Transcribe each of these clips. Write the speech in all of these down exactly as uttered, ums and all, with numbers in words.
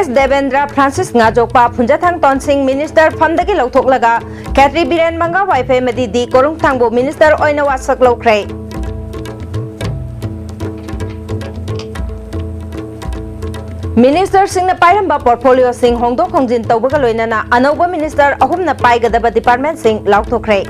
Debendra, Francis ꯉꯥꯖꯣꯛꯄ, ꯐꯨꯟꯖꯊꯥꯡ ꯇꯣꯟꯁꯤꯡ minister ꯐꯝꯗꯒꯤ ꯂꯧꯊꯣꯛꯂꯒ ꯈꯦꯇ꯭ꯔꯤ Biren manga ꯋꯥꯏꯐꯩ ꯑꯃꯗꯤ ꯗꯤ ꯀꯣꯔꯨꯡꯊꯥꯡꯕꯨ minister ꯑꯣꯏꯅ ꯋꯥꯁꯛ ꯂꯧꯈ꯭ꯔꯦ꯫ ꯃꯤꯅꯤꯁꯇꯔꯁꯤꯡꯅ ꯄꯥꯏꯔꯝꯕ ꯄꯣꯔꯠꯐꯣꯂꯤꯑꯣꯁꯤꯡ ꯍꯣꯡꯗꯣꯛ ꯍꯣꯡꯖꯤꯟ ꯇꯧꯕꯒ ꯂꯣꯏꯅꯅ ꯑꯅꯧꯕ ꯃꯤꯅꯤꯁꯇꯔ ꯑꯍꯨꯝꯅ ꯄꯥꯏꯒꯗꯕ ꯗꯤꯄꯥꯔꯠꯃꯦꯟꯁꯤꯡ ꯂꯥꯎꯊꯣꯛꯈ꯭ꯔꯦ꯫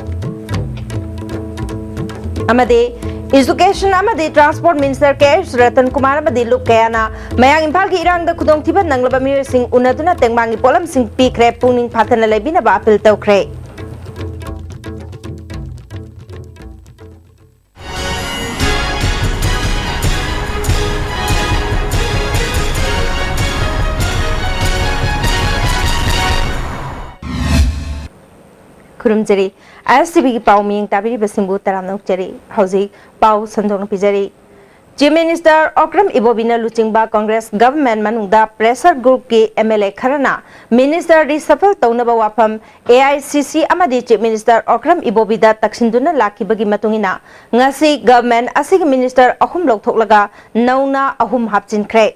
ꯑꯃꯗꯤ ꯏꯖꯨꯀꯦꯁꯟ ꯑꯃꯗꯤ ꯇ꯭ꯔꯥꯟꯁꯄꯣꯔꯠ ꯃꯤꯅꯤꯁꯇꯔ ꯀꯦ ꯑꯦꯁ ꯔꯇꯟ ꯀꯨꯃꯥꯔ ꯑꯃꯗꯤ ꯂꯨꯞ ꯀꯌꯥꯅ ꯃꯌꯥꯡ ꯏꯝꯐꯥꯜꯒꯤ ꯏꯔꯥꯡꯗ ꯈꯨꯗꯣꯡꯊꯤꯕ ꯅꯪꯂꯕ ꯃꯤꯑꯣꯏꯁꯤꯡ ꯎꯅꯗꯨꯅ ꯇꯦꯡꯕꯥꯡꯒꯤ ꯄꯣꯠꯂꯝꯁꯤꯡ ꯄꯤꯈ꯭ꯔꯦ, ꯄꯨꯛꯅꯤꯡ ꯐꯥꯊꯅ ꯂꯩꯕꯤꯅꯕ ꯑꯥꯄꯤꯜ ꯇꯧꯈ꯭ꯔꯦ꯫ ꯈꯨꯔꯨꯝꯖꯔꯤ꯫ ꯑꯥꯏ ꯑꯦꯁ ꯇꯤ ꯚꯤꯒꯤ ꯄꯥꯎ ꯃꯤꯌꯦꯡ ꯇꯥꯕꯤꯔꯤꯕꯁꯤꯡꯕꯨ ꯇꯔꯥꯝꯅ ꯑꯣꯛꯆꯔꯤ꯫ ꯍꯧꯖꯤꯛ ꯄꯥꯎ ꯁꯟꯗꯣꯛꯅ ꯄꯤꯖꯔꯤ꯫ ꯆꯤꯐ ꯃꯤꯅꯤꯁꯇꯔ ꯑꯣꯀ꯭ꯔꯝ ꯏꯕꯣꯕꯤꯅ ꯂꯨꯆꯤꯡꯕ ꯀꯪꯒ꯭ꯔꯦꯁ ꯒꯚꯔꯟꯃꯦꯟꯠ ꯃꯅꯨꯡꯗ ꯄ꯭ꯔꯦꯁꯔ ꯒ꯭ꯔꯨꯞꯀꯤ ꯑꯦꯝ ꯑꯦꯜ ꯑꯦ ꯈꯔꯅ ꯃꯤꯅꯤꯁꯇꯔ ꯔꯤꯁꯐꯜ ꯇꯧꯅꯕ ꯋꯥꯐꯝ ꯑꯦ ꯑꯥꯏ ꯁꯤ ꯁꯤ ꯑꯃꯗꯤ ꯆꯤꯐ ꯃꯤꯅꯤꯁꯇꯔ ꯑꯣꯀ꯭ꯔꯝ ꯏꯕꯣꯕꯤꯗ ꯇꯛꯁꯤꯟꯗꯨꯅ ꯂꯥꯛꯈꯤꯕꯒꯤ ꯃꯇꯨꯡ ꯏꯟꯅ ꯉꯁꯤ ꯒꯚꯔꯟꯃꯦꯟꯠ ꯑꯁꯤꯒꯤ ꯃꯤꯅꯤꯁꯇꯔ ꯑꯍꯨꯝ ꯂꯧꯊꯣꯛꯂꯒ ꯅꯧꯅ ꯑꯍꯨꯝ ꯍꯥꯞꯆꯤꯟꯈ꯭ꯔꯦ꯫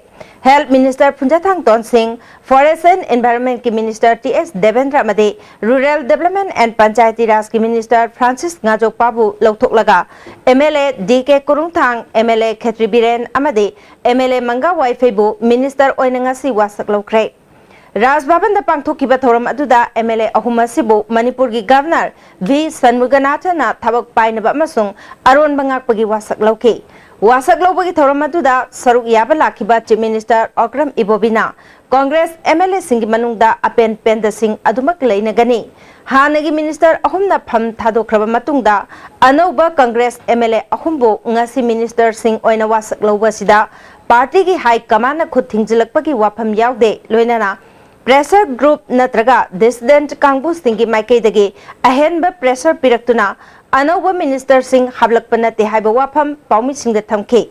Health minister Phunzathang Tonsing, forest and ꯏꯟꯚꯥꯏꯔꯟꯃꯦꯟꯠꯀꯤ ꯃꯤꯅꯤꯁꯇꯔ ꯇꯤ ꯑꯦꯁ ꯗꯦꯕꯦꯟꯗ꯭ꯔ ꯑꯃꯗꯤ ꯔꯨꯔꯦꯜ ꯗꯦꯕꯂꯞꯃꯦꯟꯠ ꯑꯦꯟ ꯄꯟꯆꯥꯌꯇꯤ ꯔꯥꯖꯀꯤ ꯃꯤꯅꯤꯁꯇꯔ ꯐ꯭ꯔꯥꯟꯁꯤꯁ ꯉꯥꯖꯣꯛꯄꯥꯕꯨ ꯂꯧꯊꯣꯛꯂꯒ M L A D K Korungthang, M L A Khetri Biren ꯑꯃꯗꯤ ꯑꯦꯝ ꯑꯦꯜ ꯑꯦ ꯃꯪꯒꯥ ꯋꯥꯏꯐꯩꯕꯨ ꯃꯤꯅꯤꯁꯇꯔ ꯑꯣꯏꯅ ꯉꯁꯤ ꯋꯥꯁꯛ ꯂꯧꯈ꯭ꯔꯦ꯫ ꯔꯥꯖ ꯚꯕꯟꯗ ꯄꯥꯡꯊꯣꯛꯈꯤꯕ ꯊꯧꯔꯝ ꯑꯗꯨꯗ ꯑꯦꯝ ꯑꯦꯜ ꯑꯦ ꯑꯍꯨꯝ ꯑꯁꯤꯕꯨ ꯃꯅꯤꯄꯨꯔꯒꯤ ꯒꯚꯔꯅꯔ ꯚꯤ ꯁꯟꯃꯨꯒꯅꯥꯊꯟꯅ ꯊꯕꯛ ꯄꯥꯏꯅꯕ ꯑꯃꯁꯨꯡ ꯑꯔꯣꯟꯕ ꯉꯥꯛꯄꯒꯤ ꯋꯥꯁꯛ ꯂꯧꯈꯤ꯫ ꯋꯥꯁꯛ ꯂꯧꯕꯒꯤ ꯊꯧꯔꯝ ꯑꯗꯨꯗ ꯁꯔꯨꯛ ꯌꯥꯕ ꯂꯥꯛꯈꯤꯕ ꯆꯤꯐ ꯃꯤꯅꯤꯁꯇꯔ ꯑꯣꯀ꯭ꯔꯝ ꯏꯕꯣꯕꯤꯅ ꯀꯪꯒ꯭ꯔꯦꯁ ꯑꯦꯝ ꯑꯦꯜ ꯑꯦꯁꯤꯡꯒꯤ ꯃꯅꯨꯡꯗ ꯑꯄꯦꯟ ꯄꯦꯟꯗꯁꯤꯡ ꯑꯗꯨꯃꯛ ꯂꯩꯅꯒꯅꯤ꯫ ꯍꯥꯟꯅꯒꯤ ꯃꯤꯅꯤꯁꯇꯔ ꯑꯍꯨꯝꯅ ꯐꯝ ꯊꯥꯗꯣꯛꯈ꯭ꯔꯕ ꯃꯇꯨꯡꯗ ꯑꯅꯧꯕ ꯀꯪꯒ꯭ꯔꯦꯁ ꯑꯦꯝ ꯑꯦꯜ ꯑꯦ ꯑꯍꯨꯝꯕꯨ ꯉꯁꯤ ꯃꯤꯅꯤꯁꯇꯔꯁꯤꯡ ꯑꯣꯏꯅ ꯋꯥꯁꯛ ꯂꯧꯕ ꯑꯁꯤꯗ ꯄꯥꯔꯇꯤꯒꯤ ꯍꯥꯏ ꯀꯃꯥꯟꯅ ꯈꯨꯠ ꯊꯤꯡꯖꯤꯜꯂꯛꯄꯒꯤ ꯋꯥꯐꯝ ꯌꯥꯎꯗꯦ, ꯂꯣꯏꯅꯅ ꯄ꯭ꯔꯦꯁꯔ ꯒ꯭ꯔꯨꯞ ꯅꯠꯇ꯭ꯔꯒ ꯗꯤꯁꯤꯗꯦꯟꯠ ꯀꯥꯡꯕꯨꯁꯤꯡꯒꯤ ꯃꯥꯏꯀꯩꯗꯒꯤ ꯑꯍꯦꯟꯕ ꯄ꯭ꯔꯦꯁꯔ ꯄꯤꯔꯛꯇꯨꯅ ꯑꯅꯧꯕ ꯃꯤꯅꯤꯁꯇꯔꯁꯤꯡ ꯍꯥꯞꯂꯛꯄ ꯅꯠꯇꯦ ꯍꯥꯏꯕ ꯋꯥꯐꯝ ꯄꯥꯎꯃꯤꯁꯤꯡꯗ ꯊꯝꯈꯤ꯫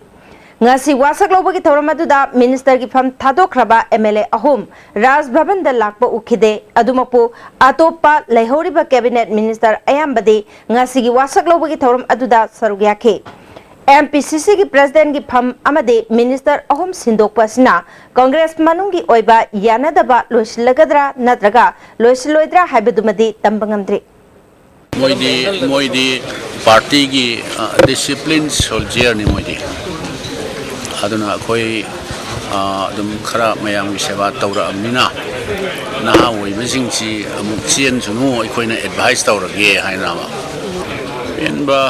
ꯉꯁꯤ ꯋꯥꯁꯛ ꯂꯧꯕꯒꯤ ꯊꯧꯔꯝ ꯑꯗꯨꯗ ꯃꯤꯅꯤꯁꯇꯔꯒꯤ ꯐꯝ ꯊꯥꯗꯣꯛꯈ꯭ꯔꯕ ꯑꯦꯝ ꯑꯦꯜ ꯑꯦ ꯑꯍꯨꯝ ꯔꯥꯖ ꯚꯕꯟꯗ ꯂꯥꯛꯄ ꯎꯈꯤꯗꯦ꯫ ꯑꯗꯨꯃꯛꯄꯨ ꯑꯇꯣꯞꯄ ꯂꯩꯍꯧꯔꯤꯕ ꯀꯦꯕꯤꯅꯦꯠ ꯃꯤꯅꯤꯁꯇꯔ ꯑꯌꯥꯝꯕꯗꯤ ꯉꯁꯤꯒꯤ ꯋꯥꯁꯛ ꯂꯧꯕꯒꯤ ꯊꯧꯔꯝ ꯑꯗꯨꯗ ꯁꯔꯨꯛ ꯌꯥꯈꯤ꯫ ꯑꯦꯝ ꯄꯤ ꯁꯤ ꯁꯤꯒꯤ ꯄ꯭ꯔꯦꯁꯤꯗꯦꯟꯠꯀꯤ ꯐꯝ ꯑꯃꯗꯤ ꯃꯤꯅꯤꯁꯇꯔ ꯑꯍꯨꯝ ꯁꯤꯟꯗꯣꯛꯄ ꯑꯁꯤꯅ ꯀꯪꯒ꯭ꯔꯦꯁ ꯃꯅꯨꯡꯒꯤ ꯑꯣꯏꯕ ꯌꯥꯅꯗꯕ ꯂꯣꯏꯁꯤꯜꯂꯒꯗ꯭ꯔꯥ ꯅꯠꯇ꯭ꯔꯒ ꯂꯣꯏꯁꯤꯜꯂꯣꯏꯗ꯭ꯔꯥ ꯍꯥꯏꯕꯗꯨꯃꯗꯤ ꯇꯝꯕ ꯉꯝꯗ꯭ꯔꯤ꯫ ꯃꯣꯏꯗꯤ ꯃꯣꯏꯗꯤ ꯄꯥꯔꯇꯤꯒꯤ ꯗꯤꯁꯤꯄ꯭ꯂꯤꯟ ꯁꯣꯜꯖꯤꯌꯔꯅꯤ ꯃꯣꯏꯗꯤ꯫ ꯑꯗꯨꯅ ꯑꯩꯈꯣꯏ ꯑꯗꯨꯝ ꯈꯔ ꯃꯌꯥꯝꯒꯤ ꯁꯦꯕꯥ ꯇꯧꯔꯛꯑꯕꯅꯤꯅ ꯅꯍꯥ ꯑꯣꯏꯕꯁꯤꯡꯁꯤ ꯑꯃꯨꯛ ꯆꯦꯟꯁꯅꯨ, ꯑꯩꯈꯣꯏꯅ ꯑꯦꯗꯚꯥꯏꯁ ꯇꯧꯔꯒꯦ ꯍꯥꯏꯅ ꯑꯃ꯫ ꯄꯦꯟꯕ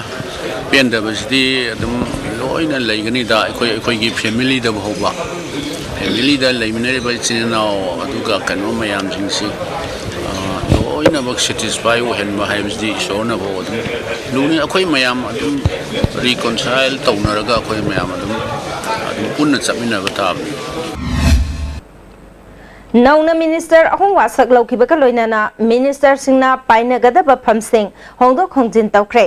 ꯄꯦꯟꯗꯕꯁꯤꯗꯤ ꯑꯗꯨꯝ ꯂꯣꯏꯅ ꯂꯩꯒꯅꯤꯗ, ꯑꯩꯈꯣꯏ ꯑꯩꯈꯣꯏꯒꯤ ꯐꯦꯃꯤꯂꯤꯗ ꯐꯥꯎꯕ, ꯐꯦꯃꯤꯂꯤꯗ ꯂꯩꯃꯤꯟꯅꯔꯤꯕ ꯏꯆꯤꯟ ꯏꯅꯥꯎ ꯑꯗꯨꯒ ꯀꯩꯅꯣ ꯃꯌꯥꯝꯁꯤꯡꯁꯤ ꯂꯣꯏꯅꯃꯛ ꯁꯦꯇꯤꯁꯐꯥꯏ ꯑꯣꯏꯍꯟꯕ ꯍꯥꯏꯕꯁꯤꯗꯤ ꯏꯁꯣꯔꯅꯐꯥꯎ ꯑꯗꯨꯝ ꯂꯨꯅꯤ꯫ ꯑꯩꯈꯣꯏ ꯃꯌꯥꯝ ꯑꯗꯨꯝ ꯔꯤꯀꯣꯟꯁꯥꯏꯜ ꯇꯧꯅꯔꯒ ꯑꯩꯈꯣꯏ ꯃꯌꯥꯝ ꯑꯗꯨꯝ ꯑꯗꯨꯝ ꯄꯨꯟꯅ ꯆꯠꯃꯤꯟꯅꯕ ꯇꯥꯕꯅꯤ꯫ ꯅꯧꯅ ꯃꯤꯅꯤꯁꯇꯔ ꯑꯍꯨꯝ ꯋꯥꯁꯛ ꯂꯧꯈꯤꯕꯒ ꯂꯣꯏꯅꯅ ꯃꯤꯅꯤꯁꯇꯔꯁꯤꯡꯅ ꯄꯥꯏꯅꯒꯗꯕ ꯐꯝꯁꯤꯡ ꯍꯣꯡꯗꯣꯛ ꯍꯣꯡꯖꯤꯟ ꯇꯧꯈ꯭ꯔꯦ꯫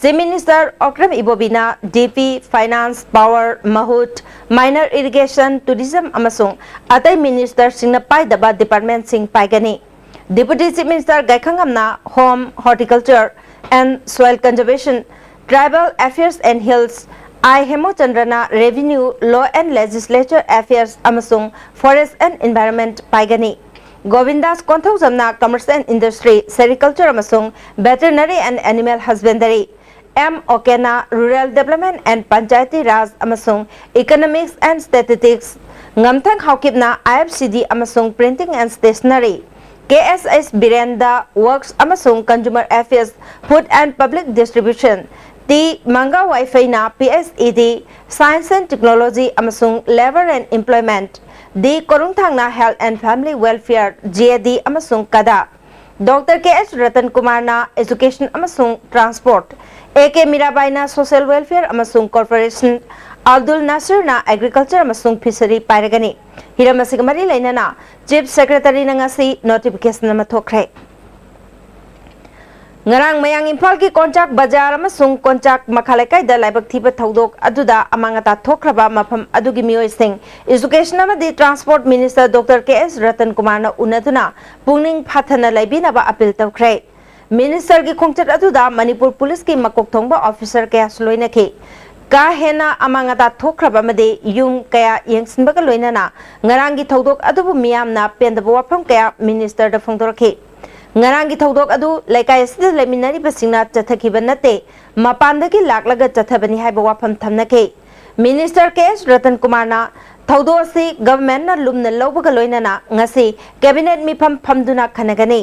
ꯆꯤꯐ ꯃꯤꯅꯤꯁꯇꯔ ꯑꯣꯀ꯭ꯔꯝ ꯏꯕꯣꯕꯤꯅ ꯗꯤ ꯄꯤ, ꯐꯥꯏꯅꯥꯟꯁ, ꯄꯥꯋꯔ, ꯃꯍꯨꯠ, ꯃꯥꯏꯅꯔ ꯏꯔꯤꯒꯦꯁꯟ, ꯇꯨꯔꯤꯖꯝ ꯑꯃꯁꯨꯡ ꯑꯇꯩ ꯃꯤꯅꯤꯁꯇꯔꯁꯤꯡꯅ ꯄꯥꯏꯗꯕ ꯗꯤꯄꯥꯔꯠꯃꯦꯟꯠꯁꯤꯡ ꯄꯥꯏꯒꯅꯤ꯫ ꯗꯤꯄꯨꯇꯤ ꯆꯤꯐ ꯃꯤꯅꯤꯁꯇꯔ ꯒꯥꯏꯈꯪꯉꯝꯅ home, horticulture and soil conservation, tribal affairs and hills, I ꯍꯦꯃꯨꯆꯟꯗ꯭ꯔꯅ revenue, law and legislature affairs ꯑꯃꯁꯨꯡ ꯐꯣꯔꯦꯁ꯭ꯠ ꯑꯦꯟ ꯏꯟꯚꯥꯏꯔꯟꯃꯦꯟꯠ ꯄꯥꯏꯒꯅꯤ꯫ ꯒꯣꯕꯤꯟꯗꯥꯁ ꯀꯣꯟꯊꯧꯖꯝꯅ ꯀꯃꯔꯁ ꯑꯦꯟ ꯏꯟꯗꯁꯇ꯭ꯔꯤ, ꯁꯦꯔꯤꯀꯜꯆꯔ ꯑꯃꯁꯨꯡ veterinary and animal husbandry, M ꯑꯣꯀꯦꯅ rural development and Panchayati Raj ꯑꯃꯁꯨꯡ economics and statistics, ꯉꯝꯊꯪ ꯍꯥꯎꯀꯤꯞꯅ I F C D ꯑꯃꯁꯨꯡ printing and stationery, K S S ꯕꯤꯔꯦꯟꯗ works ꯑꯃꯁꯨꯡ consumer affairs, food and public distribution, T Manga ꯋꯥꯏꯐꯩꯅ P H E D, science and technology ꯑꯃꯁꯨꯡ labour and employment, D ꯀꯣꯔꯨꯡꯊꯥꯡꯅ health and family welfare, J A D ꯑꯃꯁꯨꯡ ꯀꯗꯥ, doctor K S Ratan ꯀꯨꯃꯥꯔꯅ education ꯑꯃꯁꯨꯡ transport, A K ꯃꯤꯔꯥꯕꯥꯏꯅ social welfare ꯑꯃꯁꯨꯡ corporation, Abdul ꯅꯥꯁꯤꯔꯅ ꯑꯦꯒ꯭ꯔꯤꯀꯜꯆꯔ ꯑꯃꯁꯨꯡ ꯐꯤꯁꯔꯤ ꯄꯥꯏꯔꯒꯅꯤ꯫ ꯍꯤꯔꯝ ꯑꯁꯤꯒ ꯃꯔꯤ ꯂꯩꯅꯅ ꯆꯤꯐ ꯁꯦꯀ꯭ꯔꯦꯇꯔꯤꯅ ꯉꯁꯤ ꯅꯣꯇꯤꯐꯤꯀꯦꯁꯟ ꯑꯃ ꯊꯣꯛꯈ꯭ꯔꯦ꯫ ꯉꯔꯥꯡ ꯃꯌꯥꯡ ꯏꯝꯐꯥꯜꯒꯤ ꯀꯣꯟꯆꯥꯛ ꯕꯖꯥꯔ ꯑꯃꯁꯨꯡ ꯀꯣꯟꯆꯥꯛ ꯃꯈꯥ ꯂꯩꯀꯥꯏꯗ ꯂꯥꯏꯕꯛ ꯊꯤꯕ ꯊꯧꯗꯣꯛ ꯑꯗꯨꯗ ꯑꯃꯥꯡ ꯑꯇꯥ ꯊꯣꯛꯈ꯭ꯔꯕ ꯃꯐꯝ ꯑꯗꯨꯒꯤ ꯃꯤꯑꯣꯏꯁꯤꯡ, ꯏꯖꯨꯀꯦꯁꯟ ꯑꯃꯗꯤ transport minister doctor K S Ratan ꯀꯨꯃꯥꯔꯅ ꯎꯅꯗꯨꯅ ꯄꯨꯛꯅꯤꯡ ꯐꯥꯊꯅ ꯂꯩꯕꯤꯅꯕ ꯑꯄꯤꯜ ꯇꯧꯈ꯭ꯔꯦ꯫ ꯃꯤꯅꯤꯁꯇꯔꯒꯤ ꯈꯣꯡꯆꯠ ꯑꯗꯨꯗ ꯃꯅꯤꯄꯨꯔ ꯄꯨꯂꯤꯁꯀꯤ ꯃꯀꯣꯛ ꯊꯣꯡꯕ ꯑꯣꯐꯤꯁꯔ ꯀꯌꯥꯁꯨ ꯂꯣꯏꯅꯈꯤ꯫ ꯀꯥ ꯍꯦꯟꯅ ꯑꯃꯥꯡ ꯑꯇꯥ ꯊꯣꯛꯈ꯭ꯔꯕ ꯑꯃꯗꯤ ꯌꯨꯝ ꯀꯌꯥ ꯌꯦꯡꯁꯤꯟꯕꯒ ꯂꯣꯏꯅꯅ ꯉꯔꯥꯡꯒꯤ ꯊꯧꯗꯣꯛ ꯑꯗꯨꯕꯨ ꯃꯤꯌꯥꯝꯅ ꯄꯦꯟꯗꯕ ꯋꯥꯐꯝ ꯀꯌꯥ ꯃꯤꯅꯤꯁꯇꯔꯗ ꯐꯣꯡꯗꯣꯔꯛꯈꯤ꯫ ꯉꯔꯥꯡꯒꯤ ꯊꯧꯗꯣꯛ ꯑꯗꯨ ꯂꯩꯀꯥꯏ ꯑꯁꯤꯗ ꯂꯩꯃꯤꯟꯅꯔꯤꯕꯁꯤꯡꯅ ꯆꯠꯊꯈꯤꯕ ꯅꯠꯇꯦ, ꯃꯄꯥꯟꯗꯒꯤ ꯂꯥꯛꯂꯒ ꯆꯠꯊꯕꯅꯤ ꯍꯥꯏꯕ ꯋꯥꯐꯝ ꯊꯝꯅꯈꯤ꯫ ꯃꯤꯅꯤꯁꯇꯔ ꯀꯦ ꯑꯦꯁ ꯔꯇꯟ ꯀꯨꯃꯥꯔꯅ ꯊꯧꯗꯣꯛ ꯑꯁꯤ ꯒꯚꯔꯟꯃꯦꯟꯠꯅ ꯂꯨꯝꯅ ꯂꯧꯕꯒ ꯂꯣꯏꯅꯅ ꯉꯁꯤ ꯀꯦꯕꯤꯅꯦꯠ ꯃꯤꯐꯝ ꯐꯝꯗꯨꯅ ꯈꯟꯅꯒꯅꯤ꯫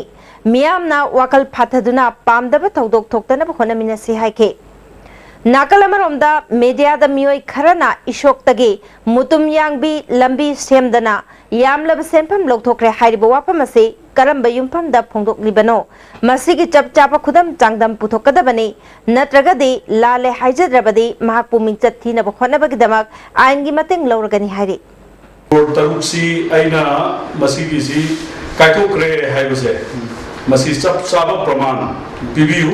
ꯃꯤꯌꯥꯝꯅ ꯋꯥꯈꯜ ꯐꯥꯊꯗꯨꯅ ꯄꯥꯝꯗꯕ ꯊꯧꯗꯣꯛ ꯊꯣꯛꯇꯅꯕ ꯍꯣꯠꯅꯃꯤꯟꯅꯁꯤ ꯍꯥꯏꯈꯤ꯫ ꯅꯥꯀꯜ ꯑꯃꯔꯣꯝꯗ ꯃꯤꯗꯤꯌꯥꯗ ꯃꯤꯑꯣꯏ ꯈꯔꯅ ꯏꯁꯣꯛꯇꯒꯤ ꯃꯨꯇꯨꯝ ꯌꯥꯡꯕꯤ ꯂꯝꯕꯤ ꯁꯦꯝꯗꯅ ꯌꯥꯝꯂꯕ ꯁꯦꯟꯐꯝ ꯂꯧꯊꯣꯛꯈ꯭ꯔꯦ ꯍꯥꯏꯔꯤꯕ ꯋꯥꯐꯝ ꯑꯁꯤ ꯀꯔꯝꯕ ꯌꯨꯝꯐꯝꯗ ꯐꯣꯡꯗꯣꯛꯂꯤꯕꯅꯣ? ꯃꯁꯤꯒꯤ ꯆꯞ ꯆꯥꯕ ꯈꯨꯗꯝ ꯆꯥꯡꯗꯝ ꯄꯨꯊꯣꯛꯀꯗꯕꯅꯤ, ꯅꯠꯇ꯭ꯔꯒꯗꯤ ꯂꯥꯜꯂꯦ ꯍꯥꯏꯖꯗ꯭ꯔꯕꯗꯤ ꯃꯍꯥꯛꯄꯨ ꯃꯤꯡꯆꯠ ꯊꯤꯅꯕ ꯍꯣꯠꯅꯕꯒꯤꯗꯃꯛ ꯑꯥꯏꯟꯒꯤ ꯃꯇꯦꯡ ꯂꯧꯔꯒꯅꯤ ꯍꯥꯏꯔꯤ꯫ ꯀ꯭ꯔꯣꯔ ꯇꯔꯨꯛꯁꯤ ꯑꯩꯅ ꯃꯁꯤꯒꯤꯁꯤ ꯀꯥꯏꯊꯣꯛꯈ꯭ꯔꯦ ꯍꯥꯏꯕꯁꯦ, ꯃꯁꯤ ꯆꯞ ꯆꯥꯕ ꯄ꯭ꯔꯃꯥꯟ ꯄꯤꯕꯤꯌꯨ꯫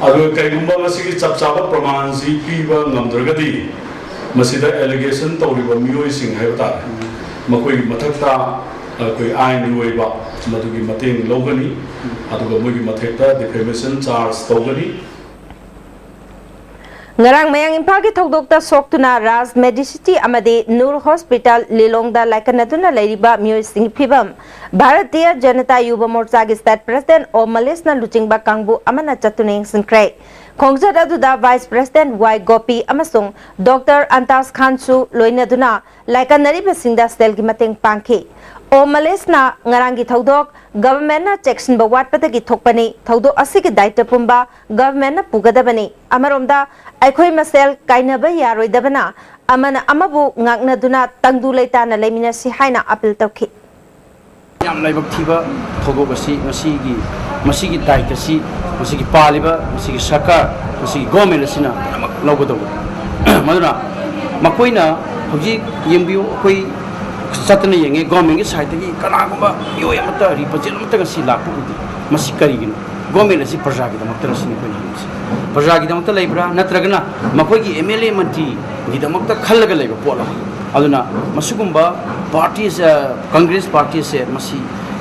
ꯑꯗꯨꯒ ꯀꯔꯤꯒꯨꯝꯕ ꯃꯁꯤꯒꯤ ꯆꯞ ꯆꯥꯕ ꯄ꯭ꯔꯃꯥꯟꯁꯤ ꯄꯤꯕ ꯉꯝꯗ꯭ꯔꯒꯗꯤ, ꯃꯁꯤꯗ ꯑꯦꯂꯤꯒꯦꯁꯟ ꯇꯧꯔꯤꯕ ꯃꯤꯑꯣꯏꯁꯤꯡ ꯍꯥꯏꯕ ꯇꯥꯔꯦ, ꯃꯈꯣꯏꯒꯤ ꯃꯊꯛꯇ ꯑꯩꯈꯣꯏ ꯑꯥꯏꯟꯒꯤ ꯑꯣꯏꯕ ꯃꯗꯨꯒꯤ ꯃꯇꯦꯡ ꯂꯧꯒꯅꯤ, ꯑꯗꯨꯒ ꯃꯣꯏꯒꯤ ꯃꯊꯛꯇ ꯗꯤꯐꯦꯃꯦꯁꯟ ꯆꯥꯔꯖ ꯇꯧꯒꯅꯤ꯫ ꯉꯔꯥꯡ ꯃꯌꯥꯡ ꯏꯝꯐꯥꯜꯒꯤ ꯊꯧꯗꯣꯛꯇ ꯁꯣꯛꯇꯨꯅ ꯔꯥꯖ ꯃꯦꯗꯤꯁꯤꯇꯤ ꯑꯃꯗꯤ ꯅꯨꯔ ꯍꯣꯁꯄꯤꯇꯥꯜ ꯂꯤꯂꯣꯡꯗ ꯂꯥꯏꯀꯠꯅꯗꯨꯅ ꯂꯩꯔꯤꯕ ꯃꯤꯑꯣꯏꯁꯤꯡꯒꯤ ꯐꯤꯚꯝ ꯚꯥꯔꯇꯤꯌ ꯖꯅꯇꯥ ꯌꯨꯕ ꯃꯣꯔꯆꯥꯒꯤ ꯁ꯭ꯇꯦꯠ ꯄ꯭ꯔꯁꯤꯗꯦꯟꯠ ꯑꯣꯝ ꯃꯂꯤꯁꯅ ꯂꯨꯆꯤꯡꯕ ꯀꯥꯡꯕꯨ ꯑꯃꯅ ꯆꯠꯇꯨꯅ ꯌꯦꯡꯁꯤꯟꯈ꯭ꯔꯦ꯫ ꯈꯣꯡꯆꯠ ꯑꯗꯨꯗ ꯚꯥꯏꯁ ꯄ꯭ꯔꯁꯤꯗꯦꯟꯠ ꯋꯥꯏ ꯒꯣꯄꯤ ꯑꯃꯁꯨꯡ ꯗꯣꯛꯇꯔ ꯑꯟꯇꯥꯁ ꯈꯥꯟꯁꯨ ꯂꯣꯏꯅꯗꯨꯅ ꯂꯥꯏꯀꯠꯅꯔꯤꯕꯁꯤꯡꯗ ꯁꯦꯜꯒꯤ ꯃꯇꯦꯡ ꯄꯥꯡꯈꯤ꯫ ꯑꯣꯝ ꯃꯂꯤꯁꯅ ꯉꯔꯥꯡꯒꯤ ꯊꯧꯗꯣꯛ ꯒꯚꯔꯟꯃꯦꯟꯠꯅ ꯆꯦꯛꯁꯤꯟꯕ ꯋꯥꯠꯄꯗꯒꯤ ꯊꯣꯛꯄꯅꯤ, ꯊꯧꯗꯣꯛ ꯑꯁꯤꯒꯤ ꯗꯥꯏꯇ ꯄꯨꯝꯕ ꯒꯚꯔꯟꯃꯦꯟꯠꯅ ꯄꯨꯒꯗꯕꯅꯤ꯫ ꯑꯃꯔꯣꯝꯗ ꯑꯩꯈꯣꯏ ꯃꯁꯦꯜ ꯀꯥꯏꯅꯕ ꯌꯥꯔꯣꯏꯗꯕꯅ ꯑꯃꯅ ꯑꯃꯕꯨ ꯉꯥꯛꯅꯗꯨꯅ ꯇꯪꯗꯨ ꯂꯩꯇꯥꯅ ꯂꯩꯃꯤꯟꯅꯁꯤ ꯍꯥꯏꯅ ꯑꯥꯄꯤꯜ ꯇꯧꯈꯤ꯫ ꯌꯥꯝ ꯂꯥꯏꯕꯛ ꯊꯤꯕ ꯊꯧꯗꯣꯛ ꯑꯁꯤ ꯉꯁꯤꯒꯤ, ꯃꯁꯤꯒꯤ ꯗꯥꯏꯇ ꯑꯁꯤ ꯃꯁꯤꯒꯤ ꯄꯥꯜꯂꯤꯕ, ꯃꯁꯤꯒꯤ ꯁꯔꯀꯥꯔ, ꯃꯁꯤꯒꯤ ꯒꯣꯔꯃꯦꯟ ꯑꯁꯤꯅ ꯂꯣꯏꯅꯃꯛ ꯂꯧꯒꯗꯧꯕꯅꯤ꯫ ꯃꯗꯨꯅ ꯃꯈꯣꯏꯅ ꯍꯧꯖꯤꯛ ꯌꯦꯡꯕꯤꯌꯨ, ꯑꯩꯈꯣꯏ ꯆꯠꯇꯅ ꯌꯦꯡꯉꯦ, ꯒꯣꯔꯃꯦꯟꯒꯤ ꯁꯥꯏꯠꯇꯒꯤ ꯀꯅꯥꯒꯨꯝꯕ ꯃꯤꯑꯣꯏ ꯑꯃꯠꯇ, ꯔꯤꯄ꯭ꯔꯖꯦꯟ ꯑꯃꯠꯇ ꯉꯁꯤ ꯂꯥꯛꯄ ꯎꯗꯦ꯫ ꯃꯁꯤ ꯀꯔꯤꯒꯤꯅꯣ? ꯒꯣꯔꯃꯦꯟ ꯑꯁꯤ ꯄ꯭ꯔꯖꯥꯒꯤꯗꯃꯛꯇꯔ ꯁꯤꯅꯤ ꯑꯩꯈꯣꯏꯅ ꯍꯪꯉꯤꯁꯤ꯫ ꯄ꯭ꯔꯖꯥꯒꯤꯗꯃꯛꯇ ꯂꯩꯕ꯭ꯔꯥ, ꯅꯠꯇ꯭ꯔꯒꯅ ꯃꯈꯣꯏꯒꯤ ꯑꯦꯝ ꯑꯦꯜ ꯑꯦ ꯃꯟꯇ꯭ꯔꯤꯒꯤꯗꯃꯛꯇ ꯈꯜꯂꯒ ꯂꯩꯕ ꯄꯣꯠꯂ? ꯑꯗꯨꯅ ꯃꯁꯤꯒꯨꯝꯕ ꯄꯥꯔꯇꯤꯁ, ꯑ, ꯀꯪꯒ꯭ꯔꯦꯁ ꯄꯥꯔꯇꯤꯁꯦ ꯃꯁꯤ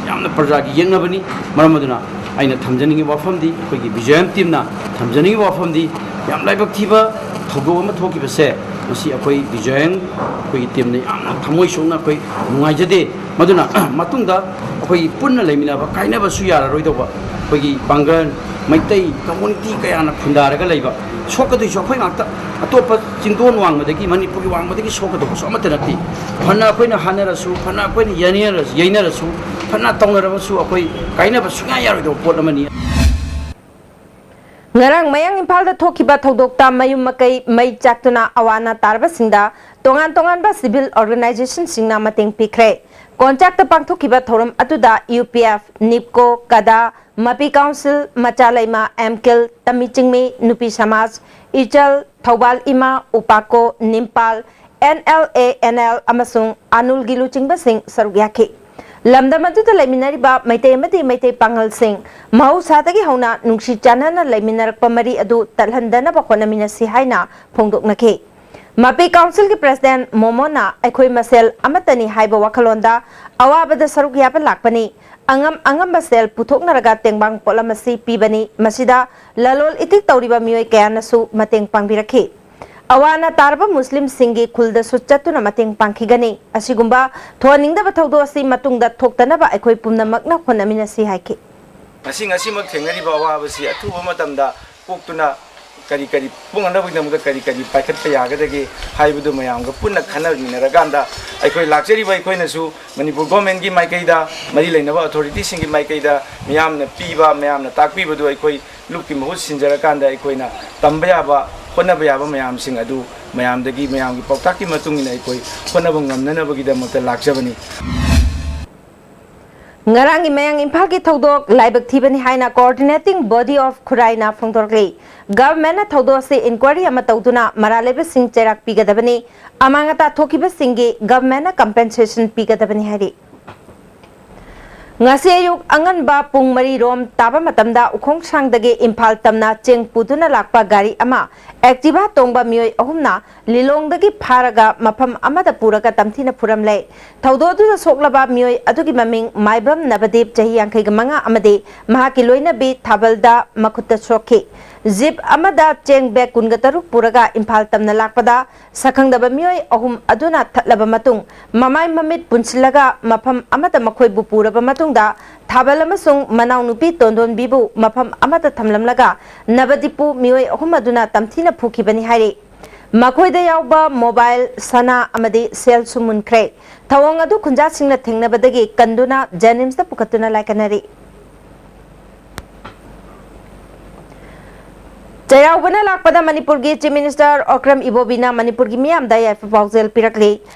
ꯌꯥꯝꯅ ꯄ꯭ꯔꯖꯥꯒꯤ ꯌꯦꯛꯅꯕꯅꯤ꯫ ꯃꯔꯝ ꯑꯗꯨꯅ ꯑꯩꯅ ꯊꯝꯖꯅꯤꯡꯉꯤꯕ ꯋꯥꯐꯝꯗꯤ, ꯑꯩꯈꯣꯏꯒꯤ ꯕꯤꯖꯌꯟ ꯇꯤꯝꯅ ꯊꯝꯖꯅꯤꯡꯉꯤꯕ ꯋꯥꯐꯝꯗꯤ, ꯌꯥꯝ ꯂꯥꯏꯕꯛ ꯊꯤꯕ ꯊꯧꯗꯣꯛ ꯑꯃ ꯊꯣꯛꯈꯤꯕꯁꯦ, ꯃꯁꯤ ꯑꯩꯈꯣꯏ ꯕꯤꯖꯣꯌꯟ, ꯑꯩꯈꯣꯏꯒꯤ ꯇꯤꯝꯅ ꯌꯥꯝꯅ ꯊꯃꯣꯏ ꯁꯣꯛꯅ ꯑꯩꯈꯣꯏ ꯅꯨꯡꯉꯥꯏꯖꯗꯦ꯫ ꯃꯗꯨꯅ ꯃꯇꯨꯡꯗ ꯑꯩꯈꯣꯏꯒꯤ ꯄꯨꯟꯅ ꯂꯩꯃꯤꯟꯅꯕ ꯀꯥꯏꯅꯕꯁꯨ ꯌꯥꯔꯔꯣꯏꯗꯧꯕ ꯑꯩꯈꯣꯏꯒꯤ ꯄꯥꯡꯒꯜ, ꯃꯩꯇꯩ ꯀꯝꯃꯨꯅꯤꯇꯤ ꯀꯌꯥꯅ ꯈꯨꯟꯗꯥꯔꯒ ꯂꯩꯕ, ꯁꯣꯛꯀꯗꯣꯏꯁꯨ ꯑꯩꯈꯣꯏ ꯉꯥꯛꯇ꯫ ꯑꯇꯣꯞꯄ ꯆꯤꯡꯗꯣꯟ ꯋꯥꯡꯃꯗꯒꯤ, ꯃꯅꯤꯄꯨꯔꯒꯤ ꯋꯥꯡꯃꯗꯒꯤ ꯁꯣꯛꯀꯗꯧꯕꯁꯨ ꯑꯃꯠꯇ ꯅꯠꯇꯦ꯫ ꯐꯅ ꯑꯩꯈꯣꯏꯅ ꯍꯥꯠꯅꯔꯁꯨ, ꯐꯅ ꯑꯩꯈꯣꯏꯅ ꯌꯩꯅꯔꯁꯨ, ꯌꯩꯅꯔꯁꯨ, ꯐꯅ ꯇꯧꯅꯔꯕꯁꯨ, ꯑꯩꯈꯣꯏ ꯀꯥꯏꯅꯕ ꯁꯨꯡꯌꯥ ꯌꯥꯔꯣꯏꯗꯧꯕ ꯄꯣꯠ ꯑꯃꯅꯤ꯫ ꯉꯔꯥꯡ ꯃꯌꯥꯡ ꯏꯝꯐꯥꯜꯗ ꯊꯣꯛꯈꯤꯕ ꯊꯧꯗꯣꯛꯇ ꯃꯌꯨꯝ ꯃꯀꯩ ꯃꯩ ꯆꯥꯛꯇꯨꯅ ꯑꯋꯥ ꯑꯅꯥ ꯇꯥꯔꯕꯁꯤꯡꯗ ꯇꯣꯉꯥꯟ ꯇꯣꯉꯥꯟꯕ civil organizationꯁꯤꯡꯅ ꯃꯇꯦꯡ ꯄꯤꯈ꯭ꯔꯦ꯫ ꯀꯣꯟꯆꯥꯛꯇ ꯄꯥꯡꯊꯣꯛꯈꯤꯕ ꯊꯧꯔꯝ ꯑꯗꯨꯗ ꯌꯨ ꯄꯤ ꯑꯦꯐ, ꯅꯤꯞꯀꯣ, ꯀꯗꯥ, ꯃꯄꯤ ꯀꯥꯎꯟꯁꯤꯜ, ꯃꯆꯥ ꯂꯩꯃ, ꯑꯦꯝ ꯀꯤꯜ, ꯇꯝꯃꯤ ꯆꯤꯡꯃꯤ, ꯅꯨꯄꯤ ꯁꯃꯥꯖ, ꯏꯆꯜ, ꯊꯧꯕꯥꯜ ꯏꯃꯥ, ꯎꯄꯥꯀꯣ, ꯅꯤꯝꯄꯥꯜ, N L A, N L ꯑꯃꯁꯨꯡ ꯑꯥꯅꯨꯜꯒꯤ ꯂꯨꯆꯤꯡꯕꯁꯤꯡ ꯁꯔꯨꯛ ꯌꯥꯈꯤ꯫ ꯂꯝꯗꯝ ꯑꯗꯨꯗ ꯂꯩꯃꯤꯟꯅꯔꯤꯕ ꯃꯩꯇꯩ ꯑꯃꯗꯤ ꯃꯩꯇꯩ ꯄꯥꯉꯜꯁꯤꯡ ꯃꯍꯧꯁꯥꯗꯒꯤ ꯍꯧꯅ ꯅꯨꯡꯁꯤ ꯆꯥꯟꯅꯅ ꯂꯩꯃꯤꯟꯅꯔꯛꯄ ꯃꯔꯤ ꯑꯗꯨ ꯇꯠꯍꯟꯗꯅꯕ ꯍꯣꯠꯅꯃꯤꯟꯅꯁꯤ ꯍꯥꯏꯅ ꯐꯣꯡꯗꯣꯛꯅꯈꯤ꯫ ꯃꯄꯤ ꯀꯥꯎꯟꯁꯤꯜꯒꯤ ꯄ꯭ꯔꯦꯁꯤꯗꯦꯟꯠ ꯃꯣꯃꯣꯅ ꯑꯩꯈꯣꯏ ꯃꯁꯦꯜ ꯑꯃꯠꯇꯅꯤ ꯍꯥꯏꯕ ꯋꯥꯈꯜꯂꯣꯟꯗ ꯑꯋꯥꯕꯗ ꯁꯔꯨꯛ ꯌꯥꯕ ꯂꯥꯛꯄꯅꯤ, ꯑꯉꯝ ꯑꯉꯝꯕ ꯁꯦꯜ ꯄꯨꯊꯣꯛꯅꯔꯒ ꯇꯦꯡꯕꯥꯡ ꯄꯣꯠꯂꯝ ꯑꯁꯤ ꯄꯤꯕꯅꯤ꯫ ꯃꯁꯤꯗ ꯂꯂꯣꯜ ꯏꯇꯤꯛ ꯇꯧꯔꯤꯕ ꯃꯤꯑꯣꯏ ꯀꯌꯥꯅꯁꯨ ꯃꯇꯦꯡ ꯄꯥꯡꯕꯤꯔꯛꯈꯤ꯫ ꯑꯋꯥ ꯑꯅꯥ ꯇꯥꯔꯕ ꯃꯨꯁꯂꯤꯝꯁꯤꯡꯒꯤ ꯈꯨꯜꯗꯁꯨ ꯆꯠꯇꯨꯅ ꯃꯇꯦꯡ ꯄꯥꯡꯈꯤꯒꯅꯤ꯫ ꯑꯁꯤꯒꯨꯝꯕ ꯊꯣꯛꯍꯟꯅꯤꯡꯗꯕ ꯊꯧꯗꯣꯛ ꯑꯁꯤ ꯃꯇꯨꯡꯗ ꯊꯣꯛꯇꯅꯕ ꯑꯩꯈꯣꯏ ꯄꯨꯝꯅꯃꯛꯅ ꯍꯣꯠꯅꯃꯤꯟꯅꯁꯤ ꯍꯥꯏꯈꯤ꯫ ꯉꯁꯤ, ꯉꯁꯤꯃꯛ ꯊꯦꯡꯅꯔꯤꯕ ꯑꯋꯥꯕꯁꯤ ꯑꯊꯨꯕ ꯃꯇꯝꯗ ꯀꯣꯛꯇꯨꯅ ꯀꯔꯤ ꯀꯔꯤ ꯄꯨꯡꯅꯅꯕꯒꯤꯗꯃꯛꯇ ꯀꯔꯤ ꯀꯔꯤ ꯄꯥꯏꯈꯠꯄ ꯌꯥꯒꯗꯒꯦ ꯍꯥꯏꯕꯗꯨ ꯃꯌꯥꯝꯒ ꯄꯨꯟꯅ ꯈꯟꯅꯃꯤꯟꯅꯔꯀꯥꯟꯗ, ꯑꯩꯈꯣꯏ ꯂꯥꯛꯆꯔꯤꯕ ꯑꯩꯈꯣꯏꯅꯁꯨ ꯃꯅꯤꯄꯨꯔ ꯒꯣꯔꯃꯦꯟꯒꯤ ꯃꯥꯏꯀꯩꯗ, ꯃꯔꯤ ꯂꯩꯅꯕ ꯑꯣꯊꯣꯔꯤꯇꯤꯁꯤꯡꯒꯤ ꯃꯥꯏꯀꯩꯗ ꯃꯤꯌꯥꯝꯅ ꯄꯤꯕ, ꯃꯌꯥꯝꯅ ꯇꯥꯛꯄꯤꯕꯗꯨ ꯑꯩꯈꯣꯏ ꯂꯨꯞꯀꯤ ꯃꯍꯨꯠ ꯁꯤꯟꯖꯔꯀꯥꯟꯗ ꯑꯩꯈꯣꯏꯅ ꯇꯝꯕ ꯌꯥꯕ, ꯍꯣꯠꯅꯕ ꯌꯥꯕ ꯃꯌꯥꯝꯁꯤꯡ ꯑꯗꯨ ꯃꯌꯥꯝꯗꯒꯤ, ꯃꯌꯥꯝꯒꯤ ꯄꯥꯎꯇꯥꯛꯀꯤ ꯃꯇꯨꯡ ꯏꯟꯅ ꯑꯩꯈꯣꯏ ꯍꯣꯠꯅꯕ ꯉꯝꯅꯅꯕꯒꯤꯗꯃꯛꯇ ꯂꯥꯛꯆꯕꯅꯤ꯫ ꯉꯔꯥꯡꯒꯤ ꯃꯌꯥꯡ ꯏꯝꯐꯥꯜꯒꯤ ꯊꯧꯗꯣꯛ ꯂꯥꯏꯕꯛ ꯊꯤꯕꯅꯤ ꯍꯥꯏꯅ Coordinating Body of ꯈꯨꯔꯥꯏꯅ ꯐꯣꯡꯗꯣꯔꯛꯂꯤ꯫ ꯒꯚꯔꯟꯃꯦꯟꯠꯅ ꯊꯧꯗꯣꯛ ꯑꯁꯤ ꯏꯟꯀ꯭ꯋꯥꯏꯔꯤ ꯑꯃ ꯇꯧꯗꯨꯅ ꯃꯔꯥꯜ ꯂꯩꯕꯁꯤꯡ ꯆꯩꯔꯥꯛ ꯄꯤꯒꯗꯕꯅꯤ, ꯑꯃꯥꯡ ꯑꯇꯥ ꯊꯣꯛꯈꯤꯕꯁꯤꯡꯒꯤ ꯒꯚꯔꯟꯃꯦꯟꯠꯅ ꯀꯝꯄꯦꯟꯁꯦꯁꯟ ꯄꯤꯒꯗꯕꯅꯤ ꯍꯥꯏꯔꯤ꯫ ꯉꯁꯤ ꯑꯌꯨꯛ ꯑꯉꯟꯕ ꯄꯨꯡ ꯃꯔꯤ ꯔꯣꯝ ꯇꯥꯕ ꯃꯇꯝꯗ ꯎꯈꯣꯡꯁꯥꯡꯗꯒꯤ ꯏꯝꯐꯥꯜ ꯇꯝꯅ ꯆꯦꯡ ꯄꯨꯗꯨꯅ ꯂꯥꯛꯄ ꯒꯥꯔꯤ ꯑꯃ ꯑꯦꯛꯇꯤꯚꯥ ꯇꯣꯡꯕ ꯃꯤꯑꯣꯏ ꯑꯍꯨꯝꯅ ꯂꯤꯂꯣꯡꯗꯒꯤ ꯐꯥꯔꯒ ꯃꯐꯝ ꯑꯃꯗ ꯄꯨꯔꯒ ꯇꯝꯊꯤꯅ ꯐꯨꯔꯝꯂꯦ꯫ ꯊꯧꯗꯣꯛ ꯑꯗꯨꯗ ꯁꯣꯛꯂꯕ ꯃꯤꯑꯣꯏ ꯑꯗꯨꯒꯤ ꯃꯃꯤꯡ ꯃꯥꯏꯕꯝ ꯅꯕꯗꯤꯞ, ꯆꯍꯤ ꯌꯥꯡꯈꯩꯒ ꯃꯉꯥ, ꯑꯃꯗꯤ ꯃꯍꯥꯛꯀꯤ ꯂꯣꯏꯅꯕꯤ ꯊꯥꯕꯜꯗ ꯃꯈꯨꯠꯇ ꯁꯣꯛꯈꯤ꯫ ꯖꯤꯞ ꯑꯃꯗ ꯆꯦꯡ ꯕꯦꯒ ꯀꯨꯟꯒ ꯇꯔꯨꯛ ꯄꯨꯔꯒ ꯏꯝꯐꯥꯜ ꯇꯝꯅ ꯂꯥꯛꯄꯗ ꯁꯛꯈꯪꯗꯕ ꯃꯤꯑꯣꯏ ꯑꯍꯨꯝ ꯑꯗꯨꯅ ꯊꯠꯂꯕ ꯃꯇꯨꯡ ꯃꯃꯥꯏ ꯃꯃꯤꯠ ꯄꯨꯟꯁꯤꯜꯂꯒ ꯃꯐꯝ ꯑꯃꯗ ꯃꯈꯣꯏꯕꯨ ꯄꯨꯔꯕ ꯃꯇꯨꯡꯗ ꯊꯥꯕꯜ ꯑꯃꯁꯨꯡ ꯃꯅꯥꯎꯅꯨꯄꯤ ꯇꯣꯟꯗꯣꯟꯕꯤꯕꯨ ꯃꯐꯝ ꯑꯃꯗ ꯊꯝꯂꯝꯂꯒ ꯅꯕꯗꯤꯞꯄꯨ ꯃꯤꯑꯣꯏ ꯑꯍꯨꯝ ꯑꯗꯨꯅ ꯇꯝꯊꯤꯅ ꯐꯨꯈꯤꯕꯅꯤ ꯍꯥꯏꯔꯤ꯫ ꯃꯈꯣꯏꯗ ꯌꯥꯎꯕ ꯃꯣꯕꯥꯏꯜ, ꯁꯅꯥ ꯑꯃꯗꯤ ꯁꯦꯜꯁꯨ ꯃꯨꯟꯈ꯭ꯔꯦ꯫ ꯊꯧꯑꯣꯡ ꯑꯗꯨ ꯈꯨꯟꯖꯥꯁꯤꯡꯅ ꯊꯦꯡꯅꯕꯗꯒꯤ ꯀꯟꯗꯨꯅ ꯖꯦꯅꯤꯝꯁꯇ ꯄꯨꯈꯠꯇꯨꯅ ꯂꯥꯏꯀꯠꯅꯔꯤ꯫ ꯆꯩꯔꯥꯎꯕꯅ ꯂꯥꯛꯄꯗ ꯃꯅꯤꯄꯨꯔꯒꯤ Chief Minister ꯑꯣꯀ꯭ꯔꯝ ꯏꯕꯣꯕꯤꯅ ꯃꯅꯤꯄꯨꯔꯒꯤ ꯃꯤꯌꯥꯝꯗ ꯌꯥꯏꯐ ꯄꯥꯎꯖꯦꯜ ꯄꯤꯔꯛꯂꯤ꯫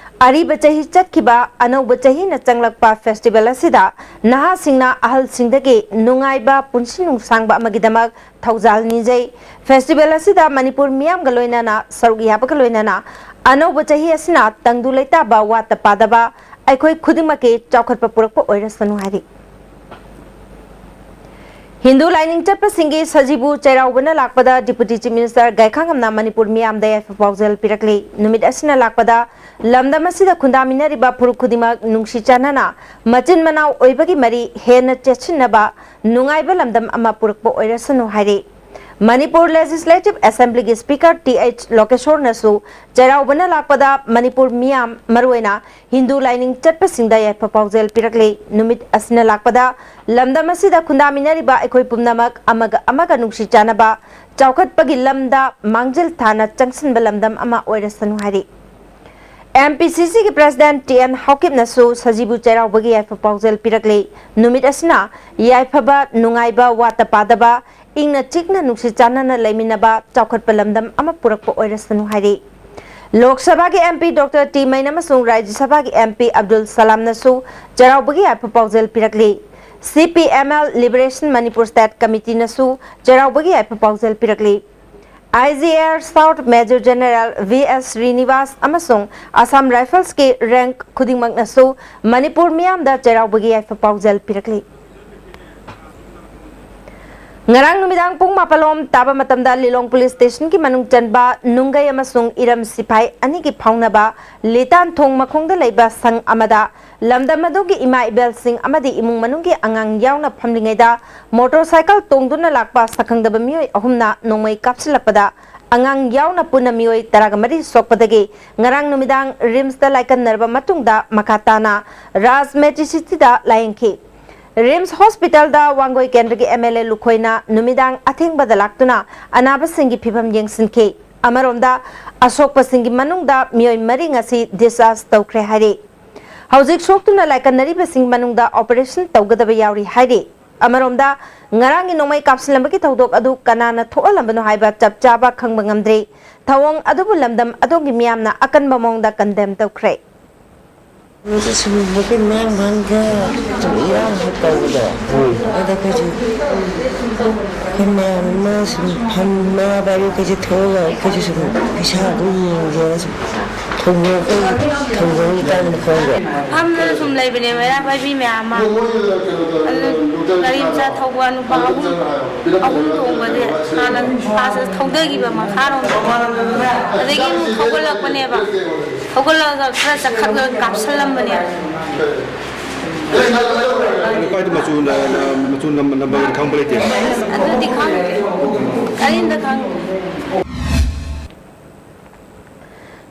ꯑꯔꯤꯕ ꯆꯍꯤ ꯆꯠꯈꯤꯕ ꯑꯅꯧꯕ ꯆꯍꯤꯅ ꯆꯪꯂꯛꯄ festival ꯑꯁꯤꯗ ꯅꯍꯥꯁꯤꯡꯅ ꯑꯍꯜꯁꯤꯡꯗꯒꯤ ꯅꯨꯡꯉꯥꯏꯕ ꯄꯨꯟꯁꯤ ꯅꯨꯡꯁꯥꯡꯕ ꯑꯃꯒꯤꯗꯃꯛ ꯊꯧꯖꯥꯜ ꯅꯤꯖꯩ꯫ Festival ꯑꯁꯤꯗ ꯃꯅꯤꯄꯨꯔ ꯃꯤꯌꯥꯝꯒ ꯂꯣꯏꯅꯅ ꯁꯔꯨꯛ ꯌꯥꯕꯒ ꯂꯣꯏꯅꯅ ꯑꯅꯧꯕ ꯆꯍꯤ ꯑꯁꯤꯅ ꯇꯪꯗꯨ ꯂꯩꯇꯥꯕ, ꯋꯥꯠꯇ ꯄꯥꯗꯕ, ꯑꯩꯈꯣꯏ ꯈꯨꯗꯤꯡꯃꯛꯀꯤ ꯆꯥꯎꯈꯠꯄ ꯄꯨꯔꯛꯄ ꯑꯣꯏꯔꯁꯅꯨ ꯍꯥꯏꯔꯤ꯫ ꯍꯤꯟꯗꯨ ꯂꯥꯏꯅꯤꯡ ꯆꯠꯄꯁꯤꯡꯒꯤ ꯁꯖꯤꯕꯨ ꯆꯩꯔꯥꯎꯕꯅ ꯂꯥꯛꯄꯗ Deputy Chief Minister ꯒꯥꯏꯈꯥꯉꯝꯅ ꯃꯅꯤꯄꯨꯔ ꯃꯤꯌꯥꯝꯗ ꯌꯥꯏꯐ ꯄꯥꯎꯖꯦꯜ ꯄꯤꯔꯛꯂꯤ꯫ ꯅꯨꯃꯤꯠ ꯑꯁꯤꯅ ꯂꯥꯛꯄꯗ ꯂꯝꯗꯝ ꯑꯁꯤꯗ ꯈꯨꯟꯗꯥꯃꯤꯟꯅꯔꯤꯕ ꯐꯨꯔꯨꯞ ꯈꯨꯗꯤꯡꯃꯛ ꯅꯨꯡꯁꯤ ꯆꯥꯟꯅꯅ ꯃꯆꯤꯟ ꯃꯅꯥꯎ ꯑꯣꯏꯕꯒꯤ ꯃꯔꯤ ꯍꯦꯟꯅ ꯆꯦꯠꯁꯤꯟꯅꯕ ꯅꯨꯡꯉꯥꯏꯕ ꯂꯝꯗꯝ ꯑꯃ ꯄꯨꯔꯛꯄ ꯑꯣꯏꯔꯁꯅꯨ ꯍꯥꯏꯔꯤ꯫ ꯃꯅꯤꯄꯨꯔ Legislative Assemblyꯒꯤ Speaker ꯇꯤ ꯑꯩꯆ ꯂꯣꯀꯦꯁꯣꯔꯅꯁꯨ ꯆꯩꯔꯥꯎꯕꯅ ꯂꯥꯛꯄꯗ ꯃꯅꯤꯄꯨꯔ ꯃꯤꯌꯥꯝ, ꯃꯔꯨꯑꯣꯏꯅ ꯍꯤꯟꯗꯨ ꯂꯥꯏꯅꯤꯡ ꯆꯠꯄꯁꯤꯡꯗ ꯌꯥꯏꯐ ꯄꯥꯎꯖꯦꯜ ꯄꯤꯔꯛꯂꯤ꯫ ꯅꯨꯃꯤꯠ ꯑꯁꯤꯅ ꯂꯥꯛꯄꯗ ꯂꯝꯗꯝ ꯑꯁꯤꯗ ꯈꯨꯟꯗꯥꯃꯤꯟꯅꯔꯤꯕ ꯑꯩꯈꯣꯏ ꯄꯨꯝꯅꯃꯛ ꯑꯃꯒ ꯑꯃꯒ ꯅꯨꯡꯁꯤ ꯆꯥꯟꯅꯕ, ꯆꯥꯎꯈꯠꯄꯒꯤ ꯂꯝꯗ ꯃꯥꯡꯖꯤꯜ ꯊꯥꯅ ꯆꯪꯁꯤꯟꯕ ꯂꯝꯗꯝ ꯑꯃ ꯑꯣꯏꯔꯁꯅꯨ ꯍꯥꯏꯔꯤ꯫ ꯑꯦꯝ ꯄꯤ ꯁꯤ ꯁꯤꯒꯤ President ꯇꯤ ꯑꯦꯟ ꯍꯥꯎꯀꯤꯞꯅꯁꯨ ꯁꯖꯤꯕꯨ ꯆꯩꯔꯥꯎꯕꯒꯤ ꯌꯥꯏꯐ ꯄꯥꯎꯖꯦꯜ ꯄꯤꯔꯛꯂꯤ꯫ ꯅꯨꯃꯤꯠ ꯑꯁꯤꯅ ꯌꯥꯏꯐꯕ, ꯅꯨꯡꯉꯥꯏꯕ, ꯋꯥꯠꯇ ꯄꯥꯗꯕ, ꯏꯪꯅ ꯆꯤꯛꯅ ꯅꯨꯡꯁꯤ ꯆꯥꯟꯅꯅ ꯂꯩꯃꯤꯟꯅꯕ, ꯆꯥꯎꯈꯠꯄ ꯂꯝꯗꯝ ꯑꯃ ꯄꯨꯔꯛꯄ ꯑꯣꯏꯔꯁꯅꯨ ꯍꯥꯏꯔꯤ꯫ ꯂꯣꯛ ꯁꯚꯥꯒꯤ ꯑꯦꯝ ꯄꯤ ꯗꯣꯛꯇꯔ ꯇꯤ ꯃꯩꯅꯝ ꯑꯃꯁꯨꯡ ꯔꯥꯖ꯭ꯌ ꯁꯚꯥꯒꯤ ꯑꯦꯝ ꯄꯤ ꯑꯕꯗꯨꯜ ꯁꯂꯥꯝꯅꯁꯨ ꯆꯩꯔꯥꯎꯕꯒꯤ ꯌꯥꯏꯐ ꯄꯥꯎꯖꯦꯜ ꯄꯤꯔꯛꯂꯤ꯫ C P M L Liberation Manipur State Committeeꯅꯁꯨ ꯆꯩꯔꯥꯎꯕꯒꯤ ꯌꯥꯏꯐ ꯄꯥꯎꯖꯦꯜ ꯄꯤꯔꯛꯂꯤ꯫ I G A R South Major General V S Srinivas ꯑꯃꯁꯨꯡ Assam Riflesꯀꯤ rank ꯈꯨꯗꯤꯡꯃꯛꯅꯁꯨ ꯃꯅꯤꯄꯨꯔ ꯃꯤꯌꯥꯝꯗ ꯆꯩꯔꯥꯎꯕꯒꯤ ꯌꯥꯏꯐ ꯄꯥꯎꯖꯦꯜ ꯄꯤꯔꯛꯂꯤ꯫ ꯉꯔꯥꯡ ꯅꯨꯃꯤꯗꯥꯡ ꯄꯨꯡ ꯃꯥꯄꯜ ꯂꯣꯝ ꯇꯥꯕ ꯃꯇꯝꯗ ꯂꯤꯂꯣꯡ ꯄꯨꯂꯤꯁ ꯁ꯭ꯇꯦꯁꯟꯒꯤ ꯃꯅꯨꯡ ꯆꯟꯕ ꯅꯨꯡꯒꯩ ꯑꯃꯁꯨꯡ ꯏꯔꯝ ꯁꯤꯐꯥꯏ ꯑꯅꯤꯒꯤ ꯐꯥꯎꯅꯕ ꯂꯤꯇꯥꯟ ꯊꯣꯡ ꯃꯈꯣꯡꯗ ꯂꯩꯕ ꯁꯪ ꯑꯃꯗ ꯂꯝꯗꯝ ꯑꯗꯨꯒꯤ ꯏꯃꯥ ꯏꯕꯦꯜꯁꯤꯡ ꯑꯃꯗꯤ ꯏꯃꯨꯡ ꯃꯅꯨꯡꯒꯤ ꯑꯉꯥꯡ ꯌꯥꯎꯅ ꯐꯝꯂꯤꯉꯩꯗ ꯃꯣꯇꯣꯔ ꯁꯥꯏꯀꯜ ꯇꯣꯡꯗꯨꯅ ꯂꯥꯛꯄ ꯁꯛꯈꯪꯗꯕ ꯃꯤꯑꯣꯏ ꯑꯍꯨꯝꯅ ꯅꯣꯡꯃꯩ ꯀꯥꯞꯁꯤꯜꯂꯛꯄꯗ ꯑꯉꯥꯡ ꯌꯥꯎꯅ ꯄꯨꯟꯅ ꯃꯤꯑꯣꯏ ꯇꯔꯥꯒ ꯃꯔꯤ ꯁꯣꯛꯄꯗꯒꯤ ꯉꯔꯥꯡ ꯅꯨꯃꯤꯗꯥꯡ ꯔꯤꯝꯁꯇ ꯂꯥꯏꯀꯠꯅꯔꯕ ꯃꯇꯨꯡꯗ ꯃꯈꯥ ꯇꯥꯅ ꯔꯥꯖ ꯃꯦꯗꯤꯁꯤꯇꯤꯗ ꯂꯥꯌꯦꯡꯈꯤ꯫ ꯔꯤꯝꯁ ꯍꯣꯁꯄꯤꯇꯥꯜꯗ ꯋꯥꯡꯒꯣꯏ ꯀꯦꯟꯗ꯭ꯔꯒꯤ ꯑꯦꯝ ꯑꯦꯜ ꯑꯦ ꯂꯨꯈꯣꯏꯅ ꯅꯨꯃꯤꯗꯥꯡ ꯑꯊꯦꯡꯕꯗ ꯂꯥꯛꯇꯨꯅ ꯑꯅꯥꯕꯁꯤꯡꯒꯤ ꯐꯤꯚꯝ ꯌꯦꯡꯁꯤꯟꯈꯤ꯫ ꯑꯃꯔꯣꯝꯗ, ꯑꯁꯣꯛꯄꯁꯤꯡꯒꯤ ꯃꯅꯨꯡꯗ ꯃꯤꯑꯣꯏ ꯃꯔꯤ ꯉꯁꯤ discharge ꯇꯧꯈ꯭ꯔꯦ ꯍꯥꯏꯔꯤ꯫ ꯍꯧꯖꯤꯛ ꯁꯣꯛꯇꯨꯅ ꯂꯥꯏꯀꯠꯅꯔꯤꯕꯁꯤꯡ ꯃꯅꯨꯡꯗ operation ꯇꯧꯒꯗꯕ ꯌꯥꯎꯔꯤ ꯍꯥꯏꯔꯤ꯫ ꯑꯃꯔꯣꯝꯗ, ꯉꯔꯥꯡꯒꯤ ꯅꯣꯡꯃꯩ ꯀꯥꯞꯁꯤꯜꯂꯝꯕꯒꯤ ꯊꯧꯗꯣꯛ ꯑꯗꯨ ꯀꯅꯥꯅ ꯊꯣꯛꯍꯜꯂꯝꯕꯅꯣ ꯍꯥꯏꯕ ꯆꯞ ꯆꯥꯕ ꯈꯪꯕ ꯉꯝꯗ꯭ꯔꯤ꯫ ꯊꯧꯑꯣꯡ ꯑꯗꯨꯕꯨ ꯂꯝꯗꯝ ꯑꯗꯣꯝꯒꯤ ꯃꯤꯌꯥꯝꯅ ꯑꯀꯟꯕ ꯃꯑꯣꯡꯗ condemn ꯇꯧꯈ꯭ꯔꯦ꯫ ꯑꯗꯨꯗ ꯁꯨꯝ ꯃꯈꯣꯏ ꯃꯌꯥꯡ ꯃꯥꯡꯗ ꯁꯨꯝ ꯏꯔꯥꯡ ꯍꯦꯛ ꯇꯧꯕꯗꯣ, ꯑꯗ ꯑꯩꯈꯣꯏꯁꯨ, ꯑꯩꯈꯣꯏ ꯃꯌꯥꯝ ꯑꯃ ꯁꯨꯝ ꯐꯝ-, ꯃꯃꯥ ꯄꯥꯏꯕꯤ ꯑꯩꯈꯣꯏꯁꯦ ꯊꯣꯛꯑꯒ ꯑꯩꯈꯣꯏꯁꯨ ꯁꯨꯝ ꯏꯁꯥ ꯑꯗꯨꯝ ꯌꯦꯡꯒꯦꯅ ꯁꯨꯝ ꯊꯧꯗꯣꯛ-, ꯑꯩꯈꯣꯏ ꯊꯧꯗꯣꯛ ꯅꯤꯄꯥꯟ ꯃꯈꯣꯡꯗꯣ꯫ ꯐꯝꯗꯅ ꯁꯨꯝ ꯂꯩꯕꯅꯦ ꯃꯩꯔꯥ ꯄꯥꯏꯕꯤ ꯃꯌꯥꯝ ꯑꯃ꯫ ꯑꯗꯨ ꯒꯥꯔꯤ ꯃꯆꯥ ꯊꯧꯕ ꯅꯨꯄꯥ ꯑꯍꯨꯝ, ꯑꯍꯨꯝ ꯇꯣꯡꯕꯁꯦ ꯍꯥꯟꯅ ꯐꯥꯁ ꯊꯧꯗꯈꯤꯕ ꯃꯈꯥꯔꯣꯝꯗ꯫ ꯑꯗꯒꯤ ꯑꯃꯨꯛ ꯊꯧꯒꯠꯂꯛꯄꯅꯦꯕ꯫ ꯊꯧꯒꯠꯂꯛꯑꯒ ꯈꯔ ꯆꯈꯠꯂꯒ ꯀꯥꯞꯁꯜꯂꯝꯕꯅꯦꯕ꯫ ꯑꯗꯨ ꯀꯥꯏꯗ ꯃꯆꯨ ꯅ-, ꯅ-, ꯃꯆꯨ ꯅꯝ-, ꯅꯝꯕꯔ ꯈꯪꯕ ꯂꯩꯇꯦ? ꯑꯗꯨꯗꯤ ꯈꯪꯗꯦ꯫ ꯀꯔꯤꯝꯇ ꯈꯪꯗꯦ꯫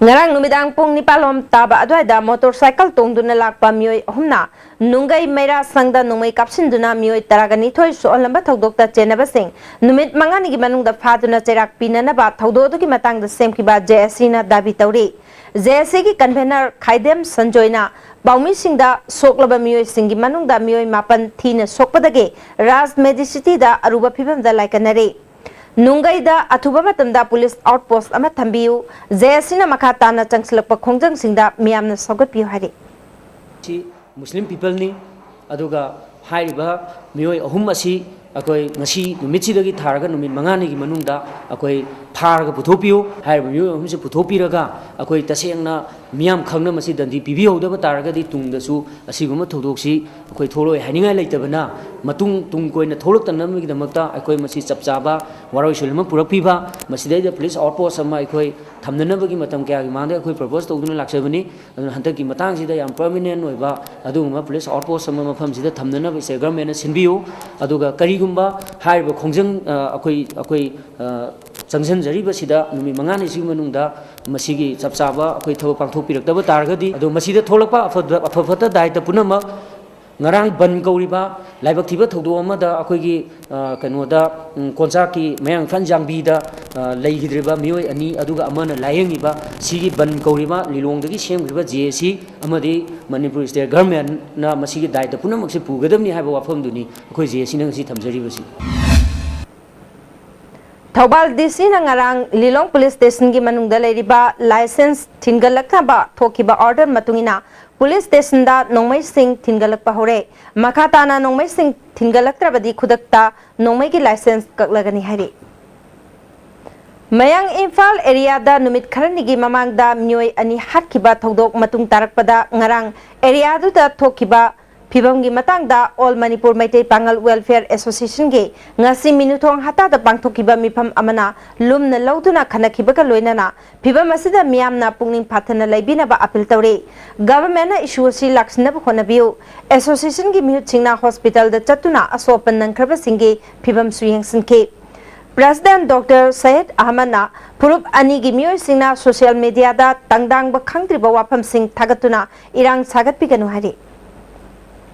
ꯉꯔꯥꯡ ꯅꯨꯃꯤꯗꯥꯡ ꯄꯨꯡ ꯅꯤꯄꯥꯜ ꯂꯣꯝ ꯇꯥꯕ ꯑꯗꯨꯋꯥꯏꯗ ꯃꯣꯇꯣꯔ ꯁꯥꯏꯀꯜ ꯇꯣꯡꯗꯨꯅ ꯂꯥꯛꯄ ꯃꯤꯑꯣꯏ ꯑꯍꯨꯝꯅ ꯅꯨꯡꯒꯩ ꯃꯩꯔꯥ ꯁꯪꯗ ꯅꯣꯡꯃꯩ ꯀꯥꯞꯁꯤꯟꯗꯨꯅ ꯃꯤꯑꯣꯏ ꯇꯔꯥꯒ ꯅꯤꯊꯣꯏ ꯁꯣꯛꯍꯜꯂꯝꯕ ꯊꯧꯗꯣꯛꯇ ꯆꯦꯟꯅꯕꯁꯤꯡ ꯅꯨꯃꯤꯠ ꯃꯉꯥꯅꯤꯒꯤ ꯃꯅꯨꯡꯗ ꯐꯥꯗꯨꯅ ꯆꯩꯔꯥꯛ ꯄꯤꯅꯅꯕ ꯊꯧꯗꯣꯛ ꯑꯗꯨꯒꯤ ꯃꯇꯥꯡꯗ ꯁꯦꯝꯈꯤꯕ ꯖꯦ ꯑꯦꯁ ꯁꯤꯅ ꯗꯥꯕꯤ ꯇꯧꯔꯤ꯫ ꯖꯦ ꯑꯦꯁ ꯁꯤꯒꯤ convener ꯈꯥꯏꯗꯦꯝ ꯁꯟꯖꯣꯏꯅ ꯄꯥꯎꯃꯤꯁꯤꯡꯗ ꯁꯣꯛꯂꯕ ꯃꯤꯑꯣꯏꯁꯤꯡꯒꯤ ꯃꯅꯨꯡꯗ ꯃꯤꯑꯣꯏ ꯃꯥꯄꯟ ꯊꯤꯅ ꯁꯣꯛꯄꯗꯒꯤ ꯔꯥꯖ ꯃꯦꯗꯤꯁꯤꯇꯤꯗ ꯑꯔꯨꯕ ꯐꯤꯕꯝꯗ ꯂꯥꯏꯀꯠꯅꯔꯤ꯫ ꯅꯨꯡꯒꯩꯗ ꯑꯊꯨꯕ ꯃꯇꯝꯗ ꯄꯨꯂꯤꯁ outpost ꯑꯃ ꯊꯝꯕꯤꯌꯨ, ꯖꯦ ꯑꯦꯁ ꯁꯤꯅ ꯃꯈꯥ ꯇꯥꯅ ꯆꯪꯁꯤꯜꯂꯛꯄ ꯈꯣꯡꯖꯪꯁꯤꯡꯗ ꯃꯤꯌꯥꯝꯅ ꯁꯧꯒꯠꯄꯤꯌꯨ ꯍꯥꯏꯔꯤ꯫ ꯁꯤ ꯃꯨꯁꯂꯤꯝ peopleꯅꯤ, ꯑꯗꯨꯒ ꯍꯥꯏꯔꯤꯕ ꯃꯤꯑꯣꯏ ꯑꯍꯨꯝ ꯑꯁꯤ ꯑꯩꯈꯣꯏ ꯉꯁꯤ ꯅꯨꯃꯤꯠꯁꯤꯗꯒꯤ ꯊꯥꯔꯒ ꯅꯨꯃꯤꯠ ꯃꯉꯥꯅꯤꯒꯤ ꯃꯅꯨꯡꯗ ꯑꯩꯈꯣꯏ ꯐꯥꯔꯒ ꯄꯨꯊꯣꯛꯄꯤꯌꯨ꯫ ꯍꯥꯏꯔꯤꯕ ꯃꯤꯑꯣꯏ ꯑꯍꯨꯝꯁꯤ ꯄꯨꯊꯣꯛꯄꯤꯔꯒ ꯑꯩꯈꯣꯏ ꯇꯁꯦꯡꯅ ꯃꯤꯌꯥꯝ ꯈꯪꯅ ꯃꯁꯤ ꯗꯟꯗꯤ ꯄꯤꯕꯤꯍꯧꯗꯕ ꯇꯥꯔꯒꯗꯤ ꯇꯨꯡꯗꯁꯨ ꯑꯁꯤꯒꯨꯝꯕ ꯊꯧꯗꯣꯛꯁꯤ ꯑꯩꯈꯣꯏ ꯊꯣꯛꯂꯛꯑꯣꯏ ꯍꯥꯏꯅꯤꯡꯉꯥꯏ ꯂꯩꯇꯕꯅ ꯃꯇꯨꯡ ꯇꯨꯡ ꯀꯣꯏꯅ ꯊꯣꯛꯂꯛꯇꯅꯕꯒꯤꯗꯃꯛꯇ ꯑꯩꯈꯣꯏ ꯃꯁꯤ ꯆꯞ ꯆꯥꯕ ꯋꯥꯔꯣꯏꯁꯤꯟ ꯑꯃ ꯄꯨꯔꯛꯄꯤꯕ, ꯃꯁꯤꯗꯩꯗ ꯄꯨꯂꯤꯁ ꯑꯥꯎꯠ ꯄꯣꯁ ꯑꯃ ꯑꯩꯈꯣꯏ ꯊꯝꯅꯅꯕꯒꯤ ꯃꯇꯝ ꯀꯌꯥꯒꯤ ꯃꯃꯥꯡꯗ ꯑꯩꯈꯣꯏ ꯄ꯭ꯔꯄꯣꯁ ꯇꯧꯗꯨꯅ ꯂꯥꯛꯆꯕꯅꯤ꯫ ꯑꯗꯨꯅ ꯍꯟꯗꯛꯀꯤ ꯃꯇꯥꯡꯁꯤꯗ ꯌꯥꯝ ꯄꯔꯃꯤꯅꯦꯟ ꯑꯣꯏꯕ ꯑꯗꯨꯒꯨꯝꯕ ꯄꯨꯂꯤꯁ ꯑꯥꯎꯠ ꯄꯣꯁ ꯑꯃ ꯃꯐꯝꯁꯤꯗ ꯊꯝꯅꯅꯕ ꯁ꯭ꯇꯦꯠ ꯒꯚꯔꯟꯃꯦꯟꯅ ꯁꯤꯟꯕꯤꯌꯨ꯫ ꯑꯗꯨꯒ ꯀꯔꯤꯒꯨꯝꯕ ꯍꯥꯏꯔꯤꯕ ꯈꯣꯡꯖꯪ, ꯑ, ꯑꯩꯈꯣꯏ, ꯑꯩꯈꯣꯏ, ꯑ, ꯆꯪꯁꯤꯟꯖꯔꯤꯕꯁꯤꯗ ꯅꯨꯃꯤꯠ ꯃꯉꯥꯅꯤꯁꯤꯒꯤ ꯃꯅꯨꯡꯗ ꯃꯁꯤꯒꯤ ꯆꯞ ꯆꯥꯕ ꯑꯩꯈꯣꯏ ꯊꯕꯛ ꯄꯥꯡꯊꯣꯛꯄꯤꯔꯛꯇꯕ ꯇꯥꯔꯒꯗꯤ, ꯑꯗꯣ ꯃꯁꯤꯗ ꯊꯣꯛꯂꯛꯄ ꯑꯐ-, ꯑꯐ ꯐꯠꯇ ꯗꯥꯏꯇ ꯄꯨꯝꯅꯃꯛ ꯉꯔꯥꯡ ꯕꯟ ꯀꯧꯔꯤꯕ ꯂꯥꯏꯕꯛ ꯊꯤꯕ ꯊꯧꯗꯣꯛ ꯑꯃꯗ ꯑꯩꯈꯣꯏꯒꯤ, ꯑ, ꯀꯩꯅꯣꯗ, ꯎꯝ, ꯀꯣꯟꯆꯥꯛꯀꯤ ꯃꯌꯥꯡ ꯏꯝꯐꯥꯜ ꯖꯥꯡꯕꯤꯗ, ꯑ, ꯂꯩꯈꯤꯗ꯭ꯔꯤꯕ ꯃꯤꯑꯣꯏ ꯑꯅꯤ, ꯑꯗꯨꯒ ꯑꯃꯅ ꯂꯥꯏꯌꯦꯡꯉꯤꯕ ꯁꯤꯒꯤ ꯕꯟ ꯀꯧꯔꯤꯕ ꯂꯤꯂꯣꯡꯗꯒꯤ ꯁꯦꯝꯈ꯭ꯔꯤꯕ ꯖꯦ ꯑꯦ ꯁꯤ ꯑꯃꯗꯤ ꯃꯅꯤꯄꯨꯔ ꯁ꯭ꯇꯦꯠ ꯒꯚꯔꯟꯃꯦꯟꯅ ꯃꯁꯤꯒꯤ ꯗꯥꯏꯇ ꯄꯨꯝꯅꯃꯛꯁꯦ ꯄꯨꯒꯗꯕꯅꯤ ꯍꯥꯏꯕ ꯋꯥꯐꯝꯗꯨꯅꯤ ꯑꯩꯈꯣꯏ ꯖꯦ ꯑꯦ ꯁꯤꯅ ꯉꯁꯤ ꯊꯝꯖꯔꯤꯕꯁꯤ꯫ ꯊꯧꯕꯥꯜ ꯗꯤ ꯁꯤꯅ ꯉꯔꯥꯡ ꯂꯤꯂꯣꯡ ꯄꯨꯂꯤꯁ ꯁ꯭ꯇꯦꯁꯟꯒꯤ ꯃꯅꯨꯡꯗ ꯂꯩꯔꯤꯕ ꯂꯥꯏꯁꯦꯟꯁ ꯊꯤꯟꯒꯠꯂꯛꯅꯕ ꯊꯣꯛꯈꯤꯕ ꯑꯣꯔꯗꯔ ꯃꯇꯨꯡ ꯏꯟꯅ ꯄꯨꯂꯤꯁ ꯁ꯭ꯇꯦꯁꯟꯗ ꯅꯣꯡꯃꯩꯁꯤꯡ ꯊꯤꯟꯒꯠꯂꯛꯄ ꯍꯧꯔꯦ꯫ ꯃꯈꯥ ꯇꯥꯅ ꯅꯣꯡꯃꯩꯁꯤꯡ ꯊꯤꯟꯒꯠꯂꯛꯇ꯭ꯔꯕꯗꯤ ꯈꯨꯗꯛꯇ ꯅꯣꯡꯃꯩꯒꯤ ꯂꯥꯏꯁꯦꯟꯁ ꯀꯛꯂꯒꯅꯤ ꯍꯥꯏꯔꯤ꯫ ꯃꯌꯥꯡ ꯏꯝꯐꯥꯜ ꯑꯦꯔꯤꯌꯥꯗ ꯅꯨꯃꯤꯠ ꯈꯔꯅꯤꯒꯤ ꯃꯃꯥꯡꯗ ꯃꯤꯑꯣꯏ ꯑꯅꯤ ꯍꯥꯠꯈꯤꯕ ꯊꯧꯗꯣꯛ ꯃꯇꯨꯡ ꯇꯥꯔꯛꯄꯗ ꯉꯔꯥꯡ ꯑꯦꯔꯤꯌꯥꯗꯨꯗ ꯊꯣꯛꯈꯤꯕ ꯐꯤꯕꯝꯒꯤ ꯃꯇꯥꯡꯗ ꯑꯣꯜ ꯃꯅꯤꯄꯨꯔ ꯃꯩꯇꯩ ꯄꯥꯉꯜ ꯋꯦꯜꯐꯤꯌꯔ ꯑꯦꯁꯣꯁꯤꯌꯦꯁꯟꯒꯤ ꯉꯁꯤ ꯃꯤꯅꯨꯊꯣꯡ ꯍꯇꯥꯗ ꯄꯥꯡꯊꯣꯛꯈꯤꯕ ꯃꯤꯐꯝ ꯑꯃꯅ ꯂꯨꯝꯅ ꯂꯧꯗꯨꯅ ꯈꯟꯅꯈꯤꯕꯒ ꯂꯣꯏꯅꯅ ꯐꯤꯕꯝ ꯑꯁꯤꯗ ꯃꯤꯌꯥꯝꯅ ꯄꯨꯛꯅꯤꯡ ꯐꯥꯊꯅ ꯂꯩꯕꯤꯅꯕ ꯑꯄꯤꯜ ꯇꯧꯔꯤ꯫ ꯒꯚꯔꯟꯃꯦꯟꯠꯅ ꯏꯁꯨ ꯑꯁꯤ ꯂꯥꯛꯁꯤꯟꯅꯕ ꯍꯣꯠꯅꯕꯤꯌꯨ꯫ ꯑꯦꯁꯣꯁꯤꯌꯦꯁꯟꯒꯤ ꯃꯤꯍꯨꯠꯁꯤꯡꯅ ꯍꯣꯁꯄꯤꯇꯥꯜꯗ ꯆꯠꯇꯨꯅ ꯑꯁꯣꯛ ꯑꯄꯟ ꯅꯪꯈ꯭ꯔꯕꯁꯤꯡꯒꯤ ꯐꯤꯕꯝꯁꯨ ꯌꯦꯡꯁꯤꯟꯈꯤ꯫ ꯄ꯭ꯔꯦꯁꯤꯗꯦꯟꯠ ꯗꯣꯛꯇꯔ ꯁꯌꯦꯗ ꯑꯍꯃꯗꯅ ꯐꯨꯔꯨꯞ ꯑꯅꯤꯒꯤ ꯃꯤꯑꯣꯏꯁꯤꯡꯅ ꯁꯣꯁꯤꯌꯦꯜ ꯃꯤꯗꯤꯌꯥꯗ ꯇꯪꯗꯥꯡꯕ ꯈꯪꯗ꯭ꯔꯤꯕ ꯋꯥꯐꯝꯁꯤꯡ ꯊꯥꯒꯠꯇꯨꯅ ꯏꯔꯥꯡ ꯁꯥꯒꯠꯄꯤꯒꯅꯨ ꯍꯥꯏꯔꯤ꯫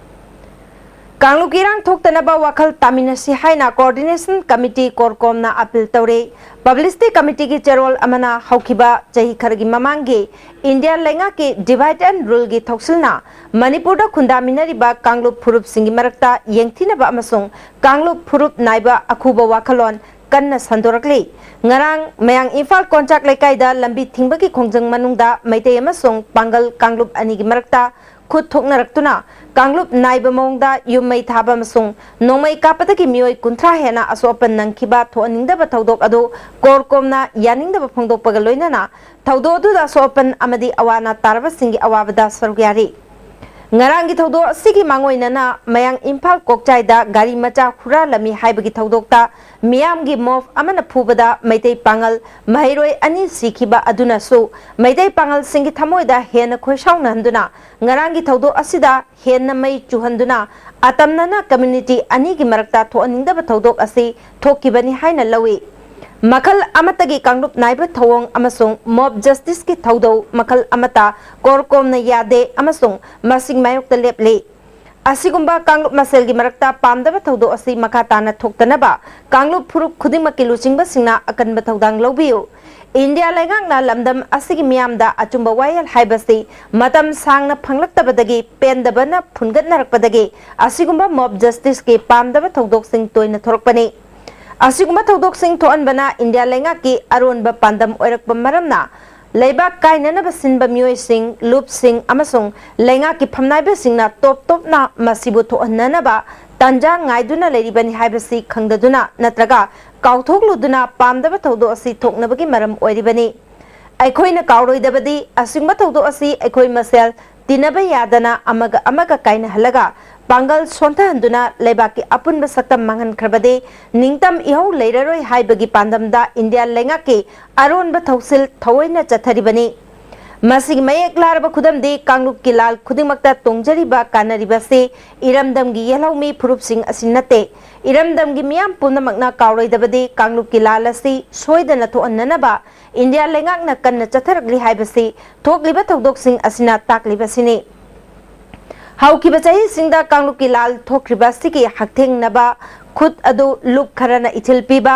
ꯀꯥꯡꯂꯨꯞꯀꯤ ꯏꯔꯥꯡ ꯊꯣꯛꯇꯅꯕ ꯋꯥꯈꯜ ꯇꯥꯃꯤꯟꯅꯁꯤ ꯍꯥꯏꯅ ꯀꯣꯑꯣꯔꯗꯤꯅꯦꯁꯟ ꯀꯃꯤꯇꯤ ꯀꯣꯔꯀꯣꯝꯅ ꯑꯄꯤꯜ ꯇꯧꯔꯦ꯫ ꯄꯕ꯭ꯂꯤꯁꯤꯇꯤ ꯀꯃꯤꯇꯤꯒꯤ ꯆꯦꯔꯣꯜ ꯑꯃꯅ ꯍꯧꯈꯤꯕ ꯆꯍꯤ ꯈꯔꯒꯤ ꯃꯃꯥꯡꯒꯤ ꯏꯟꯗꯤꯌꯥ ꯂꯩꯉꯥꯛꯀꯤ ꯗꯤꯚꯥꯏꯗ ꯑꯦꯟ ꯔꯨꯜꯒꯤ ꯊꯧꯁꯤꯜꯅ ꯃꯅꯤꯄꯨꯔꯗ ꯈꯨꯟꯗꯥꯃꯤꯟꯅꯔꯤꯕ ꯀꯥꯡꯂꯨꯞ ꯐꯨꯔꯨꯞꯁꯤꯡꯒꯤ ꯃꯔꯛꯇ ꯌꯦꯡꯊꯤꯅꯕ ꯑꯃꯁꯨꯡ ꯀꯥꯡꯂꯨꯞ ꯐꯨꯔꯨꯞ ꯅꯥꯏꯕ ꯑꯈꯨꯕ ꯋꯥꯈꯜꯂꯣꯟ ꯀꯟꯅ ꯁꯟꯗꯣꯔꯛꯂꯤ꯫ ꯉꯔꯥꯡ ꯃꯌꯥꯡ ꯏꯝꯐꯥꯜ ꯀꯣꯟꯆꯥꯛ ꯂꯩꯀꯥꯏꯗ ꯂꯝꯕꯤ ꯊꯤꯡꯕꯒꯤ ꯈꯣꯡꯖꯪ ꯃꯅꯨꯡꯗ ꯃꯩꯇꯩ ꯑꯃꯁꯨꯡ ꯄꯥꯡꯒꯜ ꯀꯥꯡꯂꯨꯞ ꯑꯅꯤꯒꯤ ꯃꯔꯛꯇ ꯈꯨꯠ ꯊꯣꯛꯅꯔꯛꯇꯨꯅ ꯀꯥꯡꯂꯨꯞ ꯅꯥꯏꯕ ꯃꯑꯣꯡꯗ ꯌꯨꯝ ꯃꯩ ꯊꯥꯕ ꯑꯃꯁꯨꯡ ꯅꯣꯡꯃꯩ ꯀꯥꯞꯄꯗꯒꯤ ꯃꯤꯑꯣꯏ ꯀꯨꯟꯊ꯭ꯔꯥ ꯍꯦꯟꯅ ꯑꯁꯣꯛ ꯑꯄꯟ ꯅꯪꯈꯤꯕ ꯊꯣꯛꯍꯟꯅꯤꯡꯗꯕ ꯊꯧꯗꯣꯛ ꯑꯗꯨ ꯀꯣꯔ ꯀꯣꯝꯅ ꯌꯥꯅꯤꯡꯗꯕ ꯐꯣꯡꯗꯣꯛꯄꯒ ꯂꯣꯏꯅꯅ ꯊꯧꯗꯣꯛ ꯑꯗꯨꯗ ꯑꯁꯣꯛ ꯑꯄꯟ ꯑꯃꯗꯤ ꯑꯋꯥ ꯑꯅꯥ ꯇꯥꯔꯕꯁꯤꯡꯒꯤ ꯑꯋꯥꯕꯗ ꯁꯔꯨꯛ ꯌꯥꯔꯤ꯫ ꯉꯔꯥꯡꯒꯤ ꯊꯧꯗꯣꯛ ꯑꯁꯤꯒꯤ ꯃꯥꯡꯑꯣꯏꯅꯅ ꯃꯌꯥꯡ ꯏꯝꯐꯥꯜ ꯀꯣꯛꯆꯥꯏꯗ ꯒꯥꯔꯤ ꯃꯆꯥ ꯍꯨꯔꯥꯜꯂꯝꯃꯤ ꯍꯥꯏꯕꯒꯤ ꯊꯧꯗꯣꯛꯇ ꯃꯤꯌꯥꯝꯒꯤ ꯃꯣꯞ ꯑꯃꯅ ꯐꯨꯕꯗ ꯃꯩꯇꯩ ꯄꯥꯉꯜ ꯃꯍꯩꯔꯣꯏ ꯑꯅꯤ ꯁꯤꯈꯤꯕ ꯑꯗꯨꯅꯁꯨ ꯃꯩꯇꯩ ꯄꯥꯉꯜꯁꯤꯡꯒꯤ ꯊꯃꯣꯏꯗ ꯍꯦꯟꯅ ꯈꯣꯏꯁꯥꯎꯅꯍꯟꯗꯨꯅ ꯉꯔꯥꯡꯒꯤ ꯊꯧꯗꯣꯛ ꯑꯁꯤꯗ ꯍꯦꯟꯅ ꯃꯩ ꯆꯨꯍꯟꯗꯨꯅ ꯑꯇꯝꯅꯅ ꯀꯝꯃ꯭ꯌꯨꯅꯤꯇꯤ ꯑꯅꯤꯒꯤ ꯃꯔꯛꯇ ꯊꯣꯛꯍꯟꯅꯤꯡꯗꯕ ꯊꯧꯗꯣꯛ ꯑꯁꯤ ꯊꯣꯛꯈꯤꯕꯅꯤ ꯍꯥꯏꯅ ꯂꯧꯏ꯫ ꯃꯈꯜ ꯑꯃꯠꯇꯒꯤ ꯀꯥꯡꯂꯨꯞ ꯅꯥꯏꯕ ꯊꯧꯑꯣꯡ ꯑꯃꯁꯨꯡ ꯃꯣꯕ ꯖꯁꯇꯤꯁꯀꯤ ꯊꯧꯗꯧ ꯃꯈꯜ ꯑꯃꯠꯇ ꯀꯣꯔ ꯀꯣꯝꯅ ꯌꯥꯗꯦ ꯑꯃꯁꯨꯡ ꯃꯁꯤꯒꯤ ꯃꯥꯌꯣꯛꯇ ꯂꯦꯞꯂꯤ꯫ ꯑꯁꯤꯒꯨꯝꯕ ꯀꯥꯡꯂꯨꯞ ꯃꯁꯦꯜꯒꯤ ꯃꯔꯛꯇ ꯄꯥꯝꯗꯕ ꯊꯧꯗꯣꯛ ꯑꯁꯤ ꯃꯈꯥ ꯇꯥꯅ ꯊꯣꯛꯇꯅꯕ ꯀꯥꯡꯂꯨꯞ ꯐꯨꯔꯨꯞ ꯈꯨꯗꯤꯡꯃꯛꯀꯤ ꯂꯨꯆꯤꯡꯕꯁꯤꯡꯅ ꯑꯀꯟꯕ ꯊꯧꯗꯥꯡ ꯂꯧꯕꯤꯌꯨ꯫ ꯏꯟꯗꯤꯌꯥ ꯂꯩꯉꯥꯛꯅ ꯂꯝꯗꯝ ꯑꯁꯤꯒꯤ ꯃꯤꯌꯥꯝꯗ ꯑꯆꯨꯝꯕ ꯋꯥꯌꯦꯜ ꯍꯥꯏꯕꯁꯤ ꯃꯇꯝ ꯁꯥꯡꯅ ꯐꯪꯂꯛꯇꯕꯗꯒꯤ ꯄꯦꯟꯗꯕꯅ ꯐꯨꯟꯒꯠꯅꯔꯛꯄꯗꯒꯤ ꯑꯁꯤꯒꯨꯝꯕ ꯃꯣꯕ ꯖꯁꯇꯤꯁꯀꯤ ꯄꯥꯝꯗꯕ ꯊꯧꯗꯣꯛꯁꯤꯡ ꯇꯣꯏꯅ ꯊꯣꯔꯛꯄꯅꯤ꯫ ꯑꯁꯤꯒꯨꯝꯕ ꯊꯧꯗꯣꯛꯁꯤꯡ ꯊꯣꯛꯍꯟꯕꯅ ꯏꯟꯗꯤꯌꯥ ꯂꯩꯉꯥꯛꯀꯤ ꯑꯔꯣꯟꯕ ꯄꯥꯟꯗꯝ ꯑꯣꯏꯔꯛꯄ ꯃꯔꯝꯅ ꯂꯩꯕꯥꯛ ꯀꯥꯏꯅꯅꯕ ꯁꯤꯟꯕ ꯃꯤꯑꯣꯏꯁꯤꯡ, ꯂꯨꯞꯁꯤꯡ ꯑꯃꯁꯨꯡ ꯂꯩꯉꯥꯛꯀꯤ ꯐꯝꯅꯥꯏꯕꯁꯤꯡꯅ ꯇꯣꯞ ꯇꯣꯞꯅ ꯃꯁꯤꯕꯨ ꯊꯣꯛꯍꯟꯅꯅꯕ ꯇꯥꯟꯖꯥ ꯉꯥꯏꯗꯨꯅ ꯂꯩꯔꯤꯕꯅꯤ ꯍꯥꯏꯕꯁꯤ ꯈꯪꯗꯗꯨꯅ ꯅꯠꯇ꯭ꯔꯒ ꯀꯥꯎꯊꯣꯛꯂꯨꯗꯨꯅ ꯄꯥꯝꯗꯕ ꯊꯧꯗꯣꯛ ꯑꯁꯤ ꯊꯣꯛꯅꯕꯒꯤ ꯃꯔꯝ ꯑꯣꯏꯔꯤꯕꯅꯤ꯫ ꯑꯩꯈꯣꯏꯅ ꯀꯥꯎꯔꯣꯏꯗꯕꯗꯤ ꯑꯁꯤꯒꯨꯝꯕ ꯊꯧꯗꯣꯛ ꯑꯁꯤ ꯑꯩꯈꯣꯏ ꯃꯁꯦꯜ ꯇꯤꯟꯅꯕ ꯌꯥꯗꯅ ꯑꯃꯒ ꯑꯃꯒ ꯀꯥꯏꯅꯍꯜꯂꯒ ꯄꯥꯡꯒꯜ ꯁꯣꯟꯊꯍꯟꯗꯨꯅ ꯂꯩꯕꯥꯛꯀꯤ ꯑꯄꯨꯟꯕ ꯁꯛꯇꯝ ꯃꯥꯡꯍꯟꯈ꯭ꯔꯕꯗꯤ ꯅꯤꯡꯇꯝ ꯏꯍꯧ ꯂꯩꯔꯔꯣꯏ ꯍꯥꯏꯕꯒꯤ ꯄꯥꯟꯗꯝꯗ ꯏꯟꯗꯤꯌꯥ ꯂꯩꯉꯥꯛꯀꯤ ꯑꯔꯣꯟꯕ ꯊꯧꯁꯤꯜ ꯊꯑꯣꯏꯅ ꯆꯠꯊꯔꯤꯕꯅꯤ꯫ ꯃꯁꯤꯒꯤ ꯃꯌꯦꯛ ꯂꯥꯔꯕ ꯈꯨꯗꯝꯗꯤ ꯀꯥꯡꯂꯨꯞꯀꯤ ꯂꯥꯜ ꯈꯨꯗꯤꯡꯃꯛꯇ ꯇꯣꯡꯖꯔꯤꯕ ꯀꯥꯟꯅꯔꯤꯕꯁꯤ ꯏꯔꯝꯗꯝꯒꯤ ꯌꯦꯜꯍꯧꯃꯤ ꯐꯨꯔꯨꯞꯁꯤꯡ ꯑꯁꯤ ꯅꯠꯇꯦ꯫ ꯏꯔꯝꯗꯝꯒꯤ ꯃꯤꯌꯥꯝ ꯄꯨꯝꯅꯃꯛꯅ ꯀꯥꯎꯔꯣꯏꯗꯕꯗꯤ ꯀꯥꯡꯂꯨꯞꯀꯤ ꯂꯥꯜ ꯑꯁꯤ ꯁꯣꯏꯗꯅ ꯊꯣꯛꯍꯟꯅꯅꯕ ꯏꯟꯗꯤꯌꯥ ꯂꯩꯉꯥꯛꯅ ꯀꯟꯅ ꯆꯠꯊꯔꯛꯂꯤ ꯍꯥꯏꯕꯁꯤ ꯊꯣꯛꯂꯤꯕ ꯊꯧꯗꯣꯛꯁꯤꯡ ꯑꯁꯤꯅ ꯇꯥꯛꯂꯤꯕꯁꯤꯅꯤ꯫ ꯍꯧꯈꯤꯕ ꯆꯍꯤꯁꯤꯡꯗ ꯀꯥꯡꯂꯨꯞꯀꯤ ꯂꯥꯜ ꯊꯣꯛꯈ꯭ꯔꯤꯕ ꯑꯁꯤꯒꯤ ꯍꯛꯊꯦꯡꯅꯕ ꯈꯨꯠ ꯑꯗꯨ ꯂꯨꯞ ꯈꯔꯅ ꯏꯊꯤꯜ ꯄꯤꯕ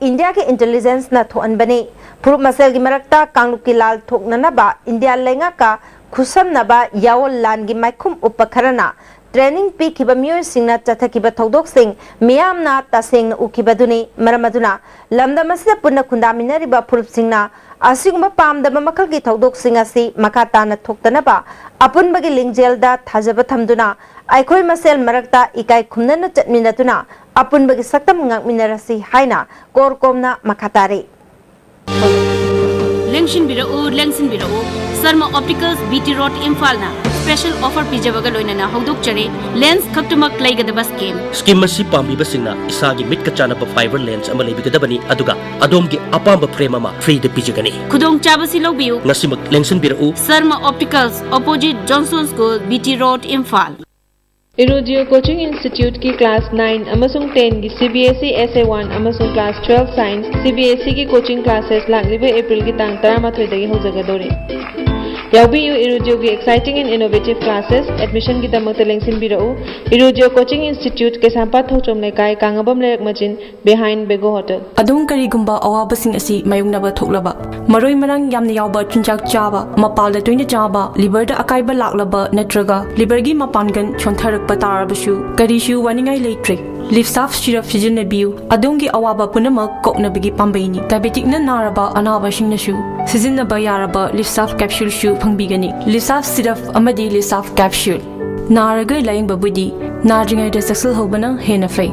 ꯏꯟꯗꯤꯌꯥꯒꯤ ꯏꯟꯇꯦꯂꯤꯖꯦꯟꯁꯅ ꯊꯣꯛꯍꯟꯕꯅꯤ꯫ ꯐꯨꯔꯨꯞ ꯃꯁꯦꯜꯒꯤ ꯃꯔꯛꯇ ꯀꯥꯡꯂꯨꯞꯀꯤ ꯂꯥꯜ ꯊꯣꯛꯅꯅꯕ ꯏꯟꯗꯤꯌꯥ ꯂꯩꯉꯥꯛꯀ ꯈꯨꯠꯁꯝꯅꯕ ꯌꯥꯑꯣꯜ ꯂꯥꯟꯒꯤ ꯃꯥꯏꯈꯨꯝ ꯎꯞꯄ ꯈꯔꯅ training ꯄꯤꯈꯤꯕ ꯃꯤꯑꯣꯏꯁꯤꯡꯅ ꯆꯠꯊꯈꯤꯕ ꯊꯧꯗꯣꯛꯁꯤꯡ ꯃꯤꯌꯥꯝꯅ ꯇꯁꯦꯡꯅ ꯎꯈꯤꯕꯗꯨꯅꯤ꯫ ꯃꯔꯝ ꯑꯗꯨꯅ ꯂꯝꯗꯝ ꯑꯁꯤꯗ ꯄꯨꯟꯅ ꯈꯨꯟꯗꯥꯃꯤꯟꯅꯔꯤꯕ ꯐꯨꯔꯨꯞꯁꯤꯡꯅ ꯑꯁꯤꯒꯨꯝꯕ ꯄꯥꯝꯗꯕ ꯃꯈꯜꯒꯤ ꯊꯧꯗꯣꯛꯁꯤꯡ ꯑꯁꯤ ꯃꯈꯥ ꯇꯥꯅ ꯊꯣꯛꯇꯅꯕ ꯑꯄꯨꯟꯕꯒꯤ ꯂꯤꯡꯖꯦꯜꯗ ꯊꯥꯖꯕ ꯊꯝꯗꯨꯅ ꯑꯩꯈꯣꯏ ꯃꯁꯦꯜ ꯃꯔꯛꯇ ꯏꯀꯥꯏ ꯈꯨꯝꯅꯅ ꯆꯠꯃꯤꯟꯅꯗꯨꯅ ꯑꯄꯨꯟꯕꯒꯤ ꯁꯛꯇꯝ ꯉꯥꯛꯃꯤꯟꯅꯔꯁꯤ ꯍꯥꯏꯅ ꯀꯣꯔꯀꯣꯝꯅ ꯃꯈꯥ ꯇꯥꯔꯤ꯫ ꯂꯦꯡꯁꯤꯟꯕꯤꯔꯛꯎ, ꯂꯦꯡꯁꯤꯟꯕꯤꯔꯛꯎ꯫ Sharma optics B T road ꯏꯝꯐꯥꯜꯅ ꯁ꯭ꯄꯦꯁꯦꯜ ꯑꯣꯐꯔ ꯄꯤꯖꯕꯒ ꯂꯣꯏꯅꯅ ꯍꯧꯗꯣꯛꯆꯔꯤ ꯂꯦꯟꯁ ꯈꯛꯇꯃꯛ ꯂꯩꯒꯗꯕ ꯁ꯭ꯀꯤꯝ꯫ ꯁ꯭ꯀꯤꯝ ꯑꯁꯤ ꯄꯥꯝꯕꯤꯕꯁꯤꯡꯅ ꯏꯁꯥꯒꯤ ꯃꯤꯠꯀ ꯆꯥꯟꯅꯕ ꯐꯥꯏꯕꯔ ꯂꯦꯟꯁ ꯑꯃ ꯂꯩꯕꯤꯒꯗꯕꯅꯤ, ꯑꯗꯨꯒ ꯑꯗꯣꯝꯒꯤ ꯑꯄꯥꯝꯕ ꯐ꯭ꯔꯦꯝ ꯑꯃ ꯐ꯭ꯔꯤꯗ ꯄꯤꯖꯒꯅꯤ꯫ ꯈꯨꯗꯣꯡꯆꯥꯕꯁꯤ ꯂꯧꯕꯤꯌꯨ꯫ ꯉꯁꯤꯃꯛ ꯂꯦꯡꯁꯤꯟꯕꯤꯔꯛꯎ꯫ Sharma optics, opposite Johnson school, B T road, Imphal. ꯏꯔꯣꯗꯤꯑꯣ ꯀꯣꯆꯤꯡ ꯏꯟꯁꯇꯤꯇ꯭ꯌꯨꯠꯀꯤ ꯀ꯭ꯂꯥꯁ ꯅꯥꯏꯟ ꯑꯃꯁꯨꯡ ꯇꯦꯟꯒꯤ C B S E S A one ꯑꯃꯁꯨꯡ class twelve science C B S ꯏꯒꯤ ꯀꯣꯆꯤꯡ ꯀ꯭ꯂꯥꯁꯦꯁ ꯂꯥꯛꯂꯤꯕ ꯑꯦꯄ꯭ꯔꯤꯜꯒꯤ ꯇꯥꯡ ꯇꯔꯥꯃꯥꯊꯣꯏꯗꯒꯤ ꯍꯧꯖꯒꯗꯧꯔꯤ꯫ ꯌꯥꯎꯕꯤꯌꯨ ꯏꯔꯣꯗꯤꯑꯣꯒꯤ exciting and innovative classes꯫ ꯑꯦꯗꯃꯤꯁꯟꯒꯤꯗꯃꯛꯇ ꯂꯦꯡꯁꯤꯟꯕꯤꯔꯛꯎ꯫ ꯏꯔꯣꯗꯤꯑꯣ ꯀꯣꯆꯤꯡ ꯏꯟꯁꯇꯤꯇ꯭ꯌꯨꯠ, ꯀꯩꯁꯥꯝꯄꯥꯠ ꯊꯣꯡꯆꯣꯝ ꯂꯩꯀꯥꯏ, ꯀꯥꯉꯕꯝ ꯂꯩꯔꯛ ꯃꯆꯤꯟ, behind Bego Hotel꯫ ꯑꯗꯣꯝ ꯀꯔꯤꯒꯨꯝꯕ ꯑꯋꯥꯕꯁꯤꯡ ꯑꯁꯤ ꯃꯥꯌꯣꯛꯅꯕ ꯊꯣꯛꯂꯕ, ꯃꯔꯣꯏ ꯃꯔꯥꯡ ꯌꯥꯝꯅ ꯌꯥꯎꯕ ꯆꯤꯟꯖꯥꯛ ꯆꯥꯕ, ꯃꯄꯥꯜꯗ ꯇꯣꯏꯅ ꯆꯥꯕ, ꯂꯤꯚꯔꯗ ꯑꯀꯥꯏꯕ ꯂꯥꯛꯂꯕ ꯅꯠꯇ꯭ꯔꯒ ꯂꯤꯚꯔꯒꯤ ꯃꯄꯥꯟꯒꯟ ꯁꯣꯟꯊꯔꯛꯄ ꯇꯥꯔꯕꯁꯨ ꯀꯔꯤꯁꯨ ꯋꯥꯅꯤꯡꯉꯥꯏ ꯂꯩꯇ꯭ꯔꯦ꯫ ꯂꯤꯞꯁꯥꯐ ꯁꯤꯔꯞ ꯁꯤꯖꯤꯟꯅꯕꯤꯌꯨ꯫ ꯑꯗꯣꯝꯒꯤ ꯑꯋꯥꯕ ꯄꯨꯝꯅꯃꯛ ꯀꯣꯛꯅꯕꯒꯤ ꯄꯥꯝꯕꯩꯅꯤ꯫ ꯗꯥꯏꯕꯦꯇꯤꯛꯅ ꯅꯥꯔꯕ ꯑꯅꯥꯕꯁꯤꯡꯅꯁꯨ ꯁꯤꯖꯤꯟꯅꯕ ꯌꯥꯔꯕ ꯂꯤꯞꯁꯥꯐ ꯀꯦꯞꯁꯨꯜꯁꯨ ꯐꯪꯕꯤꯒꯅꯤ꯫ ꯂꯤꯞꯁꯥꯐ ꯁꯤꯔꯞ ꯑꯃꯗꯤ ꯂꯤꯞꯁꯥꯐ ꯀꯦꯞꯁꯨꯜ꯫ ꯅꯥꯔꯒ ꯂꯥꯌꯦꯡꯕꯕꯨꯗꯤ ꯅꯥꯗ꯭ꯔꯤꯉꯩꯗ ꯆꯦꯛꯁꯤꯜꯍꯧꯕꯅ ꯍꯦꯟꯅ ꯐꯩ꯫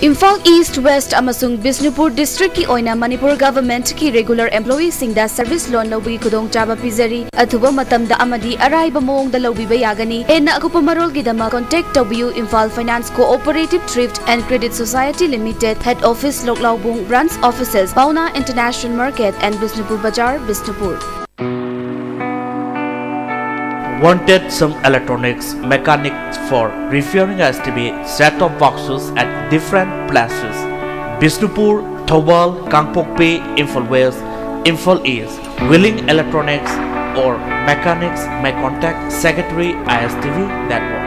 ꯏꯝꯐꯥꯜ ꯏꯁ꯭ꯠ, ꯋꯦꯁ꯭ꯠ ꯑꯃꯁꯨꯡ ꯕꯤꯁꯅꯨꯄꯨꯔ ꯗꯤꯁ꯭ꯠꯔꯤꯛꯀꯤ ꯑꯣꯏꯅ ꯃꯅꯤꯄꯨꯔ ꯒꯚꯔꯟꯃꯦꯟꯠꯀꯤ ꯔꯦꯒꯨꯂꯔ ꯑꯦꯝꯄ꯭ꯂꯣꯌꯤꯁꯤꯡꯗ ꯁꯔꯚꯤꯁ ꯂꯣꯟ ꯂꯧꯕꯒꯤ ꯈꯨꯗꯣꯡꯆꯥꯕ ꯄꯤꯖꯔꯤ꯫ ꯑꯊꯨꯕ ꯃꯇꯝꯗ ꯑꯃꯗꯤ ꯑꯔꯥꯏꯕ ꯃꯑꯣꯡꯗ ꯂꯧꯕꯤꯕ ꯌꯥꯒꯅꯤ꯫ ꯍꯦꯟꯅ ꯑꯀꯨꯞꯄ ꯃꯔꯣꯜꯒꯤꯗꯃꯛ contact ꯇꯧꯕꯤꯌꯨ, Imphal Finance Cooperative Thrift and Credit Society Limited, Head Office, ꯂꯣꯛꯂꯥꯎꯕꯨꯡ, Branch Offices, Paona International Market and Bishnupur Bazar, Bishnupur. Wanted some electronics mechanics for repairing S T V set-top boxes at different places: Bishnupur, Thoubal, Kangpokpi, Imphal West, Imphal East. Willing electronics or mechanics may contact Secretary I S T V Network.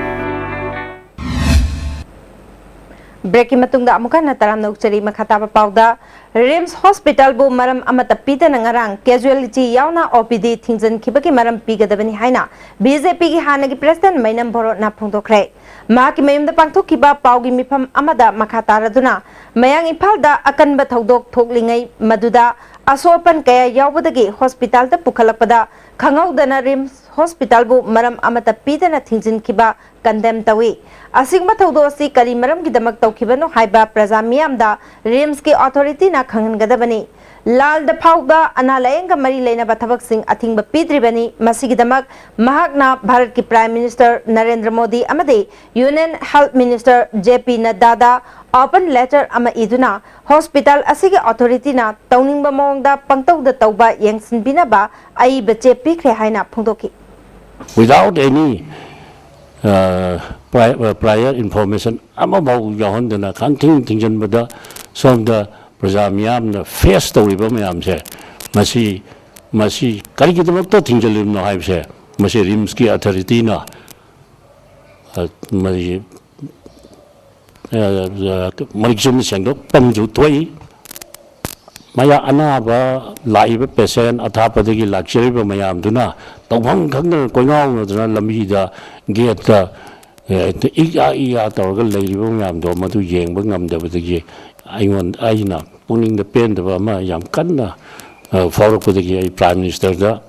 ꯕ꯭ꯔꯦꯛꯀꯤ ꯃꯇꯨꯡꯗ ꯑꯃꯨꯛ ꯍꯟꯅ ꯇꯔꯥꯝꯅ ꯑꯣꯛꯆꯔꯤ꯫ ꯃꯈꯥ ꯇꯥꯕ ꯄꯥꯎꯗ, ꯔꯤꯝꯁ ꯍꯣꯁꯄꯤꯇꯥꯜꯕꯨ ꯃꯔꯝ ꯑꯃꯠꯇ ꯄꯤꯗꯅ ꯉꯔꯥꯡ ꯀꯦꯖꯨꯋꯦꯂꯤꯇꯤ ꯌꯥꯎꯅ ꯑꯣ ꯄꯤ ꯗꯤ ꯊꯤꯡꯖꯤꯟꯈꯤꯕꯒꯤ ꯃꯔꯝ ꯄꯤꯒꯗꯕꯅꯤ ꯍꯥꯏꯅ ꯕꯤ ꯖꯦ ꯄꯤꯒꯤ ꯍꯥꯟꯅꯒꯤ ꯄ꯭ꯔꯦꯁꯤꯗꯦꯟꯠ ꯃꯩꯅꯝ ꯚꯣꯔꯣꯠꯅ ꯐꯣꯡꯗꯣꯛꯈ꯭ꯔꯦ꯫ ꯃꯍꯥꯛꯀꯤ ꯃꯌꯨꯝꯗ ꯄꯥꯡꯊꯣꯛꯈꯤꯕ ꯄꯥꯎꯒꯤ ꯃꯤꯐꯝ ꯑꯃꯗ ꯃꯈꯥ ꯇꯥꯔꯗꯨꯅ, ꯃꯌꯥꯡ ꯏꯝꯐꯥꯜꯗ ꯑꯀꯟꯕ ꯊꯧꯗꯣꯛ ꯊꯣꯛꯂꯤꯉꯩ ꯃꯗꯨꯗ ꯑꯁꯣꯛ ꯑꯄꯟ ꯀꯌꯥ ꯌꯥꯎꯕꯗꯒꯤ ꯍꯣꯁꯄꯤꯇꯥꯜꯗ ꯄꯨꯈꯠꯂꯛꯄꯗ ꯈꯪꯍꯧꯗꯅ ꯔꯤꯝꯁ ꯍꯣꯁꯄꯤꯇꯥꯜꯕꯨ ꯃꯔꯝ ꯑꯃꯠꯇ ꯄꯤꯗꯅ ꯊꯤꯡꯖꯤꯟꯈꯤꯕ ꯀꯟꯗꯦꯝ ꯇꯧꯏ꯫ ꯑꯁꯤꯒꯨꯝꯕ ꯊꯧꯗꯣꯛ ꯑꯁꯤ ꯀꯔꯤ ꯃꯔꯝꯒꯤꯗꯃꯛ ꯇꯧꯈꯤꯕꯅꯣ ꯍꯥꯏꯕ ꯄ꯭ꯔꯖꯥ ꯃꯤꯌꯥꯝꯗ ꯔꯤꯝꯁꯀꯤ ꯑꯣꯊꯣꯔꯤꯇꯤꯅ ꯈꯪꯍꯟꯒꯗꯕꯅꯤ꯫ ꯂꯥꯜꯗ ꯐꯥꯎꯕ ꯑꯅꯥ ꯂꯥꯌꯦꯡꯒ ꯃꯔꯤ ꯂꯩꯅꯕ ꯊꯕꯛꯁꯤꯡ ꯑꯊꯤꯡꯕ ꯄꯤꯗ꯭ꯔꯤꯕꯅꯤ꯫ ꯃꯁꯤꯒꯤꯗꯃꯛ ꯃꯍꯥꯛꯅ ꯚꯥꯔꯠꯀꯤ ꯄ꯭ꯔꯥꯏꯝ ꯃꯤꯅꯤꯁꯇꯔ ꯅꯔꯦꯟꯗ꯭ꯔ ꯃꯣꯗꯤ ꯑꯃꯗꯤ ꯌꯨꯅꯤꯌꯟ ꯍꯦꯜꯊ ꯃꯤꯅꯤꯁꯇꯔ ꯖꯦ ꯄꯤ ꯅꯗ꯭ꯗꯥꯗ ꯑꯣꯄꯟ ꯂꯦꯇꯔ ꯑꯃ ꯏꯗꯨꯅ ꯍꯣꯁꯄꯤꯇꯥꯜ ꯑꯁꯤꯒꯤ ꯑꯣꯊꯣꯔꯤꯇꯤꯅ ꯇꯧꯅꯤꯡꯕ ꯃꯑꯣꯡꯗ ꯄꯪꯇꯧꯗ ꯇꯧꯕ ꯌꯦꯡꯁꯤꯟꯕꯤꯅꯕ ꯑꯏꯕ ꯆꯦ ꯄꯤꯈ꯭ꯔꯦ ꯍꯥꯏꯅ ꯐꯣꯡꯗꯣꯛꯈꯤ꯫ Without any uh, pri- uh, prior information ꯑꯃꯐꯥꯎ ꯌꯥꯎꯍꯟꯗꯅ ꯈꯪꯊꯤꯡ ꯊꯤꯡꯖꯤꯟꯕꯗ ꯁꯣꯝꯗ ꯄ꯭ꯔꯖꯥ ꯃꯤꯌꯥꯝꯅ ꯐꯦꯁ ꯇꯧꯔꯤꯕ ꯃꯌꯥꯝꯁꯦ ꯃꯁꯤ ꯃꯁꯤ ꯀꯔꯤꯒꯤꯗꯃꯛꯇ ꯊꯤꯡꯖꯤꯜꯂꯤꯕꯅꯣ ꯍꯥꯏꯕꯁꯦ ꯃꯁꯤ ꯔꯤꯝꯁꯀꯤ ꯑꯣꯊꯣꯔꯤꯇꯤꯅ ꯃꯁꯤ ꯃꯔꯤꯛ ꯆꯨꯝꯅ ꯁꯦꯡꯗꯣꯛꯐꯝꯁꯨ ꯊꯣꯛꯏ꯫ ꯃꯌꯥ ꯑꯅꯥꯕ ꯂꯥꯛꯏꯕ ꯄꯦꯁꯦꯟ ꯑꯊꯥꯞꯄꯗꯒꯤ ꯂꯥꯛꯆꯔꯤꯕ ꯃꯌꯥꯝꯗꯨꯅ ꯇꯧꯐꯝ ꯈꯪꯗꯅ ꯀꯣꯏꯉꯥꯎꯅꯗꯅ ꯂꯝꯕꯤꯗ ꯒꯦꯠꯇ ꯏꯛ ꯏꯛ ꯇꯧꯔꯒ ꯂꯩꯔꯤꯕ ꯃꯌꯥꯝꯗꯣ ꯃꯗꯨ ꯌꯦꯡꯕ ꯉꯝꯗꯕꯗꯒꯤ ꯑꯩꯉꯣꯟꯗ ꯑꯩꯅ ꯄꯨꯛꯅꯤꯡꯗ ꯄꯦꯟꯗꯕ ꯑꯃ ꯌꯥꯝ ꯀꯟꯅ ꯐꯥꯎꯔꯛꯄꯗꯒꯤ ꯑꯩ ꯄ꯭ꯔꯥꯏꯝ ꯃꯤꯅꯤꯁꯇꯔꯗ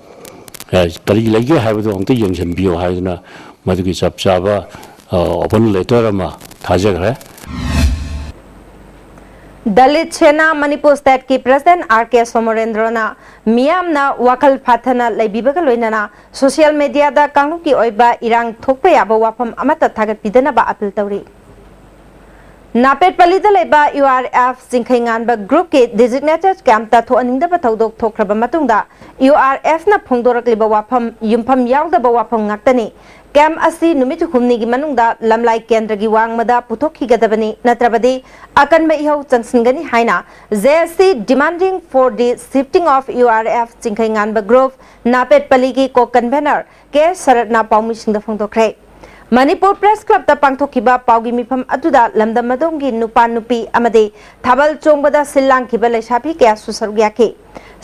ꯀꯔꯤ ꯂꯩꯒꯦ ꯍꯥꯏꯕꯗꯣ ꯑꯃꯨꯛꯇ ꯌꯦꯡꯁꯤꯟꯕꯤꯌꯨ ꯍꯥꯏꯗꯨꯅ ꯃꯗꯨꯒꯤ ꯆꯞ ꯆꯥꯕ ꯑꯣꯄꯟ ꯂꯦꯇꯔ ꯑꯃ ꯊꯥꯖꯈ꯭ꯔꯦ꯫ ꯗꯂꯤꯠ ꯁꯦꯅꯥ ꯃꯅꯤꯄꯨꯔ ꯁ꯭ꯇꯦꯠꯀꯤ ꯄ꯭ꯔꯦꯁꯤꯗꯦꯟꯠ ꯑꯥꯔ ꯀꯦ ꯁꯣꯃꯣꯔꯦꯟꯗ꯭ꯔꯣꯅ ꯃꯤꯌꯥꯝꯅ ꯋꯥꯈꯜ ꯐꯥꯊꯅ ꯂꯩꯕꯤꯕꯒ ꯂꯣꯏꯅꯅ ꯁꯣꯁꯤꯌꯦꯜ ꯃꯦꯗꯤꯌꯥꯗ ꯀꯥꯡꯂꯨꯞꯀꯤ ꯑꯣꯏꯕ ꯏꯔꯥꯡ ꯊꯣꯛꯄ ꯌꯥꯕ ꯋꯥꯐꯝ ꯑꯃꯠꯇ ꯊꯥꯒꯠꯄꯤꯗꯅꯕ ꯑꯥꯄꯤꯜ ꯇꯧꯔꯤ꯫ ꯅꯥꯄꯦꯠꯄꯜꯂꯤꯗ ꯂꯩꯕ ꯌꯨ ꯑꯥꯔ ꯑꯦꯐ ꯆꯤꯡꯈꯩꯉꯥꯟꯕ ꯒ꯭ꯔꯨꯞꯀꯤ ꯗꯤꯖꯤꯒꯅꯦꯇꯦꯗ ꯀꯦꯝꯞꯇ ꯊꯣꯛꯍꯟꯅꯤꯡꯗꯕ ꯊꯧꯗꯣꯛ ꯊꯣꯛꯈ꯭ꯔꯕ ꯃꯇꯨꯡꯗ ꯌꯨ ꯑꯥꯔ ꯑꯦꯐꯅ ꯐꯣꯡꯗꯣꯔꯛꯂꯤꯕ ꯋꯥꯐꯝ ꯌꯨꯝꯐꯝ ꯌꯥꯎꯗꯕ ꯋꯥꯐꯝ ꯉꯥꯛꯇꯅꯤ꯫ ꯀꯦꯝꯞ ꯑꯁꯤ ꯅꯨꯃꯤꯠ ꯍꯨꯝꯅꯤꯒꯤ ꯃꯅꯨꯡꯗ ꯂꯝꯂꯥꯏ ꯀꯦꯟꯗ꯭ꯔꯒꯤ ꯋꯥꯡꯃꯗ ꯄꯨꯊꯣꯛꯈꯤꯒꯗꯕꯅꯤ, ꯅꯠꯇ꯭ꯔꯕꯗꯤ ꯑꯀꯟꯕ ꯏꯍꯧ ꯆꯪꯁꯤꯟꯒꯅꯤ ꯍꯥꯏꯅ J S C Demanding for the Shifting of U R F ꯆꯤꯡꯈꯩꯉꯥꯟꯕ ꯒ꯭ꯔꯨꯞ ꯅꯥꯄꯦꯠꯄꯜꯂꯤꯒꯤ ꯀꯣ ꯀꯟꯚꯦꯅꯔ ꯀꯦ ꯁꯔꯠꯅ ꯄꯥꯎꯃꯤꯁꯤꯡꯗ ꯐꯣꯡꯗꯣꯛꯈ꯭ꯔꯦ꯫ ꯃꯅꯤꯄꯨꯔ ꯄ꯭ꯔꯦꯁ ꯀ꯭ꯂꯕꯇ ꯄꯥꯡꯊꯣꯛꯈꯤꯕ ꯄꯥꯎꯒꯤ ꯃꯤꯐꯝ ꯑꯗꯨꯗ ꯂꯝꯗꯝ ꯑꯗꯣꯝꯒꯤ ꯅꯨꯄꯥ ꯅꯨꯄꯤ ꯑꯃꯗꯤ ꯊꯥꯕꯜ ꯆꯣꯡꯕꯗ ꯁꯤꯜ ꯂꯥꯡꯈꯤꯕ ꯂꯩꯁꯥꯕꯤ ꯀꯌꯥꯁꯨ ꯁꯔꯨꯛ ꯌꯥꯈꯤ꯫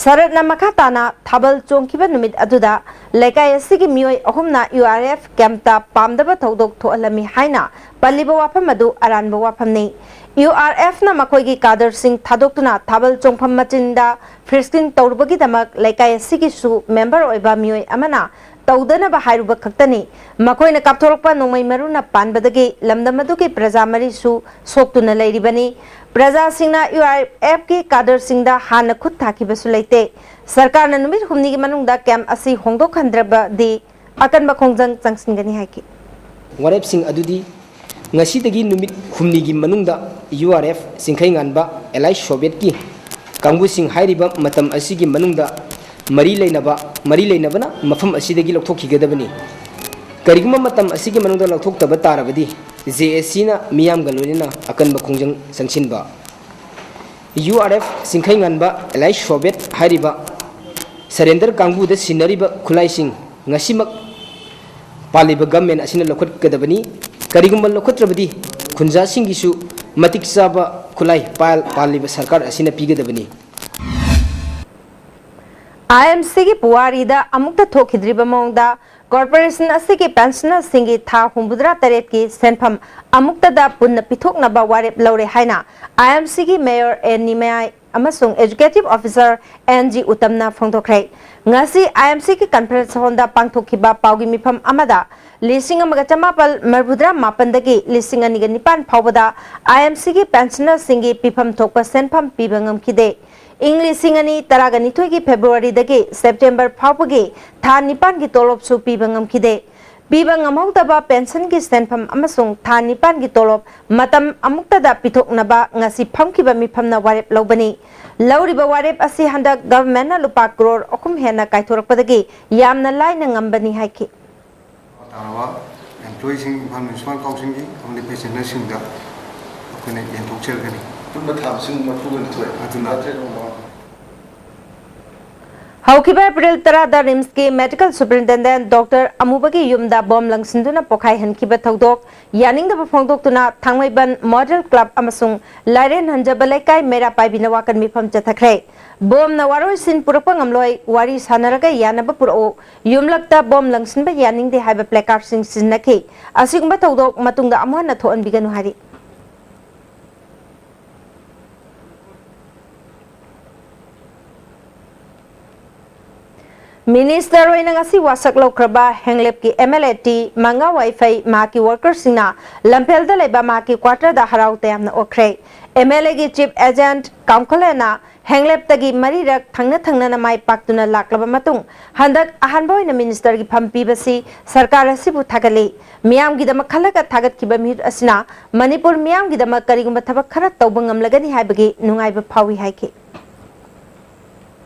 ꯁꯔꯠꯅ ꯃꯈꯥ ꯇꯥꯅ ꯊꯥꯕꯜ ꯆꯣꯡꯈꯤꯕ ꯅꯨꯃꯤꯠ ꯑꯗꯨꯗ ꯂꯩꯀꯥꯏ ꯑꯁꯤꯒꯤ ꯃꯤꯑꯣꯏ ꯑꯍꯨꯝꯅ U R F ꯀꯦꯝꯞꯇ ꯄꯥꯝꯗꯕ ꯊꯧꯗꯣꯛ ꯊꯣꯛꯍꯜꯂꯝꯃꯤ ꯍꯥꯏꯅ ꯄꯜꯂꯤꯕ ꯋꯥꯐꯝ ꯑꯗꯨ ꯑꯔꯥꯟꯕ ꯋꯥꯐꯝꯅꯤ꯫ U R Fꯅ ꯃꯈꯣꯏꯒꯤ ꯀꯥꯗꯔꯁꯤꯡ ꯊꯥꯗꯣꯛꯇꯨꯅ ꯊꯥꯕꯜ ꯆꯣꯡꯐꯝ ꯃꯆꯤꯟꯗ ꯐ꯭ꯔꯤꯁꯀꯤꯡ ꯇꯧꯔꯨꯕꯒꯤꯗꯃꯛ ꯂꯩꯀꯥꯏ ꯑꯁꯤꯒꯤꯁꯨ ꯃꯦꯝꯕꯔ ꯑꯣꯏꯕ ꯃꯤꯑꯣꯏ ꯑꯃꯅ ꯇꯧꯗꯅꯕ ꯍꯥꯏꯔꯨꯕ ꯈꯛꯇꯅꯤ꯫ ꯃꯈꯣꯏꯅ ꯀꯥꯞꯊꯣꯔꯛꯄ ꯅꯣꯡꯃꯩ ꯃꯔꯨꯅ ꯄꯥꯟꯕꯗꯒꯤ ꯂꯝꯗꯝ ꯑꯗꯨꯒꯤ ꯄ꯭ꯔꯖꯥ ꯃꯔꯤꯁꯨ ꯁꯣꯛꯇꯨꯅ ꯂꯩꯔꯤꯕꯅꯤ꯫ ꯄ꯭ꯔꯖꯥꯁꯤꯡꯅ U R Fꯀꯤ ꯀꯥꯗꯔꯁꯤꯡꯗ ꯍꯥꯟꯅ ꯈꯨꯠ ꯊꯥꯈꯤꯕꯁꯨ ꯂꯩꯇꯦ꯫ ꯁꯔꯀꯥꯔꯅ ꯅꯨꯃꯤꯠ ꯍꯨꯝꯅꯤꯒꯤ ꯃꯅꯨꯡꯗ ꯀꯦꯝꯞ ꯑꯁꯤ ꯍꯣꯡꯗꯣꯛꯍꯟꯗ꯭ꯔꯕꯗꯤ ꯑꯀꯟꯕ ꯈꯣꯡꯖꯪ ꯆꯪꯁꯤꯟꯒꯅꯤ ꯍꯥꯏꯈꯤ꯫ ꯋꯥꯔꯦꯞꯁꯤꯡ ꯑꯗꯨꯗꯤ ꯉꯁꯤꯗꯒꯤ ꯅꯨꯃꯤꯠ ꯍꯨꯝꯅꯤꯒꯤ ꯃꯅꯨꯡꯗ U R F Chingkheinganba Allied Sovietꯀꯤ ꯀꯥꯡꯕꯨꯁꯤꯡ ꯍꯥꯏꯔꯤꯕ ꯃꯇꯝ ꯑꯁꯤꯒꯤ ꯃꯅꯨꯡꯗ ꯃꯔꯤ ꯂꯩꯅꯕ, ꯃꯔꯤ ꯂꯩꯅꯕꯅ ꯃꯐꯝ ꯑꯁꯤꯗꯒꯤ ꯂꯧꯊꯣꯛꯈꯤꯒꯗꯕꯅꯤ꯫ ꯀꯔꯤꯒꯨꯝꯕ ꯃꯇꯝ ꯑꯁꯤꯒꯤ ꯃꯅꯨꯡꯗ ꯂꯧꯊꯣꯛꯇꯕ ꯇꯥꯔꯕꯗꯤ J S Cꯅ ꯃꯤꯌꯥꯝꯒ ꯂꯣꯏꯅꯅ ꯑꯀꯟꯕ ꯈꯣꯡꯖꯪ ꯆꯪꯁꯤꯟꯕ꯫ U R F Chingkheinganba Allied Soviet ꯍꯥꯏꯔꯤꯕ surrender ꯀꯥꯡꯕꯨꯗ ꯁꯤꯟꯅꯔꯤꯕ ꯈꯨꯠꯂꯥꯏꯁꯤꯡ ꯉꯁꯤꯃꯛ ꯄꯥꯜꯂꯤꯕ government ꯑꯁꯤꯅ ꯂꯧꯈꯠꯀꯗꯕꯅꯤ꯫ ꯀꯔꯤꯒꯨꯝꯕ ꯂꯧꯈꯠꯇ꯭ꯔꯕꯗꯤ ꯈꯨꯟꯖꯥꯁꯤꯡꯒꯤꯁꯨ ꯃꯇꯤꯛ ꯆꯥꯕ ꯈꯨꯠꯂꯥꯏ ꯄꯥꯜ-, ꯄꯥꯜꯂꯤꯕ ꯁꯔꯀꯥꯔ ꯑꯁꯤꯅ ꯄꯤꯒꯗꯕꯅꯤ꯫ IMCꯒꯤ ꯄꯨꯋꯥꯔꯤꯗ ꯑꯃꯨꯛꯇ ꯊꯣꯛꯈꯤꯗ꯭ꯔꯤꯕ ꯃꯑꯣꯡꯗ corporation ꯑꯁꯤꯒꯤ pensionerꯁꯤꯡꯒꯤ ꯊꯥ ꯍꯨꯝꯐꯨꯇꯔꯥ ꯇꯔꯦꯠꯀꯤ ꯁꯦꯟꯐꯝ ꯑꯃꯨꯛꯇꯗ ꯄꯨꯟꯅ ꯄꯤꯊꯣꯛꯅꯕ ꯋꯥꯔꯦꯞ ꯂꯧꯔꯦ ꯍꯥꯏꯅ IMCꯒꯤ mayor ꯑꯦ ꯅꯤꯃꯥꯏ ꯑꯃꯁꯨꯡ Executive Officer N G ꯎꯇꯝꯅ ꯐꯣꯡꯗꯣꯛꯈ꯭ꯔꯦ꯫ ꯉꯁꯤ I M C ꯒꯤ conference hall ꯗ ꯄꯥꯡꯊꯣꯛꯈꯤꯕ ꯄꯥꯎꯒꯤ ꯃꯤꯐꯝ ꯑꯃꯗ ꯂꯤꯁꯤꯡ ꯑꯃꯒ ꯆꯃꯥꯄꯜ ꯃꯔꯤꯐꯨꯇꯔꯥ ꯃꯥꯄꯟꯗꯒꯤ ꯂꯤꯁꯤꯡ ꯑꯅꯤꯒ ꯅꯤꯄꯥꯟ ꯐꯥꯎꯕꯗ I M C ꯒꯤ pensioner ꯁꯤꯡꯒꯤ ꯄꯤꯐꯝ ꯊꯣꯛꯄ ꯁꯦꯟꯐꯝ ꯄꯤꯕ ꯉꯝꯈꯤꯗꯦ꯫ ꯏꯪ ꯂꯤꯁꯤꯡ ꯑꯅꯤ ꯇꯔꯥꯒ ꯅꯤꯊꯣꯏꯒꯤ February ꯗꯒꯤ September ꯐꯥꯎꯕꯒꯤ ꯊꯥ ꯅꯤꯄꯥꯟꯒꯤ ꯇꯣꯂꯣꯞꯁꯨ ꯄꯤꯕ ꯉꯝꯈꯤꯗꯦ꯫ ꯄꯤꯕ ꯉꯝꯍꯧꯗꯕ pension ꯒꯤ ꯁꯦꯟꯐꯝ ꯑꯃꯁꯨꯡ ꯊꯥ ꯅꯤꯄꯥꯟꯒꯤ ꯇꯣꯂꯣꯞ ꯃꯇꯝ ꯑꯃꯨꯛꯇꯗ ꯄꯤꯊꯣꯛꯅꯕ ꯉꯁꯤ ꯐꯝꯈꯤꯕ ꯃꯤꯐꯝꯅ ꯋꯥꯔꯦꯞ ꯂꯧꯕꯅꯤ꯫ ꯂꯧꯔꯤꯕ ꯋꯥꯔꯦꯞ ꯑꯁꯤ ꯍꯟꯗꯛ government ꯅ ꯂꯨꯄꯥ ꯀ꯭ꯔꯣꯔ ꯑꯍꯨꯝ ꯍꯦꯟꯅ ꯀꯥꯏꯊꯣꯔꯛꯄꯗꯒꯤ ꯌꯥꯝꯅ ꯂꯥꯏꯅ ꯉꯝꯕꯅꯤ ꯍꯥꯏꯈꯤ꯫ ꯇꯥꯔꯕ employee ꯁꯤꯡ, ꯏꯝꯐꯥꯜ Municipal Council ꯒꯤ ꯑꯃꯗꯤ pensioner ꯁꯤꯡꯗ ꯑꯩꯈꯣꯏꯅ ꯌꯦꯟꯊꯣꯛꯆꯔꯒꯅꯤ꯫ ꯑꯄꯨꯟꯕ ꯊꯥ ꯃꯁꯤꯡ ꯃꯔꯤꯐꯨꯒ ꯅꯤꯊꯣꯏ꯫ ꯑꯗꯨꯅ ꯇꯔꯥꯇꯔꯦꯠ ꯂꯣꯝꯕ꯫ ꯍꯧꯈꯤꯕ April ꯇꯔꯥꯗ RIMS ꯀꯤ Medical Superintendent Doctor ꯑꯃꯨꯕꯒꯤ ꯌꯨꯝꯗ ꯕꯣꯝ ꯂꯪꯁꯤꯟꯗꯨꯅ ꯄꯣꯈꯥꯏꯍꯟꯈꯤꯕ ꯊꯧꯗꯣꯛ ꯌꯥꯅꯤꯡꯗꯕ ꯐꯣꯡꯗꯣꯛꯇꯨꯅ ꯊꯥꯡꯃꯩꯕꯟ Model Club ꯑꯃꯁꯨꯡ ꯂꯥꯏꯔꯦꯟ ꯍꯟꯖꯕ ꯂꯩꯀꯥꯏ ꯃꯩꯔꯥ ꯄꯥꯏꯕꯤꯅ ꯋꯥꯀꯟ ꯃꯤꯐꯝ ꯆꯠꯊꯈ꯭ꯔꯦ꯫ ꯕꯣꯝꯅ ꯋꯥꯔꯣꯏꯁꯤꯟ ꯄꯨꯔꯛꯄ ꯉꯝꯂꯣꯏ, ꯋꯥꯔꯤ ꯁꯥꯟꯅꯔꯒ ꯌꯥꯅꯕ ꯄꯨꯔꯛꯎ, ꯌꯨꯝꯂꯛꯇ ꯕꯣꯝ ꯂꯪꯁꯤꯟꯕ ꯌꯥꯅꯤꯡꯗꯦ ꯍꯥꯏꯕ placard ꯁꯤꯡ ꯁꯤꯖꯤꯟꯅꯈꯤ꯫ ꯑꯁꯤꯒꯨꯝꯕ ꯊꯧꯗꯣꯛ ꯃꯇꯨꯡꯗ ꯑꯃꯨꯛ ꯍꯟꯅ ꯊꯣꯛꯍꯟꯕꯤꯒꯅꯨ ꯍꯥꯏꯔꯤ꯫ Minister ꯑꯣꯏꯅ ꯉꯁꯤ ꯋꯥꯁꯛ ꯂꯧꯈ꯭ꯔꯕ ꯍꯦꯡꯂꯦꯞꯀꯤ M L A ꯇꯤ ꯃꯉꯥ ꯋꯥꯏꯐꯩ ꯃꯍꯥꯛꯀꯤ worker ꯁꯤꯡꯅ ꯂꯝꯐꯦꯜꯗ ꯂꯩꯕ ꯃꯍꯥꯛꯀꯤ quarter ꯗ ꯍꯔꯥꯎ ꯇꯌꯥꯝꯅ ꯑꯣꯛꯈ꯭ꯔꯦ꯫ M L A ꯒꯤ chief agent ꯀꯥꯝꯈꯣꯂꯦꯅ ꯍꯦꯡꯂꯦꯞꯇꯒꯤ ꯃꯔꯤꯔꯛ ꯊꯪꯅ ꯊꯪꯅꯅ ꯃꯥꯏ ꯄꯥꯛꯇꯨꯅ ꯂꯥꯛꯂꯕ ꯃꯇꯨꯡ ꯍꯟꯗꯛ ꯑꯍꯥꯟꯕ ꯑꯣꯏꯅ minister ꯒꯤ ꯐꯝ ꯄꯤꯕꯁꯤ ꯁꯔꯀꯥꯔ ꯑꯁꯤꯕꯨ ꯊꯥꯒꯠꯂꯤ꯫ ꯃꯤꯌꯥꯝꯒꯤꯗꯃꯛ ꯈꯜꯂꯒ ꯊꯥꯒꯠꯈꯤꯕ ꯃꯤꯍꯨꯠ ꯑꯁꯤꯅ ꯃꯅꯤꯄꯨꯔ ꯃꯤꯌꯥꯝꯒꯤꯗꯃꯛ ꯀꯔꯤꯒꯨꯝꯕ ꯊꯕꯛ ꯈꯔ ꯇꯧꯕ ꯉꯝꯂꯒꯅꯤ ꯍꯥꯏꯕꯒꯤ ꯅꯨꯡꯉꯥꯏꯕ ꯐꯥꯎꯏ ꯍꯥꯏꯈꯤ꯫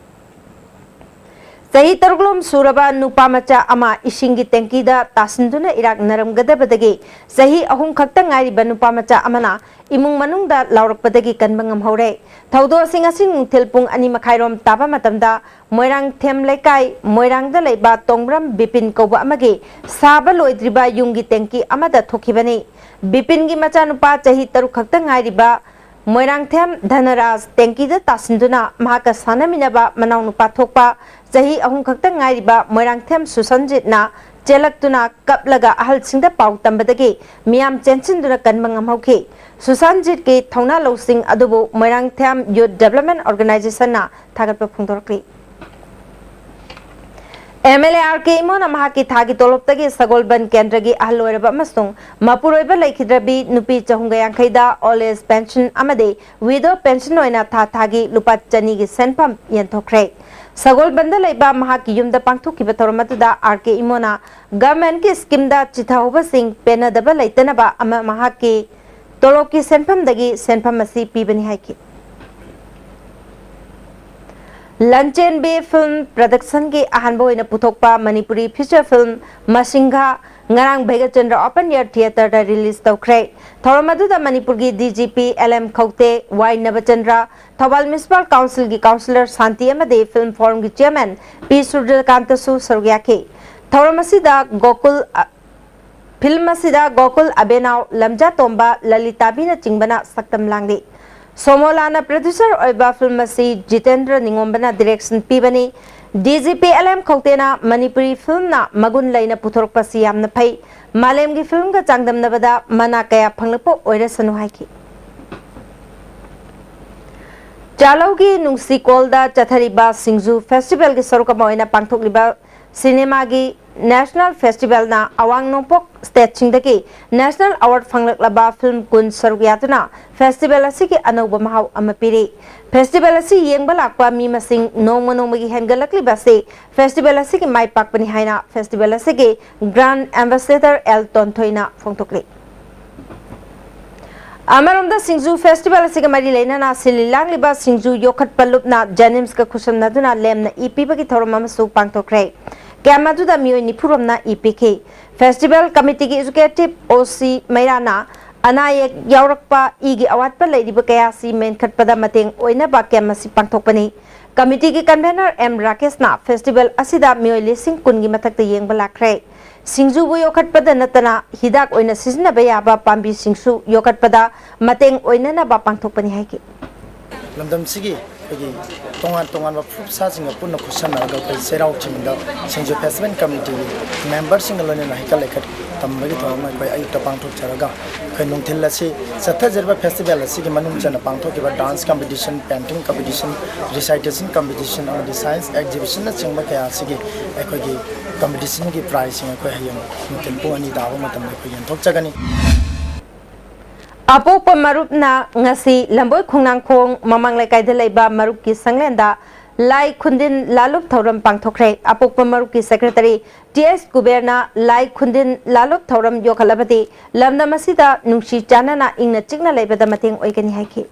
ꯆꯍꯤ ꯇꯔꯨꯛꯂꯣꯝ ꯁꯨꯔꯕ ꯅꯨꯄꯥ ꯃꯆꯥ ꯑꯃ ꯏꯁꯤꯡꯒꯤ ꯇꯦꯡꯀꯤꯗ ꯇꯥꯁꯤꯟꯗꯨꯅ ꯏꯔꯥꯛꯅꯔꯝꯒꯗꯕꯗꯒꯤ ꯆꯍꯤ ꯑꯍꯨꯝ ꯈꯛꯇ ꯉꯥꯏꯔꯤꯕ ꯅꯨꯄꯥ ꯃꯆꯥ ꯑꯃꯅ ꯏꯃꯨꯡ ꯃꯅꯨꯡꯗ ꯂꯥꯎꯔꯛꯄꯗꯒꯤ ꯀꯟꯕ ꯉꯝꯍꯧꯔꯦ꯫ ꯊꯧꯗꯣꯛ ꯑꯁꯤ ꯉꯁꯤ ꯅꯨꯡꯊꯤꯜ ꯄꯨꯡ ꯑꯅꯤ ꯃꯈꯥꯏꯔꯣꯝ ꯇꯥꯕ ꯃꯇꯝꯗ ꯃꯣꯏꯔꯥꯡꯊꯦꯝ ꯂꯩꯀꯥꯏ ꯃꯣꯏꯔꯥꯡꯗ ꯂꯩꯕ ꯇꯣꯡꯕ꯭ꯔꯝ ꯕꯤꯄꯤꯟ ꯀꯧꯕ ꯑꯃꯒꯤ ꯁꯥꯕ ꯂꯣꯏꯗ꯭ꯔꯤꯕ ꯌꯨꯝꯒꯤ ꯇꯦꯡꯀꯤ ꯑꯃꯗ ꯊꯣꯛꯈꯤꯕꯅꯤ꯫ ꯕꯤꯄꯤꯟꯒꯤ ꯃꯆꯥꯅꯨꯄꯥ ꯆꯍꯤ ꯇꯔꯨꯛ ꯈꯛꯇ ꯉꯥꯏꯔꯤꯕ ꯃꯣꯏꯔꯥꯡꯊꯦꯝ ꯙꯅꯔꯥꯖ ꯇꯦꯡꯀꯤꯗ ꯇꯥꯁꯤꯟꯗꯨꯅ ꯃꯍꯥꯛꯀ ꯁꯥꯟꯅꯃꯤꯟꯅꯕ ꯃꯅꯥꯎꯅꯨꯄꯥ ꯊꯣꯛꯄ ꯆꯍꯤ ꯑꯍꯨꯝ ꯈꯛꯇ ꯉꯥꯏꯔꯤꯕ ꯃꯣꯏꯔꯥꯡꯊꯦꯝ ꯁꯨꯁꯟꯖꯤꯠꯅ ꯆꯦꯜꯂꯛꯇꯨꯅ ꯀꯞꯂꯒ ꯑꯍꯜꯁꯤꯡꯗ ꯄꯥꯎ ꯇꯝꯕꯗꯒꯤ ꯃꯤꯌꯥꯝ ꯆꯦꯟꯁꯤꯟꯗꯨꯅ ꯀꯟꯕ ꯉꯝꯍꯧꯈꯤ꯫ ꯁꯨꯁꯥꯟꯖꯤꯠꯀꯤ ꯊꯧꯅꯥ ꯂꯧꯁꯤꯡ ꯑꯗꯨꯕꯨ ꯃꯣꯏꯔꯥꯡꯊꯦꯝ Youth Development Organization ꯅ ꯊꯥꯒꯠꯄ ꯐꯣꯡꯗꯣꯔꯛꯂꯤ꯫ ꯑꯦꯝ ꯑꯦꯜ ꯑꯦ ꯑꯥꯔ ꯀꯦ ꯏꯃꯣꯅ ꯃꯍꯥꯛꯀꯤ ꯊꯥꯒꯤ ꯇꯣꯂꯣꯞꯇꯒꯤ ꯁꯒꯣꯜꯕꯟ ꯀꯦꯟꯗ꯭ꯔꯒꯤ ꯑꯍꯜ ꯑꯣꯏꯔꯕ ꯑꯃꯁꯨꯡ ꯃꯄꯨꯔꯣꯏꯕ ꯂꯩꯈꯤꯗ꯭ꯔꯕꯤ ꯅꯨꯄꯤ ꯆꯍꯨꯝꯒ ꯌꯥꯡꯈꯩꯗ old age pension ꯑꯃꯗꯤ widow pension ꯑꯣꯏꯅ ꯊꯥ ꯊꯥꯒꯤ ꯂꯨꯄꯥ ꯆꯅꯤꯒꯤ ꯁꯦꯟꯐꯝ ꯌꯦꯟꯊꯣꯛꯈ꯭ꯔꯦ꯫ ꯁꯒꯣꯜꯕꯟꯗ ꯂꯩꯕ ꯃꯍꯥꯛꯀꯤ ꯌꯨꯝꯗ ꯄꯥꯡꯊꯣꯛꯈꯤꯕ ꯊꯧꯔꯝ ꯑꯗꯨꯗ ꯑꯥꯔ ꯀꯦ ꯏꯃꯣꯅ government ꯀꯤ scheme ꯗ ꯆꯤꯊꯍꯧꯕꯁꯤꯡ ꯄꯦꯟꯅꯗꯕ ꯂꯩꯇꯅꯕ ꯑꯃ ꯃꯍꯥꯛꯀꯤ ꯇꯣꯂꯣꯞꯀꯤ ꯁꯦꯟꯐꯝꯗꯒꯤ ꯁꯦꯟꯐꯝ ꯑꯁꯤ ꯄꯤꯕꯅꯤ ꯍꯥꯏꯈꯤ꯫ ꯂꯟꯆꯦꯟꯕꯤ film production ꯒꯤ ꯑꯍꯥꯟꯕ ꯑꯣꯏꯅ ꯄꯨꯊꯣꯛꯄ ꯃꯅꯤꯄꯨꯔꯤ feature film ꯃꯁꯤꯡꯒ ꯉꯔꯥꯡ ꯚꯩꯒꯆꯟꯗ꯭ꯔ Open Air Theatre ꯗ release ꯇꯧꯈ꯭ꯔꯦ꯫ ꯊꯧꯔꯝ ꯑꯗꯨꯗ ꯃꯅꯤꯄꯨꯔꯒꯤ ꯗꯤ ꯖꯤ ꯄꯤ ꯑꯦꯜ ꯑꯦꯝ ꯈꯧꯇꯦ, ꯋꯥꯏ ꯅꯕꯆꯟꯗ꯭ꯔ, ꯊꯧꯕꯥꯜ Municipal Council ꯒꯤ Councillor ꯁꯥꯟꯇꯤ ꯑꯃꯗꯤ film forum ꯒꯤ Chairman ꯄꯤ ꯁꯨꯔꯖꯀꯥꯟꯇꯁꯨ ꯁꯔꯨꯛ ꯌꯥꯈꯤ꯫ ꯊꯧꯔꯝ ꯑꯁꯤꯗ ꯒꯣꯀꯨꯜ, ꯑ, film ꯑꯁꯤꯗ ꯒꯣꯀꯨꯜ ꯑꯕꯦꯅꯥꯎ, ꯂꯝꯖꯥ ꯇꯣꯝꯕ, ꯂꯂꯤꯇꯥꯕꯤꯅꯆꯤꯡꯕꯅ ꯁꯛꯇꯝ ꯂꯥꯡꯂꯤ꯫ ꯁꯣꯃꯣꯂꯥꯅ producer ꯑꯣꯏꯕ film ꯑꯁꯤ ꯖꯤꯇꯦꯟꯗ꯭ꯔ ꯅꯤꯉꯣꯝꯕꯅ direction ꯄꯤꯕꯅꯤ꯫ D G P L M ꯈꯧꯇꯦꯅ ꯃꯅꯤꯄꯨꯔꯤ film ꯅ ꯃꯒꯨꯟ ꯂꯩꯅ ꯄꯨꯊꯣꯔꯛꯄꯁꯤ ꯌꯥꯝꯅ ꯐꯩ꯫ ꯃꯥꯂꯦꯝꯒꯤ film ꯒ ꯆꯥꯡꯗꯝꯅꯕꯗ ꯃꯅꯥ ꯀꯌꯥ ꯐꯪꯂꯛꯄ ꯑꯣꯏꯔꯁꯅꯨ ꯍꯥꯏꯈꯤ꯫ ꯆꯥꯂꯧꯒꯤ ꯅꯨꯡꯁꯤꯀꯣꯜꯗ ꯆꯠꯊꯔꯤꯕ ꯁꯤꯡꯖꯨ festival ꯒꯤ ꯁꯔꯨꯛ ꯑꯃ ꯑꯣꯏꯅ ꯄꯥꯡꯊꯣꯛꯂꯤꯕ cinema ꯒꯤ national festival ꯅ ꯑꯋꯥꯡ ꯅꯣꯡꯄꯣꯛ state ꯁꯤꯡꯗꯒꯤ national award ꯐꯪꯂꯛꯂꯕ film ꯀꯨꯟ ꯁꯔꯨꯛ ꯌꯥꯗꯨꯅ festival ꯑꯁꯤꯒꯤ ꯑꯅꯧꯕ ꯃꯍꯥꯎ ꯑꯃ ꯄꯤꯔꯤ꯫ Festival ꯑꯁꯤ ꯌꯦꯡꯕ ꯂꯥꯛꯄ ꯃꯤ ꯃꯁꯤꯡ ꯅꯣꯡꯃ ꯅꯣꯡꯃꯒꯤ ꯍꯦꯟꯒꯠꯂꯛꯂꯤꯕ ꯑꯁꯤ festival ꯑꯁꯤꯒꯤ ꯃꯥꯏ ꯄꯥꯛꯄꯅꯤ ꯍꯥꯏꯅ festival ꯑꯁꯤꯒꯤ Grand Ambassador ꯑꯦꯜ ꯇꯣꯟꯊꯣꯏꯅ ꯐꯣꯡꯗꯣꯛꯂꯤ꯫ ꯑꯃꯔꯣꯝꯗ ꯁꯤꯡꯖꯨ festival ꯑꯁꯤꯒ ꯃꯔꯤ ꯂꯩꯅꯅ ꯁꯤꯜꯂꯤ ꯂꯥꯡꯂꯤꯕ ꯁꯤꯡꯖꯨ ꯌꯣꯛꯈꯠꯄ ꯂꯨꯞꯅ JNIMS ꯀ ꯈꯨꯠꯁꯝꯅꯗꯨꯅ ꯂꯦꯝꯅ ꯏ ꯄꯤꯕꯒꯤ ꯊꯧꯔꯝ ꯑꯃꯁꯨ ꯄꯥꯡꯊꯣꯛꯈ꯭ꯔꯦ꯫ Camp ꯑꯗꯨꯗ ꯃꯤꯑꯣꯏ ꯅꯤꯐꯨ ꯔꯣꯝꯅ ꯏ ꯄꯤꯈꯤ꯫ Festival committee ꯒꯤ executive ꯑꯣ ꯁꯤ ꯃꯩꯔꯥꯅ ꯑꯅꯥ ꯑꯌꯦꯛ ꯌꯥꯎꯔꯛꯄ, ꯏꯒꯤ ꯑꯋꯥꯠꯄ ꯂꯩꯔꯤꯕ ꯀꯌꯥ ꯑꯁꯤ ꯃꯦꯟꯈꯠꯄꯗ ꯃꯇꯦꯡ ꯑꯣꯏꯅꯕ camp ꯑꯁꯤ ꯄꯥꯡꯊꯣꯛꯄꯅꯤ꯫ Committee ꯒꯤ convener ꯑꯦꯝ ꯔꯥꯀꯦꯁꯅ festival ꯑꯁꯤꯗ ꯃꯤꯑꯣꯏ ꯂꯤꯁꯤꯡ ꯀꯨꯟꯒꯤ ꯃꯊꯛꯇ ꯌꯦꯡꯕ ꯂꯥꯛꯈ꯭ꯔꯦ꯫ ꯁꯤꯡꯖꯨꯕꯨ ꯌꯣꯛꯈꯠꯄꯗ ꯅꯠꯇꯅ ꯍꯤꯗꯥꯛ ꯑꯣꯏꯅ ꯁꯤꯖꯤꯟꯅꯕ ꯌꯥꯕ ꯄꯥꯝꯕꯤꯁꯤꯡꯁꯨ ꯌꯣꯛꯈꯠꯄꯗ ꯃꯇꯦꯡ ꯑꯣꯏꯅꯅꯕ ꯄꯥꯡꯊꯣꯛꯄꯅꯤ ꯍꯥꯏꯈꯤ꯫ ꯂꯝꯗꯝꯁꯤꯒꯤ ꯑꯩꯈꯣꯏꯒꯤ ꯇꯣꯉꯥꯟ ꯇꯣꯉꯥꯟꯕ ꯐꯨꯔꯨꯞꯁꯥꯁꯤꯡꯒ ꯄꯨꯟꯅ ꯈꯨꯠꯁꯝꯅꯔꯒ ꯑꯩꯈꯣꯏ ꯆꯩꯔꯥꯎ ꯆꯤꯡꯗ ꯁꯤꯡꯖꯨ ꯐꯦꯁꯇꯤꯚꯦꯜ ꯀꯃꯤꯇꯤꯒꯤ ꯃꯦꯝꯕꯔꯁꯤꯡꯒ ꯂꯣꯏꯅꯅ ꯍꯩꯀꯠ ꯂꯩꯀꯠ ꯇꯝꯕꯒꯤ ꯊꯧꯔꯝ ꯑꯃ ꯑꯩꯈꯣꯏ ꯑꯌꯨꯛꯇ ꯄꯥꯡꯊꯣꯛꯆꯔꯒ, ꯑꯩꯈꯣꯏ ꯅꯨꯡꯊꯤꯜ ꯑꯁꯤ ꯆꯠꯊꯖꯔꯤꯕ ꯐꯦꯁꯇꯤꯚꯦꯜ ꯑꯁꯤꯒꯤ ꯃꯅꯨꯡ ꯆꯟꯅ ꯄꯥꯡꯊꯣꯛꯈꯤꯕ dance competition, painting competition, recitation competition ꯑꯃꯗꯤ ꯁꯥꯏꯟꯁ ꯑꯦꯛꯖꯤꯕꯤꯁꯟꯅꯆꯤꯡꯕ ꯀꯌꯥ ꯑꯁꯤꯒꯤ ꯑꯩꯈꯣꯏꯒꯤ ꯀꯝꯄꯤꯇꯤꯁꯟꯒꯤ ꯄ꯭ꯔꯥꯏꯖꯁꯤꯡ ꯑꯩꯈꯣꯏ ꯍꯌꯦꯡ ꯅꯨꯡꯊꯤꯜ ꯄꯨꯡ ꯑꯅꯤ ꯇꯥꯕ ꯃꯇꯝꯗ ꯑꯩꯈꯣꯏ ꯌꯦꯟꯊꯣꯛꯆꯒꯅꯤ꯫ ꯑꯄꯣꯛꯄ ꯃꯔꯨꯞꯅ ꯉꯁꯤ ꯂꯝꯕꯣꯏ ꯈꯣꯡꯅꯥꯡꯈꯣꯡ ꯃꯃꯥꯡ ꯂꯩꯀꯥꯏꯗ ꯂꯩꯕ ꯃꯔꯨꯞꯀꯤ ꯁꯪꯂꯦꯟꯗ ꯂꯥꯏ ꯈꯨꯟꯗꯤꯟ ꯂꯥꯂꯨꯞ ꯊꯧꯔꯝ ꯄꯥꯡꯊꯣꯛꯈ꯭ꯔꯦ꯫ ꯑꯄꯣꯛꯄ ꯃꯔꯨꯞꯀꯤ ꯁꯦꯀ꯭ꯔꯦꯇꯔꯤ ꯇꯤ ꯑꯦꯁ ꯀꯨꯕꯦꯔꯅ ꯂꯥꯏ ꯈꯨꯟꯗꯤꯟ ꯂꯥꯂꯨꯞ ꯊꯧꯔꯝ ꯌꯣꯛꯈꯠꯂꯕꯗꯤ ꯂꯝꯗꯝ ꯑꯁꯤꯗ ꯅꯨꯡꯁꯤ ꯆꯥꯟꯅꯅ ꯏꯪꯅ ꯆꯤꯛꯅ ꯂꯩꯕꯗ ꯃꯇꯦꯡ ꯑꯣꯏꯒꯅꯤ ꯍꯥꯏꯈꯤ꯫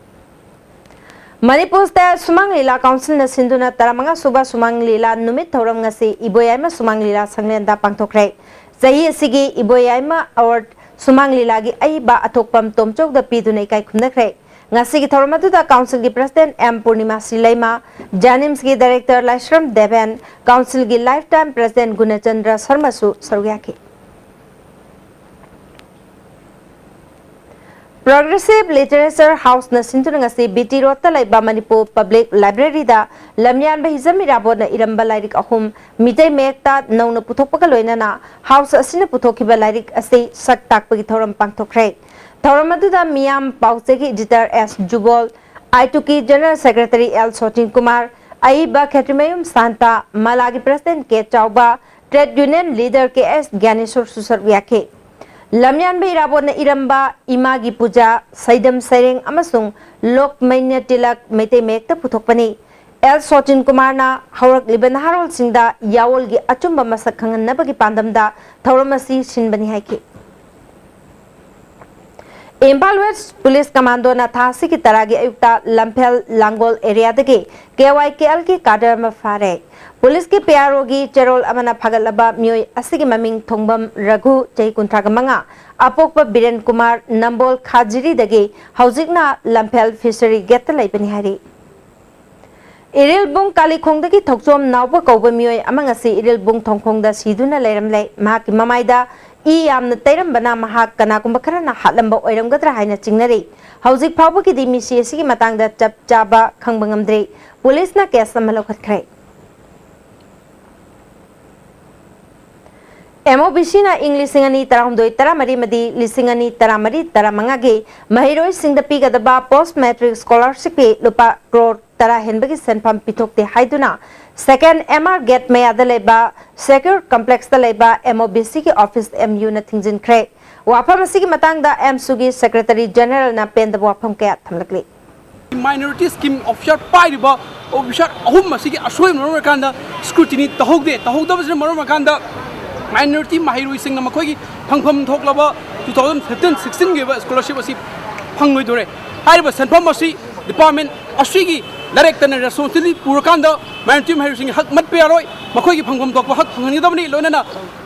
ꯃꯅꯤꯄꯨꯔꯗ ꯁꯨꯃꯥꯡ ꯂꯤꯂꯥ ꯀꯥꯎꯟꯁꯤꯜꯅ ꯁꯤꯟꯗꯨꯅ ꯇꯔꯥꯃꯉꯥ ꯁꯨꯕ ꯁꯨꯃꯥꯡ ꯂꯤꯂꯥ ꯅꯨꯃꯤꯠ ꯊꯧꯔꯝ ꯉꯁꯤ ꯏꯕꯣꯌꯥꯏꯃ ꯁꯨꯃꯥꯡ ꯂꯤꯂꯥ ꯁꯪꯂꯦꯟꯗ ꯄꯥꯡꯊꯣꯛꯈ꯭ꯔꯦ꯫ ꯆꯍꯤ ꯑꯁꯤꯒꯤ ꯏꯕꯣꯌꯥꯏꯃ ꯑꯦꯋꯥꯔꯗ ꯁꯨꯃꯥꯡ ꯂꯤꯂꯥꯒꯤ ꯑꯏꯕ ꯑꯊꯣꯛꯄꯝ ꯇꯣꯝꯆꯧꯗ ꯄꯤꯗꯨꯅ ꯏꯀꯥꯏ ꯈꯨꯝꯅꯈ꯭ꯔꯦ꯫ ꯉꯁꯤꯒꯤ ꯊꯧꯔꯝ ꯑꯗꯨꯗ ꯀꯥꯎꯟꯁꯤꯜꯒꯤ ꯄ꯭ꯔꯁꯤꯗꯦꯟꯠ ꯑꯦꯝ ꯄꯨꯔꯅꯤꯃꯥ ꯁ꯭ꯔꯤꯂꯩꯃ, ꯖꯦꯅꯤꯝꯁꯀꯤ ꯗꯥꯏꯔꯦꯛꯇꯔ ꯂꯥꯏꯁ꯭ꯔꯝ ꯗꯦꯕꯦꯟ, ꯀꯥꯎꯟꯁꯤꯜꯒꯤ ꯂꯥꯏꯐ ꯇꯥꯏꯝ ꯄ꯭ꯔꯁꯤꯗꯦꯟꯠ ꯒꯨꯅꯆꯟꯗ꯭ꯔ ꯁꯔꯃꯁꯨ ꯁꯔꯨꯛ ꯌꯥꯈꯤ꯫ ꯄ꯭ꯔꯣꯒ꯭ꯔꯦꯁꯤꯚ ꯂꯤꯇꯔꯦꯆꯔ ꯍꯥꯎꯁꯅ ꯁꯤꯟꯗꯨꯅ ꯉꯁꯤ ꯕꯤ ꯇꯤ ꯔꯣꯗꯇ ꯂꯩꯕ ꯃꯅꯤꯄꯨꯔ ꯄꯕ꯭ꯂꯤꯛ ꯂꯥꯏꯕ꯭ꯔꯦꯔꯤꯗ ꯂꯝꯌꯥꯟꯕ ꯍꯤꯖꯝ ꯏꯔꯥꯕꯣꯠꯅ ꯏꯔꯝꯕ ꯂꯥꯏꯔꯤꯛ ꯑꯍꯨꯝ ꯃꯤꯇꯩ ꯃꯌꯦꯛꯇ ꯅꯧꯅ ꯄꯨꯊꯣꯛꯄꯒ ꯂꯣꯏꯅꯅ ꯍꯥꯎꯁ ꯑꯁꯤꯅ ꯄꯨꯊꯣꯛꯈꯤꯕ ꯂꯥꯏꯔꯤꯛ ꯑꯁꯤ ꯁꯛ ꯇꯥꯛꯄꯒꯤ ꯊꯧꯔꯝ ꯄꯥꯡꯊꯣꯛꯈ꯭ꯔꯦ꯫ ꯊꯧꯔꯝ ꯑꯗꯨꯗ ꯃꯤꯌꯥꯝ ꯄꯥꯎꯆꯦꯒꯤ ꯏꯗꯤꯇꯔ ꯑꯦꯁ ꯖꯨꯕꯣꯜ, ꯑꯥꯏ ꯇꯨ ꯀꯦ ꯖꯦꯅꯔꯦꯜ ꯁꯦꯀ꯭ꯔꯦꯇꯔꯤ ꯑꯦꯜ ꯁꯣꯆꯤꯟ ꯀꯨꯃꯥꯔ, ꯑꯏꯕ ꯈꯦꯇ꯭ꯔꯤꯃꯌꯨꯝ ꯁꯥꯟꯇ, ꯃꯂꯥꯒꯤ ꯄ꯭ꯔꯁꯤꯗꯦꯟꯠ ꯀꯦ ꯆꯥꯎꯕ, ꯇ꯭ꯔꯦꯗ ꯌꯨꯅꯤꯌꯟ ꯂꯤꯗꯔ ꯀꯦ ꯑꯦꯁ ꯒ꯭ꯌꯥꯅꯦꯁꯣꯔꯁꯨ ꯁꯔꯨꯛ ꯌꯥꯈꯤ꯫ ꯂꯝꯌꯥꯟꯕ ꯏꯔꯥꯕꯣꯠꯅ ꯏꯔꯝꯕ ꯏꯃꯥꯒꯤ ꯄꯨꯖꯥ, ꯁꯩꯗꯝ ꯁꯩꯔꯦꯡ ꯑꯃꯁꯨꯡ ꯂꯣꯛꯃꯩꯅ꯭ꯌ ꯇꯤꯂꯛ ꯃꯩꯇꯩ ꯃꯌꯦꯛꯇ ꯄꯨꯊꯣꯛꯄꯅꯤ꯫ ꯑꯦꯜ ꯁꯣꯆꯤꯟ ꯀꯨꯃꯥꯔꯅ ꯍꯧꯔꯛꯂꯤꯕ ꯅꯍꯥꯔꯣꯜꯁꯤꯡꯗ ꯌꯥꯑꯣꯜꯒꯤ ꯑꯆꯨꯝꯕ ꯃꯁꯛ ꯈꯪꯍꯟꯅꯕꯒꯤ ꯄꯥꯟꯗꯝꯗ ꯊꯧꯔꯝ ꯑꯁꯤ ꯁꯤꯟꯕꯅꯤ ꯍꯥꯏꯈꯤ꯫ ꯏꯝꯐꯥꯜ ꯋꯦꯁ ꯄꯨꯂꯤꯁ ꯀꯃꯥꯟꯗꯣꯅ ꯊꯥ ꯑꯁꯤꯒꯤ ꯇꯔꯥꯒꯤ ꯑꯌꯨꯛꯇ ꯂꯝꯐꯦꯜ ꯂꯥꯡꯒꯣꯜ ꯑꯦꯔꯤꯌꯥꯗꯒꯤ ꯀꯦ ꯋꯥꯏ ꯀꯦ ꯑꯦꯜꯒꯤ ꯀꯥꯗꯔ ꯑꯃ ꯐꯥꯔꯦ꯫ ꯄꯨꯂꯤꯁꯀꯤ ꯄꯤ ꯑꯥꯔ ꯑꯣꯒꯤ ꯆꯦꯔꯣꯜ ꯑꯃꯅ ꯐꯥꯒꯠꯂꯕ ꯃꯤꯑꯣꯏ ꯑꯁꯤꯒꯤ ꯃꯃꯤꯡ ꯊꯣꯡꯕꯝ ꯔꯘꯨ, ꯆꯍꯤ ꯀꯨꯟꯊ꯭ꯔꯥꯒ ꯃꯉꯥ, ꯑꯄꯣꯛꯄ ꯕꯤꯔꯦꯟ ꯀꯨꯃꯥꯔ, ꯅꯝꯕꯣꯜ ꯈꯥꯖꯤꯔꯤꯗꯒꯤ, ꯍꯧꯖꯤꯛꯅ ꯂꯝꯐꯦꯜ ꯐꯤꯁꯔꯤ ꯒꯦꯠꯇ ꯂꯩꯕꯅꯤ ꯍꯥꯏꯔꯤ꯫ ꯏꯔꯤꯜꯕꯨꯡ ꯀꯥꯂꯤꯈꯣꯡꯗꯒꯤ ꯊꯧꯆꯣꯝ ꯅꯥꯎꯕ ꯀꯧꯕ ꯃꯤꯑꯣꯏ ꯑꯃ ꯉꯁꯤ ꯏꯔꯤꯜꯕꯨꯡ ꯊꯣꯡꯈꯣꯡꯗ ꯁꯤꯗꯨꯅ ꯂꯩꯔꯝꯂꯦ꯫ ꯃꯍꯥꯛꯀꯤ ꯃꯃꯥꯏꯗ ꯏ ꯌꯥꯝꯅ ꯇꯩꯔꯝꯕꯅ ꯃꯍꯥꯛ ꯀꯅꯥꯒꯨꯝꯕ ꯈꯔꯅ ꯍꯥꯠꯂꯝꯕ ꯑꯣꯏꯔꯝꯒꯗ꯭ꯔꯥ ꯍꯥꯏꯅ ꯆꯤꯡꯅꯔꯤ꯫ ꯍꯧꯖꯤꯛ ꯐꯥꯎꯕꯒꯤꯗꯤ ꯃꯤꯁꯤ ꯑꯁꯤꯒꯤ ꯃꯇꯥꯡꯗ ꯆꯞ ꯆꯥꯕ ꯈꯪꯕ ꯉꯝꯗ꯭ꯔꯤ꯫ ꯄꯨꯂꯤꯁꯅ ꯀꯦꯁ ꯑꯃ ꯂꯧꯈꯠꯈ꯭ꯔꯦ꯫ ꯑꯦꯝ ꯑꯣ ꯕꯤ ꯁꯤꯅ ꯏꯪ ꯂꯤꯁꯤꯡ ꯑꯅꯤ ꯇꯔꯥꯍꯨꯝꯗꯣꯏ ꯇꯔꯥꯃꯔꯤ ꯑꯃꯗꯤ ꯂꯤꯁꯤꯡ ꯑꯅꯤ ꯇꯔꯥꯃꯔꯤ ꯇꯔꯥꯃꯉꯥꯒꯤ ꯃꯍꯩꯔꯣꯏꯁꯤꯡꯗ ꯄꯤꯒꯗꯕ ꯄꯣꯁ ꯃꯦꯇ꯭ꯔꯤꯛ ꯁ꯭ꯀꯣꯂꯔꯁꯤꯞꯀꯤ ꯂꯨꯄꯥ ꯀ꯭ꯔꯣꯔ ꯇꯔꯥ ꯍꯦꯟꯕꯒꯤ ꯁꯦꯟꯐꯝ ꯄꯤꯊꯣꯛꯇꯦ ꯍꯥꯏꯗꯨꯅ ꯁꯦꯀꯦꯟ ꯑꯦꯝ ꯑꯥꯔ ꯒꯦꯠ ꯃꯌꯥꯗ ꯂꯩꯕ ꯁꯦꯀ꯭ꯌꯨꯔ ꯀꯝꯄ꯭ꯂꯦꯛꯁꯇ ꯂꯩꯕ ꯑꯦꯝ ꯑꯣ ꯕꯤ ꯁꯤꯒꯤ ꯑꯣꯐꯤꯁ ꯑꯦꯝ ꯌꯨꯅ ꯊꯤꯡꯖꯤꯟꯈ꯭ꯔꯦ꯫ ꯋꯥꯐꯝ ꯑꯁꯤꯒꯤ ꯃꯇꯥꯡꯗ ꯑꯦꯝꯁꯨꯒꯤ ꯁꯦꯀ꯭ꯔꯦꯇꯔꯤ ꯖꯦꯅꯦꯔꯦꯜꯅ ꯄꯦꯟꯗꯕ ꯋꯥꯐꯝ ꯀꯌꯥ ꯊꯝꯂꯛꯂꯤ꯫ ꯃꯥꯏꯅꯣꯔꯤꯇꯤ ꯁ꯭ꯀꯤꯝ ꯑꯣꯐꯤꯁꯥꯔ ꯄꯥꯏꯔꯤꯕ ꯑꯣꯐꯤꯁꯥꯔ ꯑꯍꯨꯝ ꯑꯁꯤꯒꯤ ꯑꯁꯣꯏꯕꯅ ꯃꯔꯝ ꯑꯣꯏꯔꯀꯥꯟꯗ ꯁ꯭ꯀ꯭ꯔꯨꯇꯤꯅꯤ ꯇꯧꯍꯧꯗꯦ꯫ ꯇꯧꯍꯧꯗꯕꯁꯤꯅ ꯃꯔꯝ ꯑꯣꯏꯔꯀꯥꯟꯗ ꯃꯥꯏꯅꯣꯔꯤꯇꯤ ꯃꯍꯩꯔꯣꯏꯁꯤꯡꯅ ꯃꯈꯣꯏꯒꯤ ꯐꯪꯐꯝ ꯊꯣꯛꯂꯕ ꯇꯨ ꯊꯥꯎꯖꯟ ꯐꯤꯐꯇꯤꯟ ꯁꯤꯛꯁꯇꯤꯟꯒꯤ ꯑꯣꯏꯕ ꯁ꯭ꯀꯣꯂꯔꯁꯤꯞ ꯑꯁꯤ ꯐꯪꯂꯣꯏꯗꯣꯔꯦ꯫ ꯍꯥꯏꯔꯤꯕ ꯁꯦꯟꯐꯝ ꯑꯁꯤ ꯗꯤꯄꯥꯔꯠꯃꯦꯟ ꯑꯁꯤꯒꯤ ꯗꯥꯏꯔꯦꯛꯇꯔꯅ ꯔꯦꯁꯄꯣꯟꯁꯤꯕꯤꯂꯤꯇꯤ ꯄꯨꯔꯀꯥꯟꯗ ꯃꯥꯏꯅꯣꯔꯤꯇꯤ ꯃꯍꯩꯔꯣꯏꯁꯤꯡꯒꯤ ꯍꯛ ꯃꯠꯄ ꯌꯥꯔꯣꯏ꯫ ꯃꯈꯣꯏꯒꯤ ꯐꯪꯐꯝ ꯊꯣꯛꯄ ꯍꯛ ꯐꯪꯍꯟꯒꯗꯕꯅꯤ꯫ ꯂꯣꯏꯅꯅ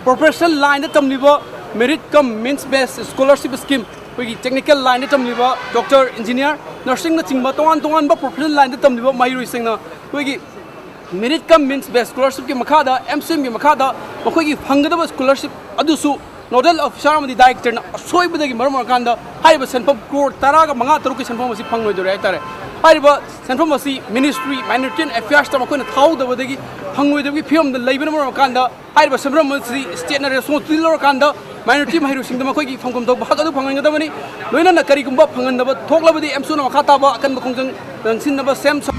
ꯄ꯭ꯔꯣꯐꯦꯁꯅꯦꯜ ꯂꯥꯏꯟꯗ ꯇꯝꯂꯤꯕ ꯃꯦꯔꯤꯠ ꯀꯝ ꯃꯤꯟꯁ ꯕꯦꯁ ꯁ꯭ꯀꯣꯂꯔꯁꯤꯞ ꯁ꯭ꯀꯤꯝ, ꯑꯩꯈꯣꯏꯒꯤ ꯇꯦꯛꯅꯤꯀꯦꯜ ꯂꯥꯏꯟꯗ ꯇꯝꯂꯤꯕ ꯗꯣꯛꯇꯔ, ꯏꯟꯖꯤꯅꯤꯌꯥꯔ, ꯅꯔꯁꯤꯡꯅꯆꯤꯡꯕ ꯇꯣꯉꯥꯟ ꯇꯣꯉꯥꯟꯕ ꯄ꯭ꯔꯣꯐꯦꯁꯅꯦꯜ ꯂꯥꯏꯟꯗ ꯇꯝꯂꯤꯕ ꯃꯍꯩꯔꯣꯏꯁꯤꯡꯅ ꯑꯩꯈꯣꯏꯒꯤ ꯃꯦꯔꯤꯠ ꯀꯝ ꯃꯤꯟꯁ ꯕꯦꯁ ꯁ꯭ꯀꯣꯂꯔꯁꯤꯞꯀꯤ ꯃꯈꯥꯗ, ꯑꯦꯝ ꯁꯤ ꯑꯦꯝꯒꯤ ꯃꯈꯥꯗ ꯃꯈꯣꯏꯒꯤ ꯐꯪꯒꯗꯕ ꯁ꯭ꯀꯣꯂꯔꯁꯤꯞ ꯑꯗꯨꯁꯨ ꯅꯣꯗꯦꯜ ꯑꯣꯐꯤꯁꯥꯔ ꯑꯃꯗꯤ ꯗꯥꯏꯔꯦꯛꯇꯔꯅ ꯑꯁꯣꯏꯕꯗꯒꯤ ꯃꯔꯝ ꯑꯣꯏꯔꯀꯥꯟꯗ ꯍꯥꯏꯔꯤꯕ ꯁꯦꯟꯐꯝ ꯀ꯭ꯔꯣꯔ ꯇꯔꯥꯒ ꯃꯉꯥ ꯇꯔꯨꯛꯀꯤ ꯁꯦꯟꯐꯝ ꯑꯁꯤ ꯐꯪꯂꯣꯏꯗꯧꯔꯦ ꯍꯥꯏꯇꯥꯔꯦ꯫ ꯍꯥꯏꯔꯤꯕ ꯁꯦꯟꯐꯝ ꯑꯁꯤ ꯃꯤꯅꯤꯁꯇ꯭ꯔꯤ ꯃꯥꯏꯅꯣꯔꯤꯇꯤ ꯑꯦꯟ ꯑꯦꯐꯤꯌꯔꯁꯇ ꯃꯈꯣꯏꯅ ꯊꯥꯍꯧꯗꯕꯗꯒꯤ ꯐꯪꯂꯣꯏꯗꯕꯒꯤ ꯐꯤꯕꯝꯗ ꯂꯩꯕꯅ ꯃꯔꯝ ꯑꯣꯏꯔꯀꯥꯟꯗ ꯍꯥꯏꯔꯤꯕ ꯁꯦꯟꯐꯝ ꯑꯁꯤ ꯁ꯭ꯇꯦꯠꯅ ꯔꯦꯁꯄꯣꯟꯁꯤꯕꯤꯂꯤꯇꯤ ꯂꯧꯔꯀꯥꯟꯗ ꯃꯥꯏꯅꯣꯔꯤꯇꯤ ꯃꯍꯩꯔꯣꯏꯁꯤꯡꯗ ꯃꯈꯣꯏꯒꯤ ꯐꯪꯐꯝ ꯊꯣꯛꯄ ꯍꯛ ꯑꯗꯨ ꯐꯪꯍꯟꯒꯗꯕꯅꯤ꯫ ꯂꯣꯏꯅꯅ ꯀꯔꯤꯒꯨꯝꯕ ꯐꯪꯍꯟꯗꯕ ꯊꯣꯛꯂꯕꯗꯤ ꯑꯦꯝꯁꯨꯅ ꯃꯈꯥ ꯇꯥꯕ ꯑꯀꯟꯕ ꯈꯣꯡꯖꯪ ꯆꯪꯁꯤꯟꯅꯕ ꯁꯦꯝ ꯁꯥ-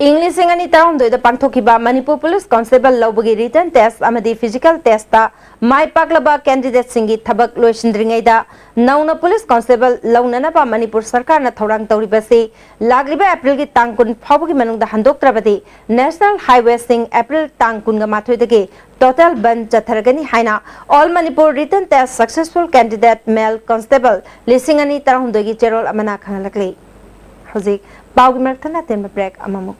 ꯏꯪ ꯂꯤꯁꯤꯡ ꯑꯅꯤ ꯇꯔꯥꯍꯨꯝꯗꯣꯏꯗ ꯄꯥꯡꯊꯣꯛꯈꯤꯕ ꯃꯅꯤꯄꯨꯔ ꯄꯨꯂꯤꯁ ꯀꯣꯟꯁꯇꯦꯕꯜ ꯂꯧꯕꯒꯤ ꯔꯤꯇꯟ ꯇꯦꯁ ꯑꯃꯗꯤ ꯐꯤꯖꯤꯀꯦꯜ ꯇꯦꯁꯇ ꯃꯥꯏ ꯄꯥꯛꯂꯕ ꯀꯦꯟꯗꯤꯗꯦꯠꯁꯤꯡꯒꯤ ꯊꯕꯛ ꯂꯣꯏꯁꯤꯟꯗ꯭ꯔꯤꯉꯩꯗ ꯅꯧꯅ ꯄꯨꯂꯤꯁ ꯀꯣꯟꯁꯇꯦꯕꯜ ꯂꯧꯅꯅꯕ ꯃꯅꯤꯄꯨꯔ ꯁꯔꯀꯥꯔꯅ ꯊꯧꯔꯥꯡ ꯇꯧꯔꯤꯕꯁꯤ ꯂꯥꯛꯂꯤꯕ ꯑꯦꯄ꯭ꯔꯤꯜꯒꯤ ꯇꯥꯡ ꯀꯨꯟ ꯐꯥꯎꯕꯒꯤ ꯃꯅꯨꯡꯗ ꯍꯟꯗꯣꯛꯇ꯭ꯔꯕꯗꯤ ꯅꯦꯁꯅꯦꯜ ꯍꯥꯏꯋꯦꯁꯤꯡ ꯑꯦꯄ꯭ꯔꯤꯜ ꯇꯥꯡ ꯀꯨꯟꯒ ꯃꯥꯊꯣꯏꯗꯒꯤ ꯇꯣꯇꯦꯜ ꯕꯟ ꯆꯠꯊꯔꯒꯅꯤ ꯍꯥꯏꯅ all Manipur written test successful candidate male constable ꯂꯤꯁꯤꯡ ꯑꯅꯤ ꯇꯔꯥꯍꯨꯝꯗꯣꯏꯒꯤ ꯆꯦꯔꯣꯜ ꯑꯃꯅ ꯈꯪꯍꯜꯂꯛꯂꯤ꯫ ꯍꯧꯖꯤꯛ ꯄꯥꯎꯒꯤ ꯃꯔꯛ ꯊꯠꯅ ꯑꯇꯦꯟꯕ ꯕ꯭ꯔꯦꯛ ꯑꯃꯃꯨꯛ꯫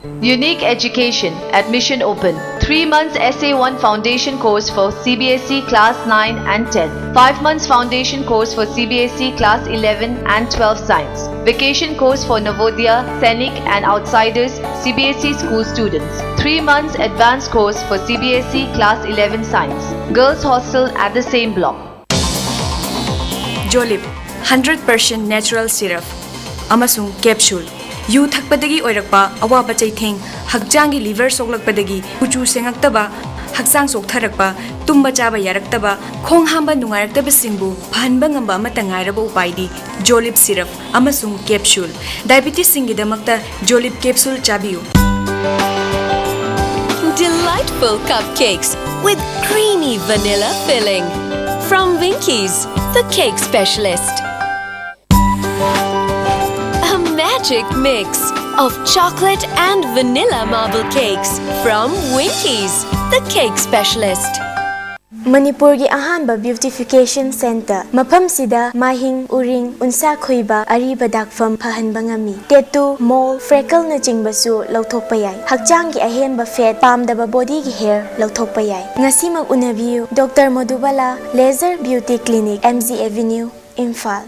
Unique Education, admission open. Three months S A one foundation course for C B S E class nine and ten. Five months foundation course for C B S E class eleven and twelve science. Vacation course for Navodaya, Sainik and outsiders C B S E school students. Three months advanced course for C B S E class eleven science. Girls hostel at the same block. Jolib, hundred percent natural syrup ꯑꯃꯁꯨꯡ capsule꯫ U ꯊꯛꯄꯗꯒꯤ ꯑꯣꯏꯔꯛꯄ ꯑꯋꯥꯕ ꯆꯩꯊꯦꯡ, ꯍꯛꯆꯥꯡꯒꯤ liver ꯁꯣꯛꯂꯛꯄꯗꯒꯤ ꯀꯨꯆꯨ ꯁꯦꯡꯉꯛꯇꯕ, ꯍꯛꯆꯥꯡ ꯆꯣꯛꯊꯔꯛꯄ, ꯇꯨꯝꯕ ꯆꯥꯕ ꯌꯥꯔꯛꯇꯕ, ꯈꯣꯡ ꯍꯥꯝꯕ ꯅꯨꯡꯉꯥꯏꯔꯛꯇꯕꯁꯤꯡꯕꯨ ꯐꯍꯟꯕ ꯉꯝꯕ ꯑꯃꯠꯇ ꯉꯥꯏꯔꯕ ꯎꯄꯥꯏꯗꯤ Jolib syrup ꯑꯃꯁꯨꯡ capsule꯫ Diabetesꯁꯤꯡꯒꯤꯗꯃꯛꯇ Jolib capsule ꯆꯥꯕꯤꯌꯨ꯫ Delightful cupcakes with creamy vanilla filling. From Winkies, the cake specialist. A magic mix of chocolate and vanilla marble cakes from Winkies, the cake specialist. ꯃꯅꯤꯄꯨꯔꯒꯤ ꯑꯍꯥꯟꯕ beautification centre꯫ ꯃꯐꯝꯁꯤꯗ ꯃꯥꯏꯍꯤꯡ, ꯎꯔꯤꯡ, ꯎꯟꯁꯥ ꯈꯨꯏꯕ, ꯑꯔꯤꯕ ꯗꯥꯛꯐꯝ ꯐꯍꯟꯕ ꯉꯝꯃꯤ꯫ Tattoo, mole, freckleꯅꯆꯤꯡꯕꯁꯨ ꯂꯧꯊꯣꯛꯄ ꯌꯥꯏ꯫ ꯍꯛꯆꯥꯡꯒꯤ ꯑꯍꯦꯟꯕ fat, ꯄꯥꯝꯗꯕ bodyꯒꯤ hair ꯂꯧꯊꯣꯛꯄ ꯌꯥꯏ꯫ ꯉꯁꯤꯃꯛ ꯎꯅꯕꯤꯌꯨ, Doctor Madhubala Laser Beauty Clinic, M G Avenue, Imphal.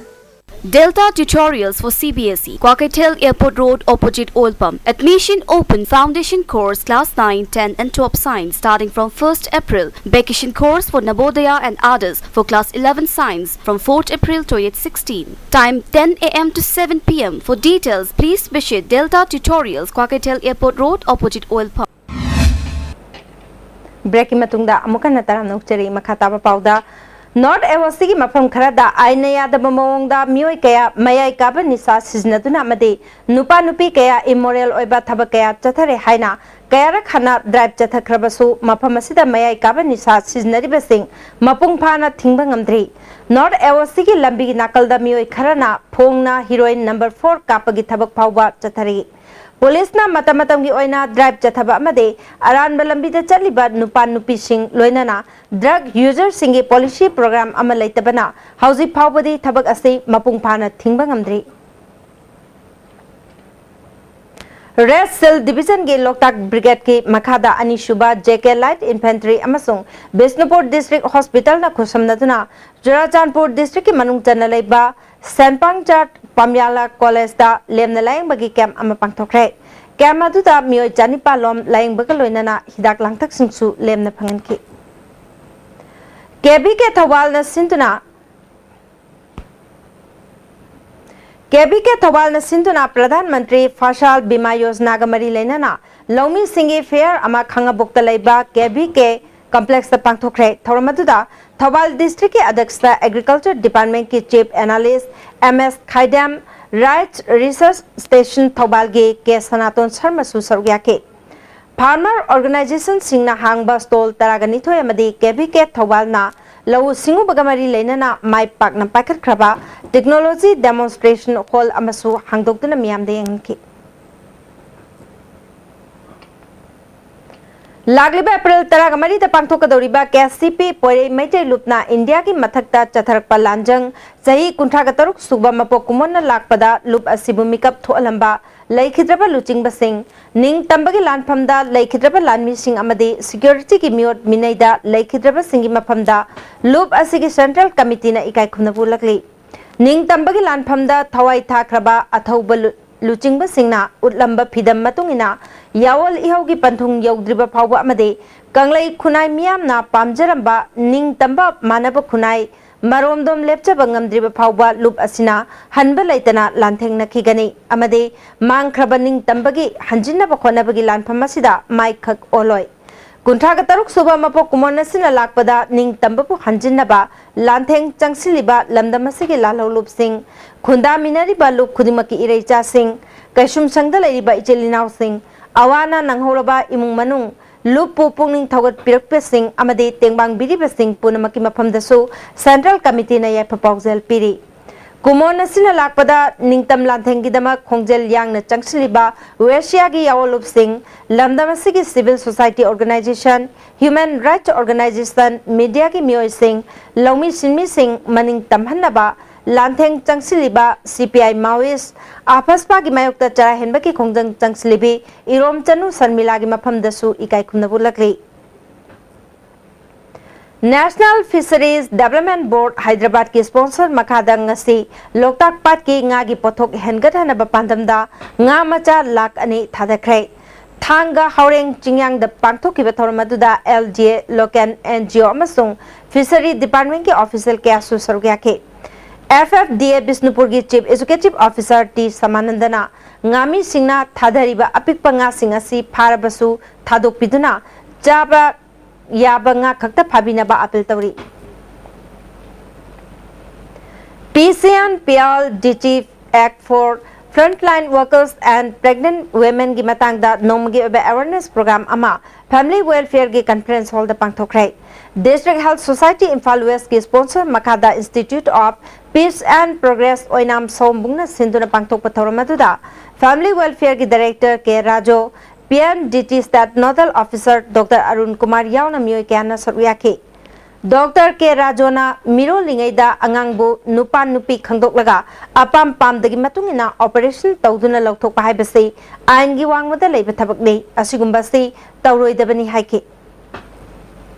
Delta Tutorials for C B S E, Kwakeithel Airport Road, opposite Oil Pump. Admission open. Foundation course, class nine, ten and twelve science, starting from first April. Vacation course for Navodaya and others for class eleven science from fourth April to eighth sixteen. Time ten A M to seven P M. For details, please visit Delta Tutorials, Kwakeithel Airport Road, opposite Oil Pump. Breakꯀꯤ ꯃꯇꯨꯡꯗ ꯑꯃꯨꯛ ꯍꯟꯅ ꯇꯔꯥꯝꯅ ꯑꯣꯛꯆꯔꯤ꯫ ꯃꯈꯥ ꯇꯥꯕ ꯄꯥꯎꯗ, North East ꯒꯤ ꯃꯐꯝ ꯈꯔꯗ ꯑꯥꯏꯟꯅ ꯌꯥꯗꯕ ꯃꯑꯣꯡꯗ ꯃꯤꯑꯣꯏ ꯀꯌꯥ ꯃꯌꯥꯏ ꯀꯥꯕ ꯅꯤꯁꯥ ꯁꯤꯖꯤꯟꯅꯗꯨꯅ ꯑꯃꯗꯤ ꯅꯨꯄꯥ ꯅꯨꯄꯤ ꯀꯌꯥ immoral ꯑꯣꯏꯕ ꯊꯕꯛ ꯀꯌꯥ ꯆꯠꯊꯔꯦ ꯍꯥꯏꯅ ꯀꯌꯥꯔꯛ ꯍꯟꯅ drive ꯆꯠꯊꯈ꯭ꯔꯕꯁꯨ ꯃꯐꯝ ꯑꯁꯤꯗ ꯃꯌꯥꯏ ꯀꯥꯕ ꯅꯤꯁꯥ ꯁꯤꯖꯤꯟꯅꯔꯤꯕꯁꯤꯡ ꯃꯄꯨꯡ ꯐꯥꯅ ꯊꯤꯡꯕ ꯉꯝꯗ꯭ꯔꯤ꯫ North East ꯒꯤ ꯂꯝꯕꯤꯒꯤ ꯅꯥꯀꯜꯗ ꯃꯤꯑꯣꯏ ꯈꯔꯅ ꯐꯣꯡꯅ heroin number four ꯀꯥꯞꯄꯒꯤ ꯊꯕꯛ ꯐꯥꯎꯕ ꯆꯠꯊꯔꯤ꯫ ꯄꯨꯂꯤꯁꯅ ꯃꯇꯝ ꯃꯇꯝꯒꯤ ꯑꯣꯏꯅ drive ꯆꯠꯊꯕ ꯑꯃꯗꯤ ꯑꯔꯥꯟꯕ ꯂꯝꯕꯤꯗ ꯆꯠꯂꯤꯕ ꯅꯨꯄꯥ ꯅꯨꯄꯤꯁꯤꯡ ꯂꯣꯏꯅꯅ drug userꯁꯤꯡꯒꯤ policy program ꯑꯃ ꯂꯩꯇꯕꯅ ꯍꯧꯖꯤꯛ ꯐꯥꯎꯕꯗꯤ ꯊꯕꯛ ꯑꯁꯤ ꯃꯄꯨꯡ ꯐꯥꯅ ꯊꯤꯡꯕ ꯉꯝꯗ꯭ꯔꯤ꯫ Red Shield Division ꯒꯤ ꯂꯣꯛꯇꯥꯛ Brigade ꯀꯤ ꯃꯈꯥꯗ ꯑꯅꯤꯁꯨꯕ J K Light Infantry ꯑꯃꯁꯨꯡ ꯕꯤꯁꯅꯨꯄꯨꯔ District Hospital ꯅ ꯈꯨꯠꯁꯝꯅꯗꯨꯅ ꯆꯨꯔꯥꯆꯥꯟꯄꯨꯔ District ꯀꯤ ꯃꯅꯨꯡ ꯆꯟꯅ ꯂꯩꯕ ꯁꯦꯟꯄꯥꯡꯆꯥꯠ ꯄꯥꯝꯌꯥꯂꯥ College ꯇ ꯂꯦꯝꯅ ꯂꯥꯌꯦꯡꯕꯒꯤ camp ꯑꯃ ꯄꯥꯡꯊꯣꯛꯈ꯭ꯔꯦ꯫ Camp ꯑꯗꯨꯗ ꯃꯤꯑꯣꯏ ꯆꯅꯤꯄꯥꯜ ꯂꯣꯝ ꯂꯥꯌꯦꯡꯕꯒ ꯂꯣꯏꯅꯅ ꯍꯤꯗꯥꯛ ꯂꯥꯡꯊꯛꯁꯤꯡꯁꯨ ꯂꯦꯝꯅ ꯐꯪꯍꯟꯈꯤ꯫ K V K ꯊꯧꯕꯥꯜꯅ ꯁꯤꯟꯗꯨꯅ K V K ꯊꯧꯕꯥꯜꯅ ꯁꯤꯟꯗꯨꯅ ꯄ꯭ꯔꯙꯥꯟ ꯃꯟꯇ꯭ꯔꯤ ꯐꯁꯥꯜ ꯕꯤꯃꯥ ꯌꯣꯖꯅꯥꯒ ꯃꯔꯤ ꯂꯩꯅꯅ ꯂꯧꯃꯤꯁꯤꯡꯒꯤ fair ꯑꯃ ꯈꯥꯡꯉꯕꯣꯛꯇ ꯂꯩꯕ K V K Complex ꯇ ꯄꯥꯡꯊꯣꯛꯈ꯭ꯔꯦ꯫ ꯊꯧꯔꯝ ꯑꯗꯨꯗ ꯊꯧꯕꯥꯜ District ꯀꯤ ꯑꯗꯛꯁꯇ Agriculture Department ꯀꯤ Chief Analyst M S ꯈꯥꯏꯗꯦꯝ, Rice Research Station ꯊꯧꯕꯥꯜꯒꯤ K ꯁꯅꯥꯇꯣꯟ ꯁꯔꯃꯁꯨ ꯁꯔꯨꯛ ꯌꯥꯈꯤ꯫ Farmer organization ꯁꯤꯡꯅ ꯍꯥꯡꯕ stall ꯇꯔꯥꯒ ꯅꯤꯊꯣꯏ ꯑꯃꯗꯤ K V K ꯊꯧꯕꯥꯜꯅ ꯂꯧꯎ ꯁꯤꯡꯎꯕꯒ ꯃꯔꯤ ꯂꯩꯅꯅ ꯃꯥꯏ ꯄꯥꯛꯅ ꯄꯥꯏꯈꯠꯈ꯭ꯔꯕ Technology Demonstration Hall ꯑꯃꯁꯨ ꯍꯥꯡꯗꯣꯛꯇꯨꯅ ꯃꯤꯌꯥꯝꯗ ꯌꯦꯡꯍꯟꯈꯤ꯫ ꯂꯥꯛꯂꯤꯕ April ꯇꯔꯥꯒ ꯃꯔꯤꯗ ꯄꯥꯡꯊꯣꯛꯀꯗꯧꯔꯤꯕ K C P ꯄꯣꯏꯔꯩ ꯃꯩꯇꯩ ꯂꯨꯞꯅ ꯏꯟꯗꯤꯌꯥꯒꯤ ꯃꯊꯛꯇ ꯆꯠꯊꯔꯛꯄ ꯂꯥꯟꯖꯪ ꯆꯍꯤ ꯀꯨꯟꯊ꯭ꯔꯥꯒ ꯇꯔꯨꯛ ꯁꯨꯕ ꯃꯄꯣꯛ ꯀꯨꯝꯑꯣꯟꯅ ꯂꯥꯛꯄꯗ ꯂꯨꯞ ꯑꯁꯤꯕꯨ ꯃꯤꯀꯞ ꯊꯣꯛꯍꯜꯂꯝꯕ ꯂꯩꯈꯤꯗ꯭ꯔꯕ ꯂꯨꯆꯤꯡꯕꯁꯤꯡ, ꯅꯤꯡꯇꯝꯕꯒꯤ ꯂꯥꯟꯐꯝꯗ ꯂꯩꯈꯤꯗ꯭ꯔꯕ ꯂꯥꯟꯃꯤꯁꯤꯡ ꯑꯃꯗꯤ security ꯒꯤ ꯃꯤꯑꯣꯠ ꯃꯤꯅꯩꯗ ꯂꯩꯈꯤꯗ꯭ꯔꯕꯁꯤꯡꯒꯤ ꯃꯐꯝꯗ ꯂꯨꯞ ꯑꯁꯤꯒꯤ Central Committee ꯅ ꯏꯀꯥꯏ ꯈꯨꯝꯅꯕ ꯎꯠꯂꯛꯂꯤ꯫ ꯅꯤꯡꯇꯝꯕꯒꯤ ꯂꯥꯟꯐꯝꯗ ꯊꯋꯥꯏ ꯊꯥꯈ꯭ꯔꯕ ꯑꯊꯧꯕ ꯂꯨ-, ꯂꯨꯆꯤꯡꯕꯁꯤꯡꯅ ꯎꯠꯂꯝꯕ ꯐꯤꯗꯝ ꯃꯇꯨꯡ ꯏꯟꯅ ꯌꯥꯑꯣꯜ ꯏꯍꯧꯒꯤ ꯄꯟꯊꯨꯡ ꯌꯧꯗ꯭ꯔꯤꯕ ꯐꯥꯎꯕ ꯑꯃꯗꯤ ꯀꯪꯂꯩ ꯈꯨꯟꯅꯥꯏ ꯃꯤꯌꯥꯝꯅ ꯄꯥꯝꯖꯔꯝꯕ ꯅꯤꯡꯇꯝꯕ ꯃꯥꯟꯅꯕ ꯈꯨꯟꯅꯥꯏ ꯃꯔꯣꯝꯗꯣꯝ ꯂꯦꯞꯆꯕ ꯉꯝꯗ꯭ꯔꯤꯕ ꯐꯥꯎꯕ ꯂꯨꯞ ꯑꯁꯤꯅ ꯍꯟꯕ ꯂꯩꯇꯅ ꯂꯥꯟꯊꯦꯡꯅꯈꯤꯒꯅꯤ ꯑꯃꯗꯤ ꯃꯥꯡꯈ꯭ꯔꯕ ꯅꯤꯡꯇꯝꯕꯒꯤ ꯍꯟꯖꯤꯟꯅꯕ ꯍꯣꯠꯅꯕꯒꯤ ꯂꯥꯟꯐꯝ ꯑꯁꯤꯗ ꯃꯥꯏꯈꯛ ꯑꯣꯜꯂꯣꯏ꯫ ꯀꯨꯟꯊ꯭ꯔꯥꯒ ꯇꯔꯨꯛ ꯁꯨꯕ ꯃꯄꯣꯛ ꯀꯨꯝꯑꯣꯟ ꯑꯁꯤꯅ ꯂꯥꯛꯄꯗ ꯅꯤꯡꯇꯝꯕꯕꯨ ꯍꯟꯖꯤꯟꯅꯕ ꯂꯥꯟꯊꯦꯡ ꯆꯪꯁꯤꯜꯂꯤꯕ ꯂꯝꯗꯝ ꯑꯁꯤꯒꯤ ꯂꯥꯜꯍꯧꯂꯨꯞꯁꯤꯡ, ꯈꯨꯟꯗꯥꯃꯤꯟꯅꯔꯤꯕ ꯂꯨꯞ ꯈꯨꯗꯤꯡꯃꯛꯀꯤ ꯏꯔꯩꯆꯥꯁꯤꯡ, ꯀꯩꯁꯨꯝꯁꯪꯗ ꯂꯩꯔꯤꯕ ꯏꯆꯤꯜ ꯏꯅꯥꯎꯁꯤꯡ, ꯑꯋꯥ ꯑꯅꯥ ꯅꯪꯍꯧꯔꯕ ꯏꯃꯨꯡ ꯃꯅꯨꯡ, ꯂꯨꯞꯄꯨ ꯄꯨꯛꯅꯤꯡ ꯊꯧꯒꯠꯄꯤꯔꯛꯄꯁꯤꯡ ꯑꯃꯗꯤ ꯇꯦꯡꯕꯥꯡꯕꯤꯔꯤꯕꯁꯤꯡ ꯄꯨꯝꯅꯃꯛꯀꯤ ꯃꯐꯝꯗꯁꯨ Central Committee ꯅ ꯌꯥꯏꯐ ꯄꯥꯎꯖꯦꯜ ꯄꯤꯔꯤ꯫ ꯀꯨꯝꯑꯣꯟ ꯑꯁꯤꯅ ꯂꯥꯛꯄꯗ ꯅꯤꯡꯇꯝ ꯂꯥꯟꯊꯦꯡꯒꯤꯗꯃꯛ ꯈꯣꯡꯖꯦꯜ ꯌꯥꯡꯅ ꯆꯪꯁꯤꯜꯂꯤꯕ ꯋꯦꯁꯤꯌꯥꯒꯤ ꯌꯥꯑꯣꯟꯂꯨꯞꯁꯤꯡ, ꯂꯝꯗꯝ ꯑꯁꯤꯒꯤ civil society organization, human rights organization, media ꯒꯤ ꯃꯤꯑꯣꯏꯁꯤꯡ, ꯂꯧꯃꯤ ꯁꯤꯟꯃꯤꯁꯤꯡ ꯃꯅꯤꯡ ꯇꯝꯍꯟꯅꯕ ꯂꯥꯟꯊꯦꯡ ꯆꯪꯁꯤꯜꯂꯤꯕ ꯁꯤ ꯄꯤ ꯑꯥꯏ ꯃꯥꯋꯤꯁ ꯑꯐꯁꯄꯥꯒꯤ ꯃꯥꯌꯣꯛꯇ ꯆꯔꯥ ꯍꯦꯟꯕꯒꯤ ꯈꯣꯡꯖꯪ ꯆꯪꯁꯤꯜꯂꯤꯕꯤ ꯏꯔꯣꯝ ꯆꯅꯨ ꯁꯔꯃꯤꯂꯥꯒꯤ ꯃꯐꯝꯗꯁꯨ ꯏꯀꯥꯏ ꯈꯨꯝꯅꯕ ꯎꯠꯂꯛꯂꯤ꯫ National Fisheries Development Board ꯍꯥꯏꯗ꯭ꯔꯕꯥꯗꯀꯤ sponsor ꯃꯈꯥꯗ ꯉꯁꯤ ꯂꯣꯛꯇꯥꯛ ꯄꯥꯠꯀꯤ ꯉꯥꯒꯤ ꯄꯣꯠꯊꯣꯛ ꯍꯦꯟꯒꯠꯍꯟꯅꯕ ꯄꯥꯟꯗꯝꯗ ꯉꯥ ꯃꯆꯥ ꯂꯥꯈ ꯑꯅꯤ ꯊꯥꯗꯈ꯭ꯔꯦ꯫ ꯊꯥꯡꯒ ꯍꯥꯎꯔꯦꯡ ꯆꯤꯡꯌꯥꯡꯗ ꯄꯥꯡꯊꯣꯛꯈꯤꯕ ꯊꯧꯔꯝ ꯑꯗꯨꯗ L G A, local N G O ꯑꯃꯁꯨꯡ Fishery Department ꯀꯤ official ꯀꯌꯥꯁꯨ ꯁꯔꯨꯛ ꯌꯥꯈꯤ꯫ F F D A ꯕꯤꯁꯅꯨꯄꯨꯔꯒꯤ Chief Executive Officer ꯇꯤ ꯁꯃꯥꯅꯟꯗꯅ ꯉꯥꯃꯤꯁꯤꯡꯅ ꯊꯥꯗꯔꯤꯕ ꯑꯄꯤꯛꯄ ꯉꯥꯁꯤꯡ ꯑꯁꯤ ꯐꯥꯔꯕꯁꯨ ꯊꯥꯗꯣꯛꯄꯤꯗꯨꯅ ꯆꯥꯕ ꯌꯥꯕ ꯉꯥ ꯈꯛꯇ ꯐꯥꯕꯤꯅꯕ appeal ꯇꯧꯔꯤ꯫ P C N P L D T Act for Frontline Workers and Pregnant Women ꯒꯤ ꯃꯇꯥꯡꯗ ꯅꯣꯡꯃꯒꯤ ꯑꯣꯏꯕ awareness program ꯑꯃ Family Welfare ꯒꯤ conference hall ꯗ ꯄꯥꯡꯊꯣꯛꯈ꯭ꯔꯦ꯫ District Health Society Imphal West ꯀꯤ sponsor ꯃꯈꯥꯗ Institute of Peace and Progress ꯑꯣꯏꯅꯥꯝ ꯁꯑꯣꯝꯕꯨꯡꯅ ꯁꯤꯟꯗꯨꯅ ꯄꯥꯡꯊꯣꯛꯄ ꯊꯧꯔꯝ ꯑꯗꯨꯗ Family Welfare ꯒꯤ Director ꯀꯦ ꯔꯥꯖꯣ, P N D T State Nodal Officer Doctor Arun Kumar ꯌꯥꯎꯅ ꯃꯤꯑꯣꯏ ꯀꯌꯥꯅ ꯁꯔꯨꯛ ꯌꯥꯈꯤ꯫ ꯗꯣꯛꯇꯔ ꯀꯦ ꯔꯥꯖꯣꯅ ꯃꯤꯔꯣꯜꯂꯤꯉꯩꯗ ꯑꯉꯥꯡꯕꯨ ꯅꯨꯄꯥ ꯅꯨꯄꯤ ꯈꯪꯗꯣꯛꯂꯒ ꯑꯄꯥꯝ ꯄꯥꯝꯗꯒꯤ ꯃꯇꯨꯡ ꯏꯟꯅ operation ꯇꯧꯗꯨꯅ ꯂꯧꯊꯣꯛꯄ ꯍꯥꯏꯕꯁꯤ ꯑꯥꯏꯟꯒꯤ ꯋꯥꯡꯃꯗ ꯂꯩꯕ ꯊꯕꯛꯅꯤ, ꯑꯁꯤꯒꯨꯝꯕꯁꯤ ꯇꯧꯔꯣꯏꯗꯕꯅꯤ ꯍꯥꯏꯈꯤ꯫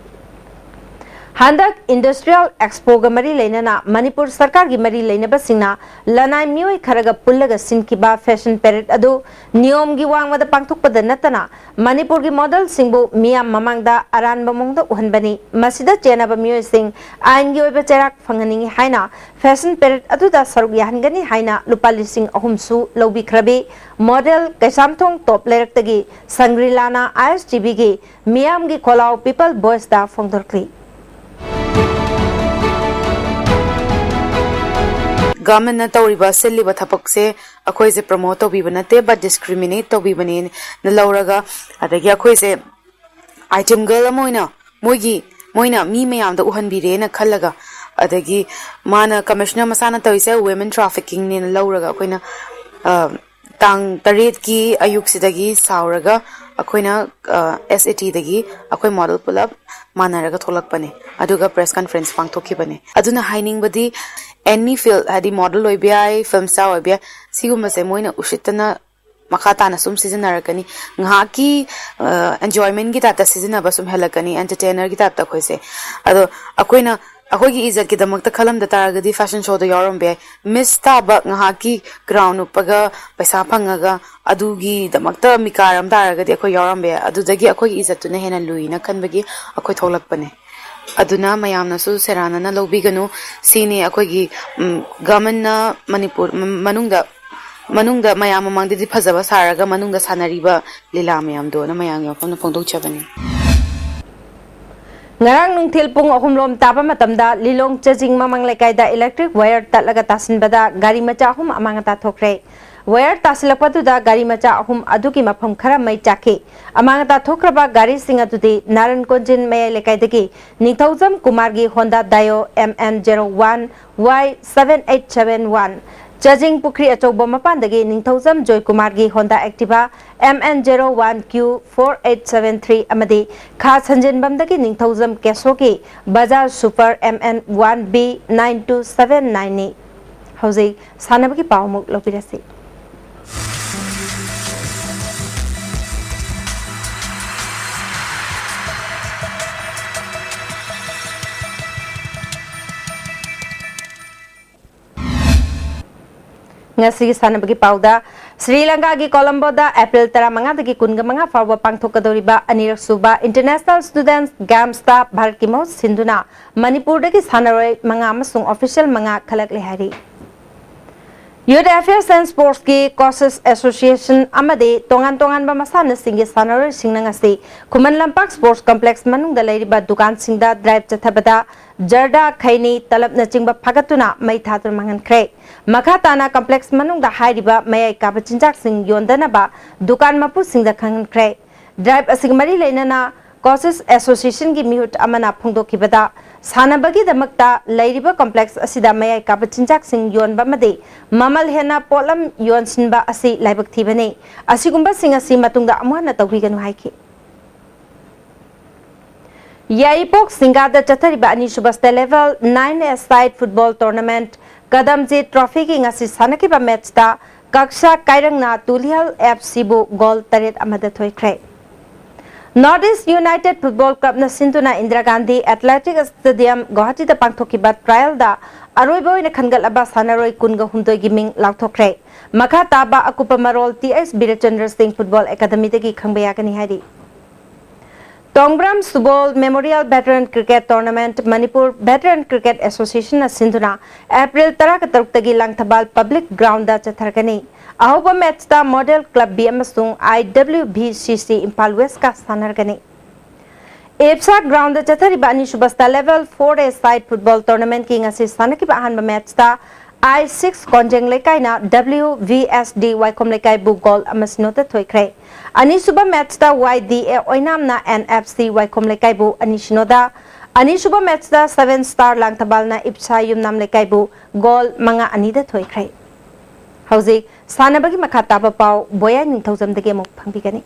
ꯍꯟꯗꯛ Industrial Expo ꯒ ꯃꯔꯤ ꯂꯩꯅꯅ ꯃꯅꯤꯄꯨꯔ ꯁꯔꯀꯥꯔꯒꯤ ꯃꯔꯤ ꯂꯩꯅꯕꯁꯤꯡꯅ ꯂꯅꯥꯏ ꯃꯤꯑꯣꯏ ꯈꯔꯒ ꯄꯨꯜꯂꯒ ꯁꯤꯟꯈꯤꯕ fashion parade ꯑꯗꯨ ꯅꯤꯌꯣꯝꯒꯤ ꯋꯥꯡꯃꯗ ꯄꯥꯡꯊꯣꯛꯄꯗ ꯅꯠꯇꯅ ꯃꯅꯤꯄꯨꯔꯒꯤ model ꯁꯤꯡꯕꯨ ꯃꯤꯌꯥꯝ ꯃꯃꯥꯡꯗ ꯑꯔꯥꯟꯕ ꯃꯑꯣꯡꯗ ꯎꯍꯟꯕꯅꯤ꯫ ꯃꯁꯤꯗ ꯆꯦꯟꯅꯕ ꯃꯤꯑꯣꯏꯁꯤꯡ ꯑꯥꯏꯟꯒꯤ ꯑꯣꯏꯕ ꯆꯩꯔꯥꯛ ꯐꯪꯍꯟꯅꯤꯡꯏ ꯍꯥꯏꯅ fashion parade ꯑꯗꯨꯗ ꯁꯔꯨꯛ ꯌꯥꯍꯟꯒꯅꯤ ꯍꯥꯏꯅ ꯂꯨꯄꯥ ꯂꯤꯁꯤꯡ ꯑꯍꯨꯝꯁꯨ ꯂꯧꯕꯤꯈ꯭ꯔꯕꯤ꯫ Model Keishamthong top ꯂꯩꯔꯛꯇꯒꯤ ꯁꯪꯒ꯭ꯔꯤꯂꯥꯅ I S T V ꯒꯤ ꯃꯤꯌꯥꯝꯒꯤ ꯈꯣꯜꯂꯥꯎ People Voice ꯇ ꯐꯣꯡꯗꯣꯔꯛꯂꯤ꯫ Government ꯅ ꯇꯧꯔꯤꯕ, ꯁꯤꯜꯂꯤꯕ ꯊꯕꯛꯁꯦ ꯑꯩꯈꯣꯏꯁꯦ promote ꯇꯧꯕꯤꯕ ꯅꯠꯇꯦ, but discriminate ꯇꯧꯕꯤꯕꯅꯦꯅ ꯂꯧꯔꯒ, ꯑꯗꯒꯤ ꯑꯩꯈꯣꯏꯁꯦ item girl ꯑꯃ ꯑꯣꯏꯅ ꯃꯣꯏꯒꯤ, ꯃꯣꯏꯅ ꯃꯤ ꯃꯌꯥꯝꯗ ꯎꯍꯟꯕꯤꯔꯦꯅ ꯈꯜꯂꯒ, ꯑꯗꯒꯤ ꯃꯥꯅ commissioner ꯃꯁꯥꯅ ꯇꯧꯔꯤꯁꯦ women trafficking ꯅꯦꯅ ꯂꯧꯔꯒ ꯑꯩꯈꯣꯏꯅ, ꯑ, ꯇꯥꯡ ꯇꯔꯦꯠꯀꯤ ꯑꯌꯨꯛꯁꯤꯗꯒꯤ ꯁꯥꯎꯔꯒ ꯑꯩꯈꯣꯏꯅ, ꯑ, S A T ꯗꯒꯤ ꯑꯩꯈꯣꯏ model ꯄꯨꯂꯞ ꯃꯥꯟꯅꯔꯒ ꯊꯣꯛꯂꯛꯄꯅꯦ, ꯑꯗꯨꯒ press conference ꯄꯥꯡꯊꯣꯛꯈꯤꯕꯅꯦ꯫ ꯑꯗꯨꯅ ꯍꯥꯏꯅꯤꯡꯕꯗꯤ, ꯑꯦꯅꯤ ꯐꯤꯜ, ꯍꯥꯏꯗꯤ ꯃꯣꯗꯦꯜ ꯑꯣꯏꯕ ꯌꯥꯏ, ꯐꯤꯂꯝ ꯁ꯭ꯇꯥꯔ ꯑꯣꯏꯕ ꯌꯥꯏ, ꯁꯤꯒꯨꯝꯕꯁꯦ ꯃꯣꯏꯅ ꯎꯁꯤꯠꯇꯅ ꯃꯈꯥ ꯇꯥꯅ ꯁꯨꯝ ꯁꯤꯖꯤꯟꯅꯔꯛꯀꯅꯤ꯫ ꯉꯥꯏꯍꯥꯛꯀꯤ ꯑꯦꯟꯖꯣꯏꯃꯦꯟꯒꯤ ꯇꯥꯏꯞꯇ ꯁꯤꯖꯤꯟꯅꯕ ꯁꯨꯝ ꯍꯦꯜꯂꯛꯀꯅꯤ, ꯑꯦꯟꯇꯔꯇꯦꯅꯔꯒꯤ ꯇꯥꯏꯞꯇ ꯑꯩꯈꯣꯏꯁꯦ꯫ ꯑꯗꯣ ꯑꯩꯈꯣꯏꯅ ꯑꯩꯈꯣꯏꯒꯤ ꯏꯖꯠꯀꯤꯗꯃꯛꯇ ꯈꯜꯂꯝꯗ ꯇꯥꯔꯒꯗꯤ ꯐꯦꯁꯟ ꯁꯣꯗ ꯌꯥꯎꯔꯝꯕ ꯌꯥꯏ꯫ ꯃꯤꯁ ꯇꯥꯕ, ꯉꯥꯏꯍꯥꯛꯀꯤ ꯀ꯭ꯔꯥꯎꯟ ꯎꯞꯄꯒ ꯄꯩꯁꯥ ꯐꯪꯉꯒ ꯑꯗꯨꯒꯤꯗꯃꯛꯇ ꯃꯤꯀꯥꯔ ꯑꯃ ꯇꯥꯔꯒꯗꯤ ꯑꯩꯈꯣꯏ ꯌꯥꯎꯔꯝꯕ ꯌꯥꯏ꯫ ꯑꯗꯨꯗꯒꯤ ꯑꯩꯈꯣꯏꯒꯤ ꯏꯖꯠꯇꯨꯅ ꯍꯦꯟꯅ ꯂꯨꯏꯅ ꯈꯟꯕꯒꯤ ꯑꯩꯈꯣꯏ ꯊꯣꯛꯂꯛꯄꯅꯦ꯫ ꯑꯗꯨꯅ ꯃꯌꯥꯝꯅꯁꯨ ꯁꯦꯔꯥꯟꯅꯅ ꯂꯧꯕꯤꯒꯅꯨ꯫ ꯁꯤꯅꯤ ꯑꯩꯈꯣꯏꯒꯤ, ꯎꯝ, ꯒꯃꯟꯅ ꯃꯅꯤꯄꯨꯔ, ꯎꯝ, ꯃꯅꯨꯡꯗ, ꯃꯅꯨꯡꯗ ꯃꯌꯥꯝ ꯃꯃꯥꯡꯗꯗꯤ ꯐꯖꯕ ꯁꯥꯔꯒ ꯃꯅꯨꯡꯗ ꯁꯥꯟꯅꯔꯤꯕ ꯂꯤꯂꯥ ꯃꯌꯥꯝꯗꯣꯅ ꯃꯌꯥꯝꯒꯤ ꯃꯐꯝꯗ ꯐꯣꯡꯗꯣꯛꯆꯕꯅꯤ꯫ ꯉꯔꯥꯡ ꯅꯨꯡꯊꯤꯜ ꯄꯨꯡ ꯑꯍꯨꯝ ꯂꯣꯝ ꯇꯥꯕ ꯃꯇꯝꯗ ꯂꯤꯂꯣꯡ ꯆꯖꯤꯡ ꯃꯃꯥꯡ ꯂꯩꯀꯥꯏꯗ ꯏꯂꯦꯛꯇ꯭ꯔꯤꯛ ꯋꯥꯌꯔ ꯇꯠꯂꯒ ꯇꯥꯁꯤꯟꯕꯗ ꯒꯥꯔꯤ ꯃꯆꯥ ꯑꯍꯨꯝ ꯑꯃꯥꯡ ꯑꯇꯥ ꯊꯣꯛꯈ꯭ꯔꯦ꯫ ꯋꯥꯌꯔ ꯇꯥꯁꯤꯜꯂꯛꯄꯗꯨꯗ ꯒꯥꯔꯤ ꯃꯆꯥ ꯑꯍꯨꯝ ꯑꯗꯨꯒꯤ ꯃꯐꯝ ꯈꯔ ꯃꯩ ꯆꯥꯛꯈꯤ꯫ ꯑꯃꯥꯡ ꯑꯇꯥ ꯊꯣꯛꯈ꯭ꯔꯕ ꯒꯥꯔꯤꯁꯤꯡ ꯑꯗꯨꯗꯤ ꯅꯥꯔꯟ ꯀꯣꯟꯖꯤꯟ ꯃꯌꯥꯏ ꯂꯩꯀꯥꯏꯗꯒꯤ ꯅꯤꯡꯊꯧꯖꯝ ꯀꯨꯃꯥꯔꯒꯤ Honda Dio M N zero one Y seven eight seven one, ꯆꯖꯤꯡ ꯄꯨꯈ꯭ꯔꯤ ꯑꯆꯧꯕ ꯃꯄꯥꯟꯗꯒꯤ ꯅꯤꯡꯊꯧꯖꯝ ꯖꯣꯏꯀꯨꯃꯥꯔꯒꯤ Honda Activa M N zero one Q four eight seven three ꯑꯃꯗꯤ ꯈꯥ ꯁꯟꯖꯦꯟꯕꯝꯗꯒꯤ ꯅꯤꯡꯊꯧꯖꯝ ꯀꯦꯁꯣꯒꯤ Bajaj super M N one B nine two seven nine ꯅꯤ꯫ ꯍꯧꯖꯤꯛ ꯁꯥꯟꯅꯕꯒꯤ ꯄꯥꯎ ꯑꯃꯨꯛ ꯂꯧꯕꯤꯔꯁꯤ꯫ ꯉꯁꯤꯒꯤ ꯁꯥꯟꯅꯕꯒꯤ ꯄꯥꯎꯗ, ꯁ꯭ꯔꯤ ꯂꯪꯀꯥꯒꯤ ꯀꯣꯂꯝꯕꯣꯗ ꯑꯦꯄ꯭ꯔꯤꯜ ꯇꯔꯥꯃꯉꯥꯗꯒꯤ ꯀꯨꯟꯃꯉꯥ ꯐꯥꯎꯕ ꯄꯥꯡꯊꯣꯛꯀꯗꯧꯔꯤꯕ ꯑꯅꯤꯔꯛ ꯁꯨꯕ International Students Gamesꯇ ꯚꯥꯔꯠꯀꯤ ꯃꯍꯨꯠ ꯁꯤꯟꯗꯨꯅ ꯃꯅꯤꯄꯨꯔꯗꯒꯤ ꯁꯥꯟꯅꯔꯣꯏ ꯃꯉꯥ ꯑꯃꯁꯨꯡ ꯑꯣꯐꯤꯁꯤꯌꯦꯜ ꯃꯉꯥ ꯈꯜꯂꯛꯂꯦ ꯍꯥꯏꯔꯤ꯫ Youth Affairs and Sportsꯀꯤ Coaches Association ꯑꯃꯗꯤ ꯇꯣꯉꯥꯟ ꯇꯣꯉꯥꯟꯕ ꯃꯁꯥꯟꯅꯁꯤꯡꯒꯤ ꯁꯥꯟꯅꯔꯣꯏꯁꯤꯡꯅ ꯉꯁꯤ ꯈꯨꯃꯟ ꯂꯝꯄꯥꯛ Sports Complex ꯃꯅꯨꯡꯗ ꯂꯩꯔꯤꯕ ꯗꯨꯀꯥꯟꯁꯤꯡꯗ ꯗ꯭ꯔꯥꯏꯚ ꯆꯠꯊꯕꯗ ꯖꯔꯗꯥ, ꯈꯩꯅꯤ, ꯇꯂꯞꯅꯆꯤꯡꯕ ꯐꯥꯒꯠꯇꯨꯅ ꯃꯩ ꯊꯥꯗꯨꯅ ꯃꯥꯡꯍꯟꯈ꯭ꯔꯦ꯫ ꯃꯈꯥ ꯇꯥꯅ complex ꯃꯅꯨꯡꯗ ꯍꯥꯏꯔꯤꯕ ꯃꯌꯥꯏ ꯀꯥꯕ ꯆꯤꯟꯖꯥꯛꯁꯤꯡ ꯌꯣꯟꯗꯅꯕ ꯗꯨꯀꯥꯟ ꯃꯄꯨꯁꯤꯡꯗ ꯈꯪꯍꯟꯈ꯭ꯔꯦ꯫ ꯗ꯭ꯔꯥꯏꯚ ꯑꯁꯤꯒ ꯃꯔꯤ ꯂꯩꯅꯅ Coaches Associationꯒꯤ ꯃꯤꯍꯨꯠ ꯑꯃꯅ ꯐꯣꯡꯗꯣꯛꯈꯤꯕꯗ, ꯁꯥꯟꯅꯕꯒꯤꯗꯃꯛꯇ ꯂꯩꯔꯤꯕ complex ꯑꯁꯤꯗ ꯃꯌꯥꯏ ꯀꯥꯕ ꯆꯤꯟꯖꯥꯛꯁꯤꯡ ꯌꯣꯟꯕ ꯑꯃꯗꯤ ꯃꯃꯜ ꯍꯦꯟꯅ ꯄꯣꯠꯂꯝ ꯌꯣꯟꯁꯤꯟꯕ ꯑꯁꯤ ꯂꯥꯏꯕꯛ ꯊꯤꯕꯅꯤ꯫ ꯑꯁꯤꯒꯨꯝꯕꯁꯤꯡ ꯑꯁꯤ ꯃꯇꯨꯡꯗ ꯑꯃꯨꯛ ꯍꯟꯅ ꯇꯧꯕꯤꯒꯅꯨ ꯍꯥꯏꯈꯤ꯫ ꯌꯥꯏꯔꯤꯄꯣꯛ ꯁꯤꯡꯒꯥꯗ ꯆꯠꯊꯔꯤꯕ ꯑꯅꯤꯁꯨꯕ state level nine a side football tournament ꯀꯗꯝꯖꯤ trophyꯒꯤ ꯉꯁꯤ ꯁꯥꯟꯅꯈꯤꯕ matchꯇ ꯀꯛꯁꯥ ꯀꯥꯏꯔꯪꯅ ꯇꯨꯂꯤꯍꯜ F Cꯕꯨ goal ꯇꯔꯦꯠ ꯑꯃꯗ ꯊꯣꯏꯈ꯭ꯔꯦ꯫ North East United Football Clubꯅ ꯁꯤꯟꯗꯨꯅ ꯏꯟꯗꯤꯔꯥ ꯒꯥꯟꯙꯤ Athletic Stadium ꯒꯨꯋꯥꯍꯥꯇꯤꯗ ꯄꯥꯡꯊꯣꯛꯈꯤꯕ trialꯗ ꯑꯔꯣꯏꯕ ꯑꯣꯏꯅ ꯈꯟꯒꯠꯂꯕ ꯁꯥꯟꯅꯔꯣꯏ ꯀꯨꯟꯒ ꯍꯨꯝꯗꯣꯏꯒꯤ ꯃꯤꯡ ꯂꯥꯎꯊꯣꯛꯈ꯭ꯔꯦ꯫ ꯃꯈꯥ ꯇꯥꯕ ꯑꯀꯨꯞꯄ ꯃꯔꯣꯜ T H ꯕꯤꯔꯦꯆꯟꯗ꯭ꯔ ꯁꯤꯡ Football Academyꯗꯒꯤ ꯈꯪꯕ ꯌꯥꯒꯅꯤ ꯍꯥꯏꯔꯤ꯫ ꯇꯣꯡꯕ꯭ꯔꯥꯝ ꯁꯨꯕꯣꯜ Memorial Veteran Cricket Tournament Manipur Veteran Cricket Associationꯅ ꯁꯤꯟꯗꯨꯅ April ꯇꯔꯥꯒ ꯇꯔꯨꯛꯇꯒꯤ Langthabal Public Groundꯗ ꯆꯠꯊꯔꯒꯅꯤ꯫ ꯑꯍꯧꯕ matchꯇ Model Club B ꯑꯃꯁꯨꯡ I W V C C Imphal Westꯀ ꯁꯥꯟꯅꯔꯒꯅꯤ꯫ ꯏꯞꯁꯥ groundꯗ ꯆꯠꯊꯔꯤꯕ ꯑꯅꯤꯁꯨꯕ state level four a side football tournamentꯀꯤ ꯉꯁꯤ ꯁꯥꯟꯅꯈꯤꯕ ꯑꯍꯥꯟꯕ matchꯇ I six ꯀꯣꯟꯖꯦꯡ ꯂꯩꯀꯥꯏꯅ W V S D ꯋꯥꯏꯈꯣꯝ ꯂꯩꯀꯥꯏꯕꯨ goal ꯑꯃ ꯁꯤꯅꯣꯗ ꯊꯣꯏꯈ꯭ꯔꯦ꯫ ꯑꯅꯤꯁꯨꯕ matchꯇ Y D A ꯑꯣꯏꯅꯥꯝꯅ N F C ꯋꯥꯏꯈꯣꯝ ꯂꯩꯀꯥꯏꯕꯨ ꯑꯅꯤ ꯁꯤꯅꯣꯗ, ꯑꯅꯤꯁꯨꯕ matchꯇ Seven Star ꯂꯥꯡꯊꯕꯥꯜꯅ ꯏꯞꯁꯥ ꯌꯨꯝꯅꯥꯝ ꯂꯩꯀꯥꯏꯕꯨ goal ꯃꯉꯥ ꯑꯅꯤꯗ ꯊꯣꯏꯈ꯭ꯔꯦ꯫ ꯍꯧꯖꯤꯛ ꯁꯥꯟꯅꯕꯒꯤ ꯃꯈꯥ ꯇꯥꯕ ꯄꯥꯎ ꯕꯣꯌꯥꯏ ꯅꯤꯡꯊꯧꯖꯝꯗꯒꯤ ꯑꯃꯨꯛ ꯐꯪꯕꯤꯒꯅꯤ꯫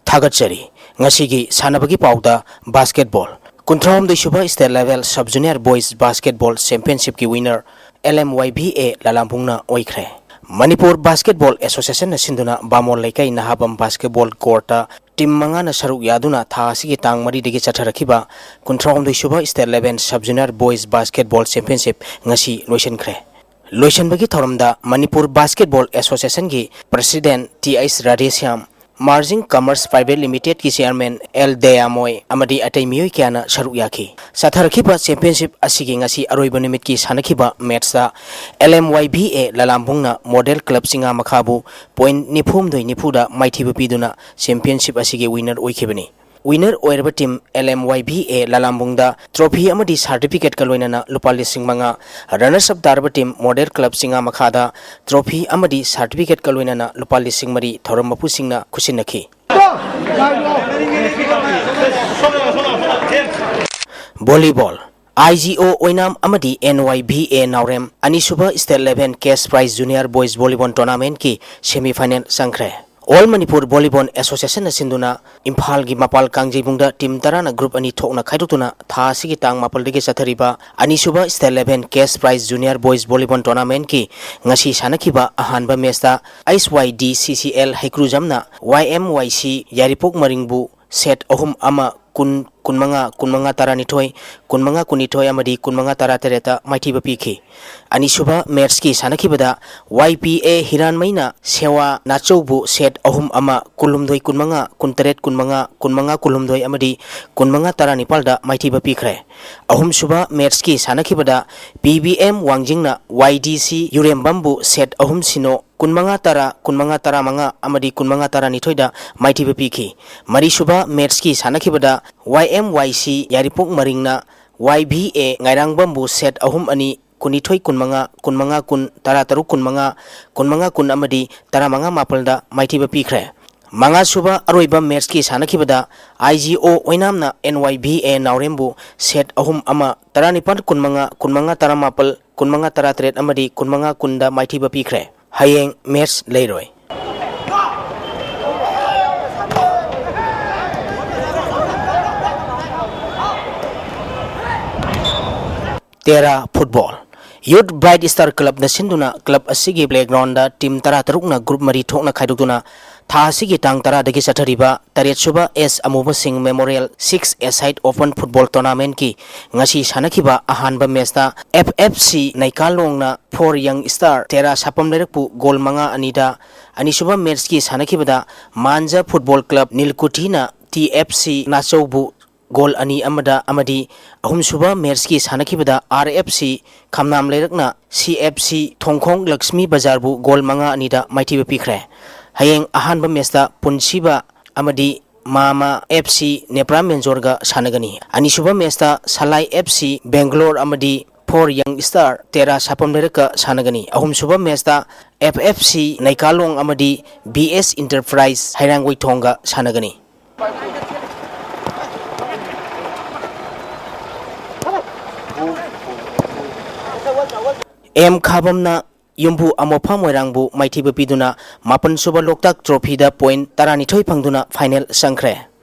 ꯊꯥꯒꯠꯆꯔꯤ꯫ ꯉꯁꯤꯒꯤ ꯁꯥꯟꯅꯕꯒꯤ ꯄꯥꯎꯗ basketball꯫ ꯀꯨꯟꯊ꯭ꯔꯥꯍꯨꯝꯗꯣꯏ ꯁꯨꯕ state level sub junior boys basketball championshipꯀꯤ winner L M Y B A ꯂꯂꯥꯝꯕꯨꯡꯅ ꯑꯣꯏꯈ꯭ꯔꯦ꯫ ꯃꯅꯤꯄꯨꯔ Basketball Associationꯅ ꯁꯤꯟꯗꯨꯅ ꯕꯥꯃꯣꯟ ꯂꯩꯀꯥꯏ ꯅꯍꯥꯕꯝ basketball courtꯇ team ꯃꯉꯥꯅ ꯁꯔꯨꯛ ꯌꯥꯗꯨꯅ ꯊꯥ ꯑꯁꯤꯒꯤ ꯇꯥꯡ ꯃꯔꯤꯗꯒꯤ ꯆꯠꯊꯔꯛꯈꯤꯕ ꯀꯨꯟꯊ꯭ꯔꯥꯍꯨꯝꯗꯣꯏ ꯁꯨꯕ state level sub junior boys basketball championship ꯉꯁꯤ ꯂꯣꯏꯁꯤꯟꯈ꯭ꯔꯦ꯫ ꯂꯣꯏꯁꯤꯟꯕꯒꯤ ꯊꯧꯔꯝꯗ Manipur Basketball Associationꯒꯤ president T H Radheshyam, Marging Commerce Private Limitedꯀꯤ chairman L ꯗꯌꯥꯃꯣꯏ ꯑꯃꯗꯤ ꯑꯇꯩ ꯃꯤꯑꯣꯏ ꯀꯌꯥꯅ ꯁꯔꯨꯛ ꯌꯥꯈꯤ꯫ ꯆꯠꯊꯔꯛꯈꯤꯕ championship ꯑꯁꯤꯒꯤ ꯉꯁꯤ ꯑꯔꯣꯏꯕ ꯅꯨꯃꯤꯠꯀꯤ ꯁꯥꯟꯅꯈꯤꯕ matchꯇ L M Y B A ꯂꯂꯥꯝꯕꯨꯡꯅ Model Club ꯆꯤꯡꯉꯥꯃꯈꯥꯕꯨ point ꯅꯤꯐꯨꯍꯨꯝꯗꯣꯏ ꯅꯤꯐꯨꯗ ꯃꯥꯏꯊꯤꯕ ꯄꯤꯗꯨꯅ championship ꯑꯁꯤꯒꯤ winner ꯑꯣꯏꯈꯤꯕꯅꯤ꯫ Winner ꯑꯣꯏꯔꯕ team L M Y B A ꯂꯂꯥꯝꯕꯨꯡꯗ trophy ꯑꯃꯗꯤ certificateꯀ ꯂꯣꯏꯅꯅ ꯂꯨꯄꯥ ꯂꯤꯁꯤꯡ ꯃꯉꯥ, runners up ꯇꯥꯔꯕ team Model Club ꯆꯤꯡꯉꯥꯃꯈꯥꯗ trophy ꯑꯃꯗꯤ certificateꯀ ꯂꯣꯏꯅꯅ ꯂꯨꯄꯥ ꯂꯤꯁꯤꯡ ꯃꯔꯤ ꯊꯧꯔꯝ ꯃꯄꯨꯁꯤꯡꯅ ꯈꯨꯠꯁꯤꯟꯅꯈꯤ꯫ Volleyball, I G O ꯑꯣꯏꯅꯥꯝ ꯑꯃꯗꯤ N Y B A ꯅꯥꯎꯔꯦꯝ ꯑꯅꯤꯁꯨꯕ state level cash prize junior boys volleyball tournamentꯀꯤ semifinal ꯆꯪꯈ꯭ꯔꯦ꯫ All Manipur Volleyball Association ꯅ ꯁꯤꯟꯗꯨꯅ ꯏꯝꯐꯥꯜꯒꯤ ꯃꯄꯥꯜ ꯀꯥꯡꯖꯩꯕꯨꯡꯗ team ꯇꯔꯥꯅ group ꯑꯅꯤ ꯊꯣꯛꯅ ꯈꯥꯏꯗꯣꯛꯇꯨꯅ ꯊꯥ ꯑꯁꯤꯒꯤ ꯇꯥꯡ ꯃꯥꯄꯜꯗꯒꯤ ꯆꯠꯊꯔꯤꯕ ꯑꯅꯤꯁꯨꯕ State Level Cash Prize Junior Boys Volleyball Tournament ꯀꯤ ꯉꯁꯤ ꯁꯥꯟꯅꯈꯤꯕ ꯑꯍꯥꯟꯕ match ꯇ H Y D C C L ꯍꯩꯀ꯭ꯔꯨꯖꯝꯅ Y M Y C ꯌꯥꯏꯔꯤꯄꯣꯛ ꯃꯔꯤꯡꯕꯨ set ꯑꯍꯨꯝ ꯑꯃ, ꯀꯨꯟ, ꯀꯨꯟꯃꯉꯥ, ꯀꯨꯟꯃꯉꯥ ꯇꯔꯥꯅꯤꯊꯣꯏ, ꯀꯨꯟꯃꯉꯥ ꯀꯨꯟꯅꯤꯊꯣꯏ ꯑꯃꯗꯤ ꯀꯨꯟꯃꯉꯥ ꯇꯔꯥꯇꯔꯦꯠꯇ ꯃꯥꯏꯊꯤꯕ ꯄꯤꯈꯤ꯫ ꯑꯅꯤꯁꯨꯕ match ꯀꯤ ꯁꯥꯟꯅꯈꯤꯕꯗ Y P A ꯍꯤꯔꯥꯟꯃꯩꯅ ꯁꯦꯋꯥ ꯅꯥꯆꯧꯕꯨ set ꯑꯍꯨꯝ ꯑꯃ, ꯀꯨꯟꯍꯨꯝꯗꯣꯏ ꯀꯨꯟꯃꯉꯥ, ꯀꯨꯟꯇꯔꯦꯠ ꯀꯨꯟꯃꯉꯥ, ꯀꯨꯟꯃꯉꯥ ꯀꯨꯟꯍꯨꯝꯗꯣꯏ ꯑꯃꯗꯤ ꯀꯨꯟꯃꯉꯥ ꯇꯔꯥꯅꯤꯄꯥꯜꯗ ꯃꯥꯏꯊꯤꯕ ꯄꯤꯈ꯭ꯔꯦ꯫ ꯑꯍꯨꯝꯁꯨꯕ match ꯀꯤ ꯁꯥꯟꯅꯈꯤꯕꯗ P B M ꯋꯥꯡꯖꯤꯡꯅ Y D C ꯌꯨꯔꯦꯝꯕꯝꯕꯨ set ꯑꯍꯨꯝ ꯁꯤꯅꯣ, ꯀꯨꯟꯃꯉꯥ ꯇꯔꯥ, ꯀꯨꯟꯃꯉꯥ ꯇꯔꯥꯃꯉꯥ ꯑꯃꯗꯤ ꯀꯨꯟꯃꯉꯥ ꯇꯔꯥꯅꯤꯊꯣꯏꯗ ꯃꯥꯏꯊꯤꯕ ꯄꯤꯈꯤ꯫ ꯃꯔꯤꯁꯨꯕ match ꯀꯤ ꯁꯥꯟꯅꯈꯤꯕꯗ Y M Y C Yairipok ꯃꯔꯤꯡꯅ Y V A ꯉꯥꯏꯔꯥꯡꯕꯝꯕꯨ set ꯑꯍꯨꯝ ꯑꯅꯤ, ꯀꯨꯟꯅꯤꯊꯣꯏ ꯀꯨꯟꯃꯉꯥ, ꯀꯨꯟꯃꯉꯥ ꯀꯨꯟ, ꯇꯔꯥꯇꯔꯨꯛ ꯀꯨꯟꯃꯉꯥ, ꯀꯨꯟꯃꯉꯥ ꯀꯨꯟ ꯑꯃꯗꯤ ꯇꯔꯥꯃꯉꯥ ꯃꯥꯄꯜꯗ ꯃꯥꯏꯊꯤꯕ ꯄꯤꯈ꯭ꯔꯦ꯫ ꯃꯉꯥꯁꯨꯕ ꯑꯔꯣꯏꯕ match ꯀꯤ ꯁꯥꯟꯅꯈꯤꯕꯗ I G O ꯑꯣꯏꯅꯥꯝꯅ N Y V A ꯅꯥꯎꯔꯦꯝꯕꯨ set ꯑꯍꯨꯝ ꯑꯃ, ꯇꯔꯥꯅꯤꯄꯥꯜ ꯀꯨꯟꯃꯉꯥ, ꯀꯨꯟꯃꯉꯥ ꯇꯔꯥꯃꯥꯄꯜ, ꯀꯨꯟꯃꯉꯥ ꯇꯔꯥꯇꯔꯦꯠ ꯑꯃꯗꯤ ꯀꯨꯟꯃꯉꯥ ꯀꯨꯟꯗ ꯃꯥꯏꯊꯤꯕ ꯄꯤꯈ꯭ꯔꯦ꯫ ꯍꯌꯦꯡ match ꯂꯩꯔꯣꯏ꯫ Terra Football꯫ Youth Bright Star Club ꯅ ꯁꯤꯟꯗꯨꯅ club ꯑꯁꯤꯒꯤ playground ꯗ team ꯇꯔꯥꯇꯔꯨꯛꯅ group ꯃꯔꯤ ꯊꯣꯛꯅ ꯈꯥꯏꯗꯣꯛꯇꯨꯅ ꯊꯥ ꯑꯁꯤꯒꯤ ꯇꯥꯡ ꯇꯔꯥꯗꯒꯤ ꯆꯠꯊꯔꯤꯕ ꯇꯔꯦꯠꯁꯨꯕ S ꯑꯃꯨꯕ ꯁꯤꯡ Memorial six A-side Open Football Tournament ꯀꯤ ꯉꯁꯤ ꯁꯥꯟꯅꯈꯤꯕ ꯑꯍꯥꯟꯕ match ꯇ F F C ꯅꯩꯀꯥꯂꯣꯡꯅ Four Young Star ꯇꯦꯔꯥ ꯁꯥꯄꯝ ꯂꯩꯔꯛꯄꯨ goal ꯃꯉꯥ ꯑꯅꯤꯗ, ꯑꯅꯤꯁꯨꯕ match ꯀꯤ ꯁꯥꯟꯅꯈꯤꯕꯗ ꯃꯥꯟꯖ Football Club ꯅꯤꯜꯀꯨꯊꯤꯅ T F C ꯅꯥꯆꯧꯕꯨ goal ꯑꯅꯤ ꯑꯃꯗ ꯑꯃꯗꯤ ꯑꯍꯨꯝꯁꯨꯕ match ꯀꯤ ꯁꯥꯟꯅꯈꯤꯕꯗ R F C ꯈꯝꯅꯥꯝ ꯂꯩꯔꯛꯅ C F C ꯊꯣꯡꯈꯣꯡ ꯂꯛꯁꯃꯤ ꯕꯖꯥꯔꯕꯨ goal ꯃꯉꯥ ꯑꯅꯤꯗ ꯃꯥꯏꯊꯤꯕ ꯄꯤꯈ꯭ꯔꯦ꯫ ꯍꯌꯦꯡ ꯑꯍꯥꯟꯕ match ꯇ ꯄꯨꯟꯁꯤꯕ ꯑꯃꯗꯤ ꯃꯥꯃ F C ꯅꯦꯄ꯭ꯔꯥ ꯃꯦꯟꯖꯣꯔꯒ ꯁꯥꯟꯅꯒꯅꯤ꯫ ꯑꯅꯤꯁꯨꯕ match ꯇ ꯁꯂꯥꯏ F C ꯕꯦꯡꯒꯂꯣꯔ ꯑꯃꯗꯤ Four Young Star ꯇꯦꯔꯥ ꯁꯥꯄꯝ ꯂꯩꯔꯛꯀ ꯁꯥꯟꯅꯒꯅꯤ꯫ ꯑꯍꯨꯝꯁꯨꯕ match ꯇ F F C ꯅꯩꯀꯥꯂꯣꯡ ꯑꯃꯗꯤ B S Enterprise ꯍꯩꯔꯥꯡꯒꯣꯏꯊꯣꯡꯒ ꯁꯥꯟꯅꯒꯅꯤ꯫ M ꯈꯥꯕꯝꯅ ꯌꯨꯝꯕꯨ ꯑꯃꯣꯐꯥ ꯃꯣꯏꯔꯥꯡꯕꯨ ꯃꯥꯏꯊꯤꯕ ꯄꯤꯗꯨꯅ ꯃꯥꯄꯟ ꯁꯨꯕ ꯂꯣꯛꯇꯥꯛ ꯇ꯭ꯔꯣꯐꯤꯗ ꯄꯣꯏꯟꯠ ꯇꯔꯥꯅꯤꯊꯣꯏ ꯐꯪꯗꯨꯅ ꯐꯥꯏꯅꯦꯜ ꯆꯪꯈ꯭ꯔꯦ꯫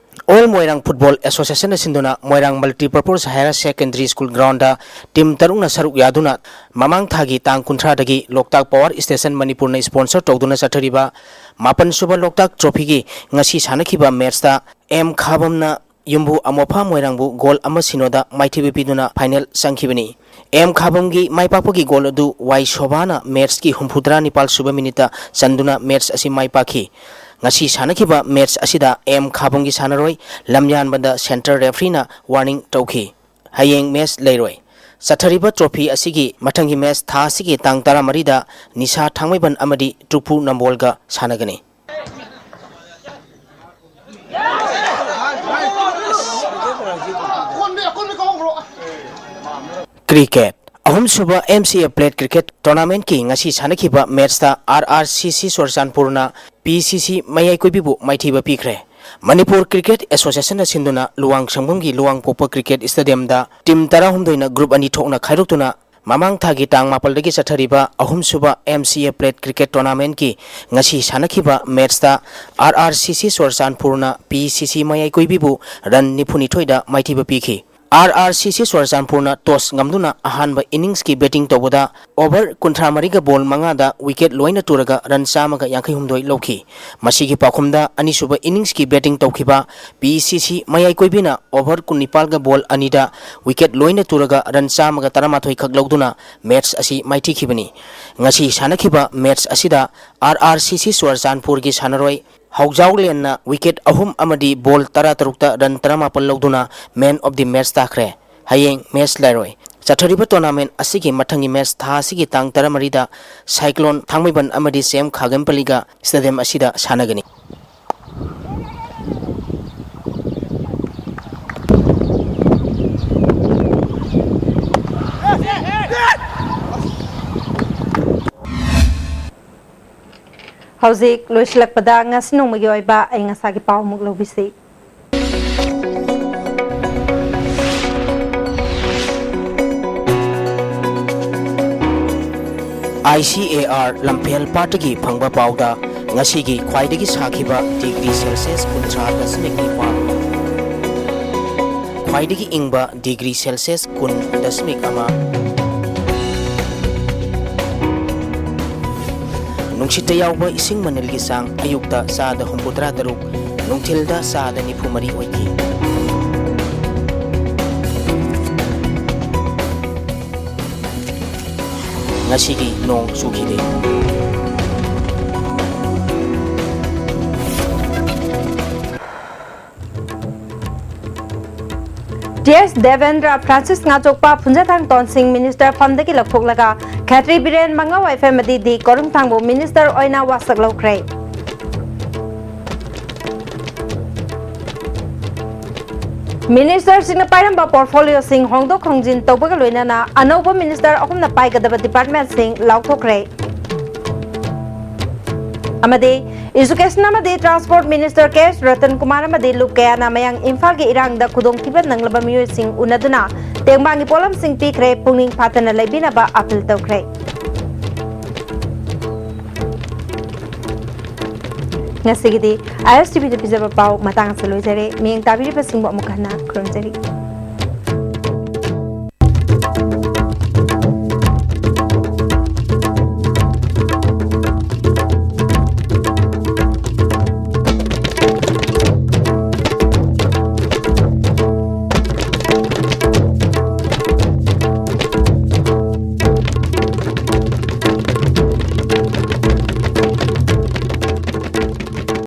ꯑꯣꯜ ꯃꯣꯏꯔꯥꯡ ꯐꯨꯠꯕꯣꯜ ꯑꯦꯁꯣꯁꯤꯌꯦꯁꯟꯅ ꯁꯤꯟꯗꯨꯅ Moirang multipurpose higher secondary school ground team ꯇꯔꯨꯛꯅ ꯁꯔꯨꯛ ꯌꯥꯗꯨꯅ ꯃꯃꯥꯡ ꯊꯥꯒꯤ ꯇꯥꯡ ꯀꯨꯟꯊ꯭ꯔꯥꯗꯒꯤ ꯂꯣꯛꯇꯥꯛ ꯄꯥꯋꯔ ꯁ꯭ꯇꯦꯁꯟ ꯃꯅꯤꯄꯨꯔꯅ ꯁ꯭ꯄꯣꯟꯁꯔ ꯇꯧꯗꯨꯅ ꯆꯠꯊꯔꯤꯕ ꯃꯥꯄꯟ ꯁꯨꯕ ꯂꯣꯛꯇꯥꯛ ꯇ꯭ꯔꯣꯐꯤꯒꯤ ꯉꯁꯤ ꯁꯥꯟꯅꯈꯤꯕ ꯃꯦꯠꯁꯇ ꯑꯦꯝ ꯈꯥꯕꯝꯅ ꯌꯨꯝꯕꯨ ꯑꯃꯣꯐꯥ ꯃꯣꯏꯔꯥꯡꯕꯨ ꯒꯣꯜ ꯑꯃ ꯁꯤꯅꯣꯗ ꯃꯥꯏꯊꯤꯕ ꯄꯤꯗꯨꯅ ꯐꯥꯏꯅꯦꯜ ꯆꯪꯈꯤꯕꯅꯤ꯫ ꯑꯦꯝ ꯈꯥꯕꯝꯒꯤ ꯃꯥꯏꯄꯥꯛꯄꯒꯤ ꯒꯣꯜ ꯑꯗꯨ ꯋꯥꯏ ꯁꯣꯚꯥꯅ ꯃꯦꯠꯁꯀꯤ ꯍꯨꯝꯐꯨꯇꯔꯥ ꯅꯤꯄꯥꯜ ꯁꯨꯕ ꯃꯤꯅꯤꯠꯇ ꯆꯟꯗꯨꯅ ꯃꯦꯠꯁ ꯑꯁꯤ ꯃꯥꯏ ꯄꯥꯛꯈꯤ꯫ ꯉꯁꯤ ꯁꯥꯟꯅꯈꯤꯕ ꯃꯦꯠꯁ ꯑꯁꯤꯗ ꯑꯦꯝ ꯈꯥꯕꯝꯒꯤ ꯁꯥꯟꯅꯔꯣꯏ ꯂꯝꯌꯥꯟꯕꯗ ꯁꯦꯟꯇꯔ ꯔꯦꯐ꯭ꯔꯤꯅ ꯋꯥꯔꯅꯤꯡ ꯇꯧꯈꯤ꯫ ꯍꯌꯦꯡ ꯃꯦꯠꯁ ꯂꯩꯔꯣꯏ꯫ ꯆꯠꯊꯔꯤꯕ ꯇ꯭ꯔꯣꯐꯤ ꯑꯁꯤꯒꯤ ꯃꯊꯪꯒꯤ ꯃꯦꯠꯁ ꯊꯥ ꯑꯁꯤꯒꯤ ꯇꯥꯡ ꯇꯔꯥꯃꯔꯤꯗ ꯅꯤꯁꯥ ꯊꯥꯡꯃꯩꯕꯟ ꯑꯃꯗꯤ ꯇ꯭ꯔꯨꯄꯨ ꯅꯝꯕꯣꯜꯒ ꯁꯥꯟꯅꯒꯅꯤ꯫ ꯀ꯭ꯔꯤꯀꯦꯠ꯫ ꯑꯍꯨꯝꯁꯨꯕ ꯑꯦꯝ ꯁꯤ ꯑꯦ ꯄ꯭ꯂꯦꯠ ꯀ꯭ꯔꯤꯀꯦꯠ ꯇꯣꯔꯅꯥꯃꯦꯟꯠꯀꯤ ꯉꯁꯤ ꯁꯥꯟꯅꯈꯤꯕ ꯃꯦꯠꯁꯇ ꯑꯥꯔ ꯑꯥꯔ ꯁꯤ ꯁꯤ ꯆꯨꯔꯆꯥꯟꯄꯨꯔꯅ ꯄꯤ ꯁꯤ ꯁꯤ ꯃꯌꯥꯏ ꯀꯣꯏꯕꯤꯕꯨ ꯃꯥꯏꯊꯤꯕ ꯄꯤꯈ꯭ꯔꯦ꯫ ꯃꯅꯤꯄꯨꯔ ꯀ꯭ꯔꯤꯀꯦꯠ ꯑꯦꯁꯣꯁꯤꯌꯦꯁꯟꯅ ꯁꯤꯟꯗꯨꯅ ꯂꯨꯋꯥꯡꯁꯪꯕꯝꯒꯤ ꯂꯨꯋꯥꯡꯄꯣꯛꯄ ꯀ꯭ꯔꯤꯀꯦꯠ ꯁ꯭ꯇꯦꯗꯤꯌꯝꯗ ꯇꯤꯝ ꯇꯔꯥꯍꯨꯝꯗꯣꯏꯅ ꯒ꯭ꯔꯨꯞ ꯑꯅꯤ ꯊꯣꯛꯅ ꯈꯥꯏꯗꯣꯛꯇꯨꯅ ꯃꯃꯥꯡ ꯊꯥꯒꯤ ꯇꯥꯡ ꯃꯥꯄꯜꯗꯒꯤ ꯆꯠꯊꯔꯤꯕ ꯑꯍꯨꯝꯁꯨꯕ ꯑꯦꯝ ꯁꯤ ꯑꯦ ꯄ꯭ꯂꯦꯠ ꯀ꯭ꯔꯤꯀꯦꯠ ꯇꯣꯔꯅꯥꯃꯦꯟꯠꯀꯤ ꯉꯁꯤ ꯁꯥꯟꯅꯈꯤꯕ ꯃꯦꯠꯁꯇ ꯑꯥꯔ ꯑꯥꯔ ꯁꯤ ꯁꯤ ꯆꯨꯔꯆꯥꯟꯄꯨꯔꯅ ꯄꯤ ꯁꯤ ꯁꯤ ꯃꯌꯥꯏ ꯀꯣꯏꯕꯤꯕꯨ ꯔꯟ ꯅꯤꯐꯨꯅꯤꯊꯣꯏꯗ ꯃꯥꯏꯊꯤꯕ ꯄꯤꯈꯤ꯫ ꯑꯥꯔ ꯑꯥꯔ ꯁꯤ ꯁꯤ ꯆꯨꯔꯆꯥꯟꯄꯨꯔꯅ ꯇꯣꯁ ꯉꯝꯗꯨꯅ ꯑꯍꯥꯟꯕ ꯏꯅꯤꯡꯁꯀꯤ ꯕꯦꯇꯤꯡ ꯇꯧꯕꯗ ꯑꯣꯚꯔ ꯀꯨꯟꯊ꯭ꯔꯥ ꯃꯔꯤꯒ ꯕꯣꯜ ꯃꯉꯥꯗ ꯋꯤꯀꯦꯠ ꯂꯣꯏꯅ ꯇꯨꯔꯒ ꯔꯟ ꯆꯥꯝꯃꯒ ꯌꯥꯡꯈꯩ ꯍꯨꯝꯗꯣꯏ ꯂꯧꯈꯤ꯫ ꯃꯁꯤꯒꯤ ꯄꯥꯎꯈꯨꯝꯗ ꯑꯅꯤꯁꯨꯕ ꯏꯅꯤꯡꯁꯀꯤ ꯕꯦꯇꯤꯡ ꯇꯧꯈꯤꯕ ꯄꯤ ꯁꯤ ꯁꯤ ꯃꯌꯥꯏ ꯀꯣꯏꯕꯤꯅ ꯑꯣꯚꯔ ꯀꯨꯟꯅꯤꯄꯥꯜꯒ ꯕꯣꯜ ꯑꯅꯤꯗ ꯋꯤꯀꯦꯠ ꯂꯣꯏꯅ ꯇꯨꯔꯒ ꯔꯟ ꯆꯥꯝꯃꯒ ꯇꯔꯥꯃꯥꯊꯣꯏ ꯈꯛ ꯂꯧꯗꯨꯅ ꯃꯦꯠꯁ ꯑꯁꯤ ꯃꯥꯏꯊꯤꯈꯤꯕꯅꯤ꯫ ꯉꯁꯤ ꯁꯥꯟꯅꯈꯤꯕ ꯃꯦꯠꯁ ꯑꯁꯤꯗ ꯑꯥꯔ ꯑꯥꯔ ꯁꯤ ꯁꯤ ꯆꯨꯔꯆꯥꯟꯄꯨꯔꯒꯤ ꯁꯥꯟꯅꯔꯣꯏ ꯍꯧꯖꯥꯎꯂꯦꯟꯅ ꯋꯤꯀꯦꯠ ꯑꯍꯨꯝ ꯑꯃꯗꯤ ꯕꯣꯜ ꯇꯔꯥꯇꯔꯨꯛꯇ ꯔꯟ ꯇꯔꯥꯃꯥꯄꯜ ꯂꯧꯗꯨꯅ ꯃꯦꯟ ꯑꯣꯐ ꯗꯤ ꯃꯦꯠꯁ ꯇꯥꯈ꯭ꯔꯦ꯫ ꯍꯌꯦꯡ ꯃꯦꯠꯁ ꯂꯩꯔꯣꯏ꯫ ꯆꯠꯊꯔꯤꯕ ꯇꯣꯔꯅꯥꯃꯦꯟꯠ ꯑꯁꯤꯒꯤ ꯃꯊꯪꯒꯤ ꯃꯦꯠꯁ ꯊꯥ ꯑꯁꯤꯒꯤ ꯇꯥꯡ ꯇꯔꯥꯃꯔꯤꯗ ꯁꯥꯏꯀ꯭ꯂꯣꯟ ꯊꯥꯡꯃꯩꯕꯟ ꯑꯃꯗꯤ ꯁꯤ ꯑꯦꯝ ꯈꯥꯒꯦꯝꯄꯜꯂꯤꯒ ꯁ꯭ꯇꯦꯗꯤꯌꯝ ꯑꯁꯤꯗ ꯁꯥꯟꯅꯒꯅꯤ꯫ ꯍꯧꯖꯤꯛ ꯂꯣꯏꯁꯤꯜꯂꯛꯄꯗ ꯉꯁꯤ ꯅꯣꯡꯃꯒꯤ ꯑꯣꯏꯕ ꯑꯏꯪ ꯑꯁꯥꯒꯤ ꯄꯥꯎ ꯑꯃꯨꯛ ꯂꯧꯕꯤꯁꯤ꯫ ICAR ꯂꯝꯐꯦꯜ ꯄꯥꯠꯇꯒꯤ ꯐꯪꯕ ꯄꯥꯎꯗ ꯉꯁꯤꯒꯤ ꯈ꯭ꯋꯥꯏꯗꯒꯤ ꯁꯥꯈꯤꯕ ꯗꯤꯒ꯭ꯔꯤ ꯁꯦꯜꯁꯤꯌꯁ ꯀꯨꯟꯊ꯭ꯔꯥ ꯗꯁꯃꯤꯛ ꯅꯤꯄꯥꯜ, ꯈ꯭ꯋꯥꯏꯗꯒꯤ ꯏꯪꯕ ꯗꯤꯒ꯭ꯔꯤ ꯁꯦꯜꯁꯤꯌꯁ ꯀꯨꯟ ꯗꯁꯃꯤꯛ ꯑꯃ, ꯅꯨꯡꯁꯤꯠꯇ ꯌꯥꯎꯕ ꯏꯁꯤꯡ ꯃꯅꯤꯜꯒꯤ ꯆꯥꯡ ꯑꯌꯨꯛꯇ ꯆꯥꯗ ꯍꯨꯝꯐꯨꯇꯔꯥ ꯇꯔꯨꯛ, ꯅꯨꯡꯊꯤꯜꯗ ꯆꯥꯗ ꯅꯤꯐꯨ ꯃꯔꯤ ꯑꯣꯏꯈꯤ꯫ ꯉꯁꯤꯒꯤ ꯅꯣꯡ ꯆꯨꯈꯤꯗꯦ꯫ T S Debendra, Francis ꯉꯥꯆꯣꯛꯄ, ꯐꯨꯟꯖꯊꯥꯡ ꯇꯣꯟꯁꯤꯡ minister ꯐꯝꯗꯒꯤ ꯂꯧꯊꯣꯛꯂꯒ ꯈꯦꯇ꯭ꯔꯤ ꯕꯤꯔꯦꯟ ꯃꯉꯥꯋꯥꯏꯐꯝ ꯑꯃꯗꯤ ꯗꯤ ꯀꯣꯔꯨꯝꯊꯥꯡꯕꯨ ꯃꯤꯅꯤꯁꯇꯔ ꯑꯣꯏꯅ ꯋꯥꯁꯛ ꯂꯧꯈ꯭ꯔꯦ꯫ ꯃꯤꯅꯤꯁꯇꯔꯁꯤꯡꯅ ꯄꯥꯏꯔꯝꯕ ꯄꯣꯔꯠꯐꯣꯂꯤꯑꯣꯁꯤꯡ ꯍꯣꯡꯗꯣꯛ ꯍꯣꯡꯖꯤꯟ ꯇꯧꯕꯒ ꯂꯣꯏꯅꯅ ꯑꯅꯧꯕ ꯃꯤꯅꯤꯁꯇꯔ ꯑꯍꯨꯝꯅ ꯄꯥꯏꯒꯗꯕ ꯗꯤꯄꯥꯔꯠꯃꯦꯟꯁꯤꯡ ꯂꯥꯎꯊꯣꯛꯈ꯭ꯔꯦ꯫ ꯑꯃꯗꯤ ꯏꯖꯨꯀꯦꯁꯟ ꯑꯃꯗꯤ ꯇ꯭ꯔꯥꯟꯁꯄꯣꯔꯠ ꯃꯤꯅꯤꯁꯇꯔ ꯀꯦ ꯑꯦꯁ ꯔꯇꯟ ꯀꯨꯃꯥꯔ ꯑꯃꯗꯤ ꯂꯨꯞ ꯀꯌꯥꯅ ꯃꯌꯥꯡ ꯏꯝꯐꯥꯜꯒꯤ ꯏꯔꯥꯡꯗ ꯈꯨꯗꯣꯡꯊꯤꯕ ꯅꯪꯂꯕ ꯃꯤꯑꯣꯏꯁꯤꯡ ꯎꯅꯗꯨꯅ ꯇꯦꯡꯕꯥꯡꯒꯤ ꯄꯣꯠꯂꯝꯁꯤꯡ ꯄꯤꯈ꯭ꯔꯦ, ꯄꯨꯛꯅꯤꯡ ꯐꯥꯊꯅ ꯂꯩꯕꯤꯅꯕ ꯑꯥꯄꯤꯜ ꯇꯧꯈ꯭ꯔꯦ꯫ ꯉꯁꯤꯒꯤꯗꯤ ISTVꯗ ꯄꯤꯖꯕ ꯄꯥꯎ ꯃꯇꯥꯡ ꯑꯁꯤꯗ ꯂꯣꯏꯖꯔꯦ꯫ ꯃꯤꯠꯌꯦꯡ ꯇꯥꯕꯤꯔꯤꯕꯁꯤꯡꯕꯨ ꯑꯃꯨꯛ ꯍꯟꯅ ꯈꯨꯔꯨꯝꯖꯔꯤ꯫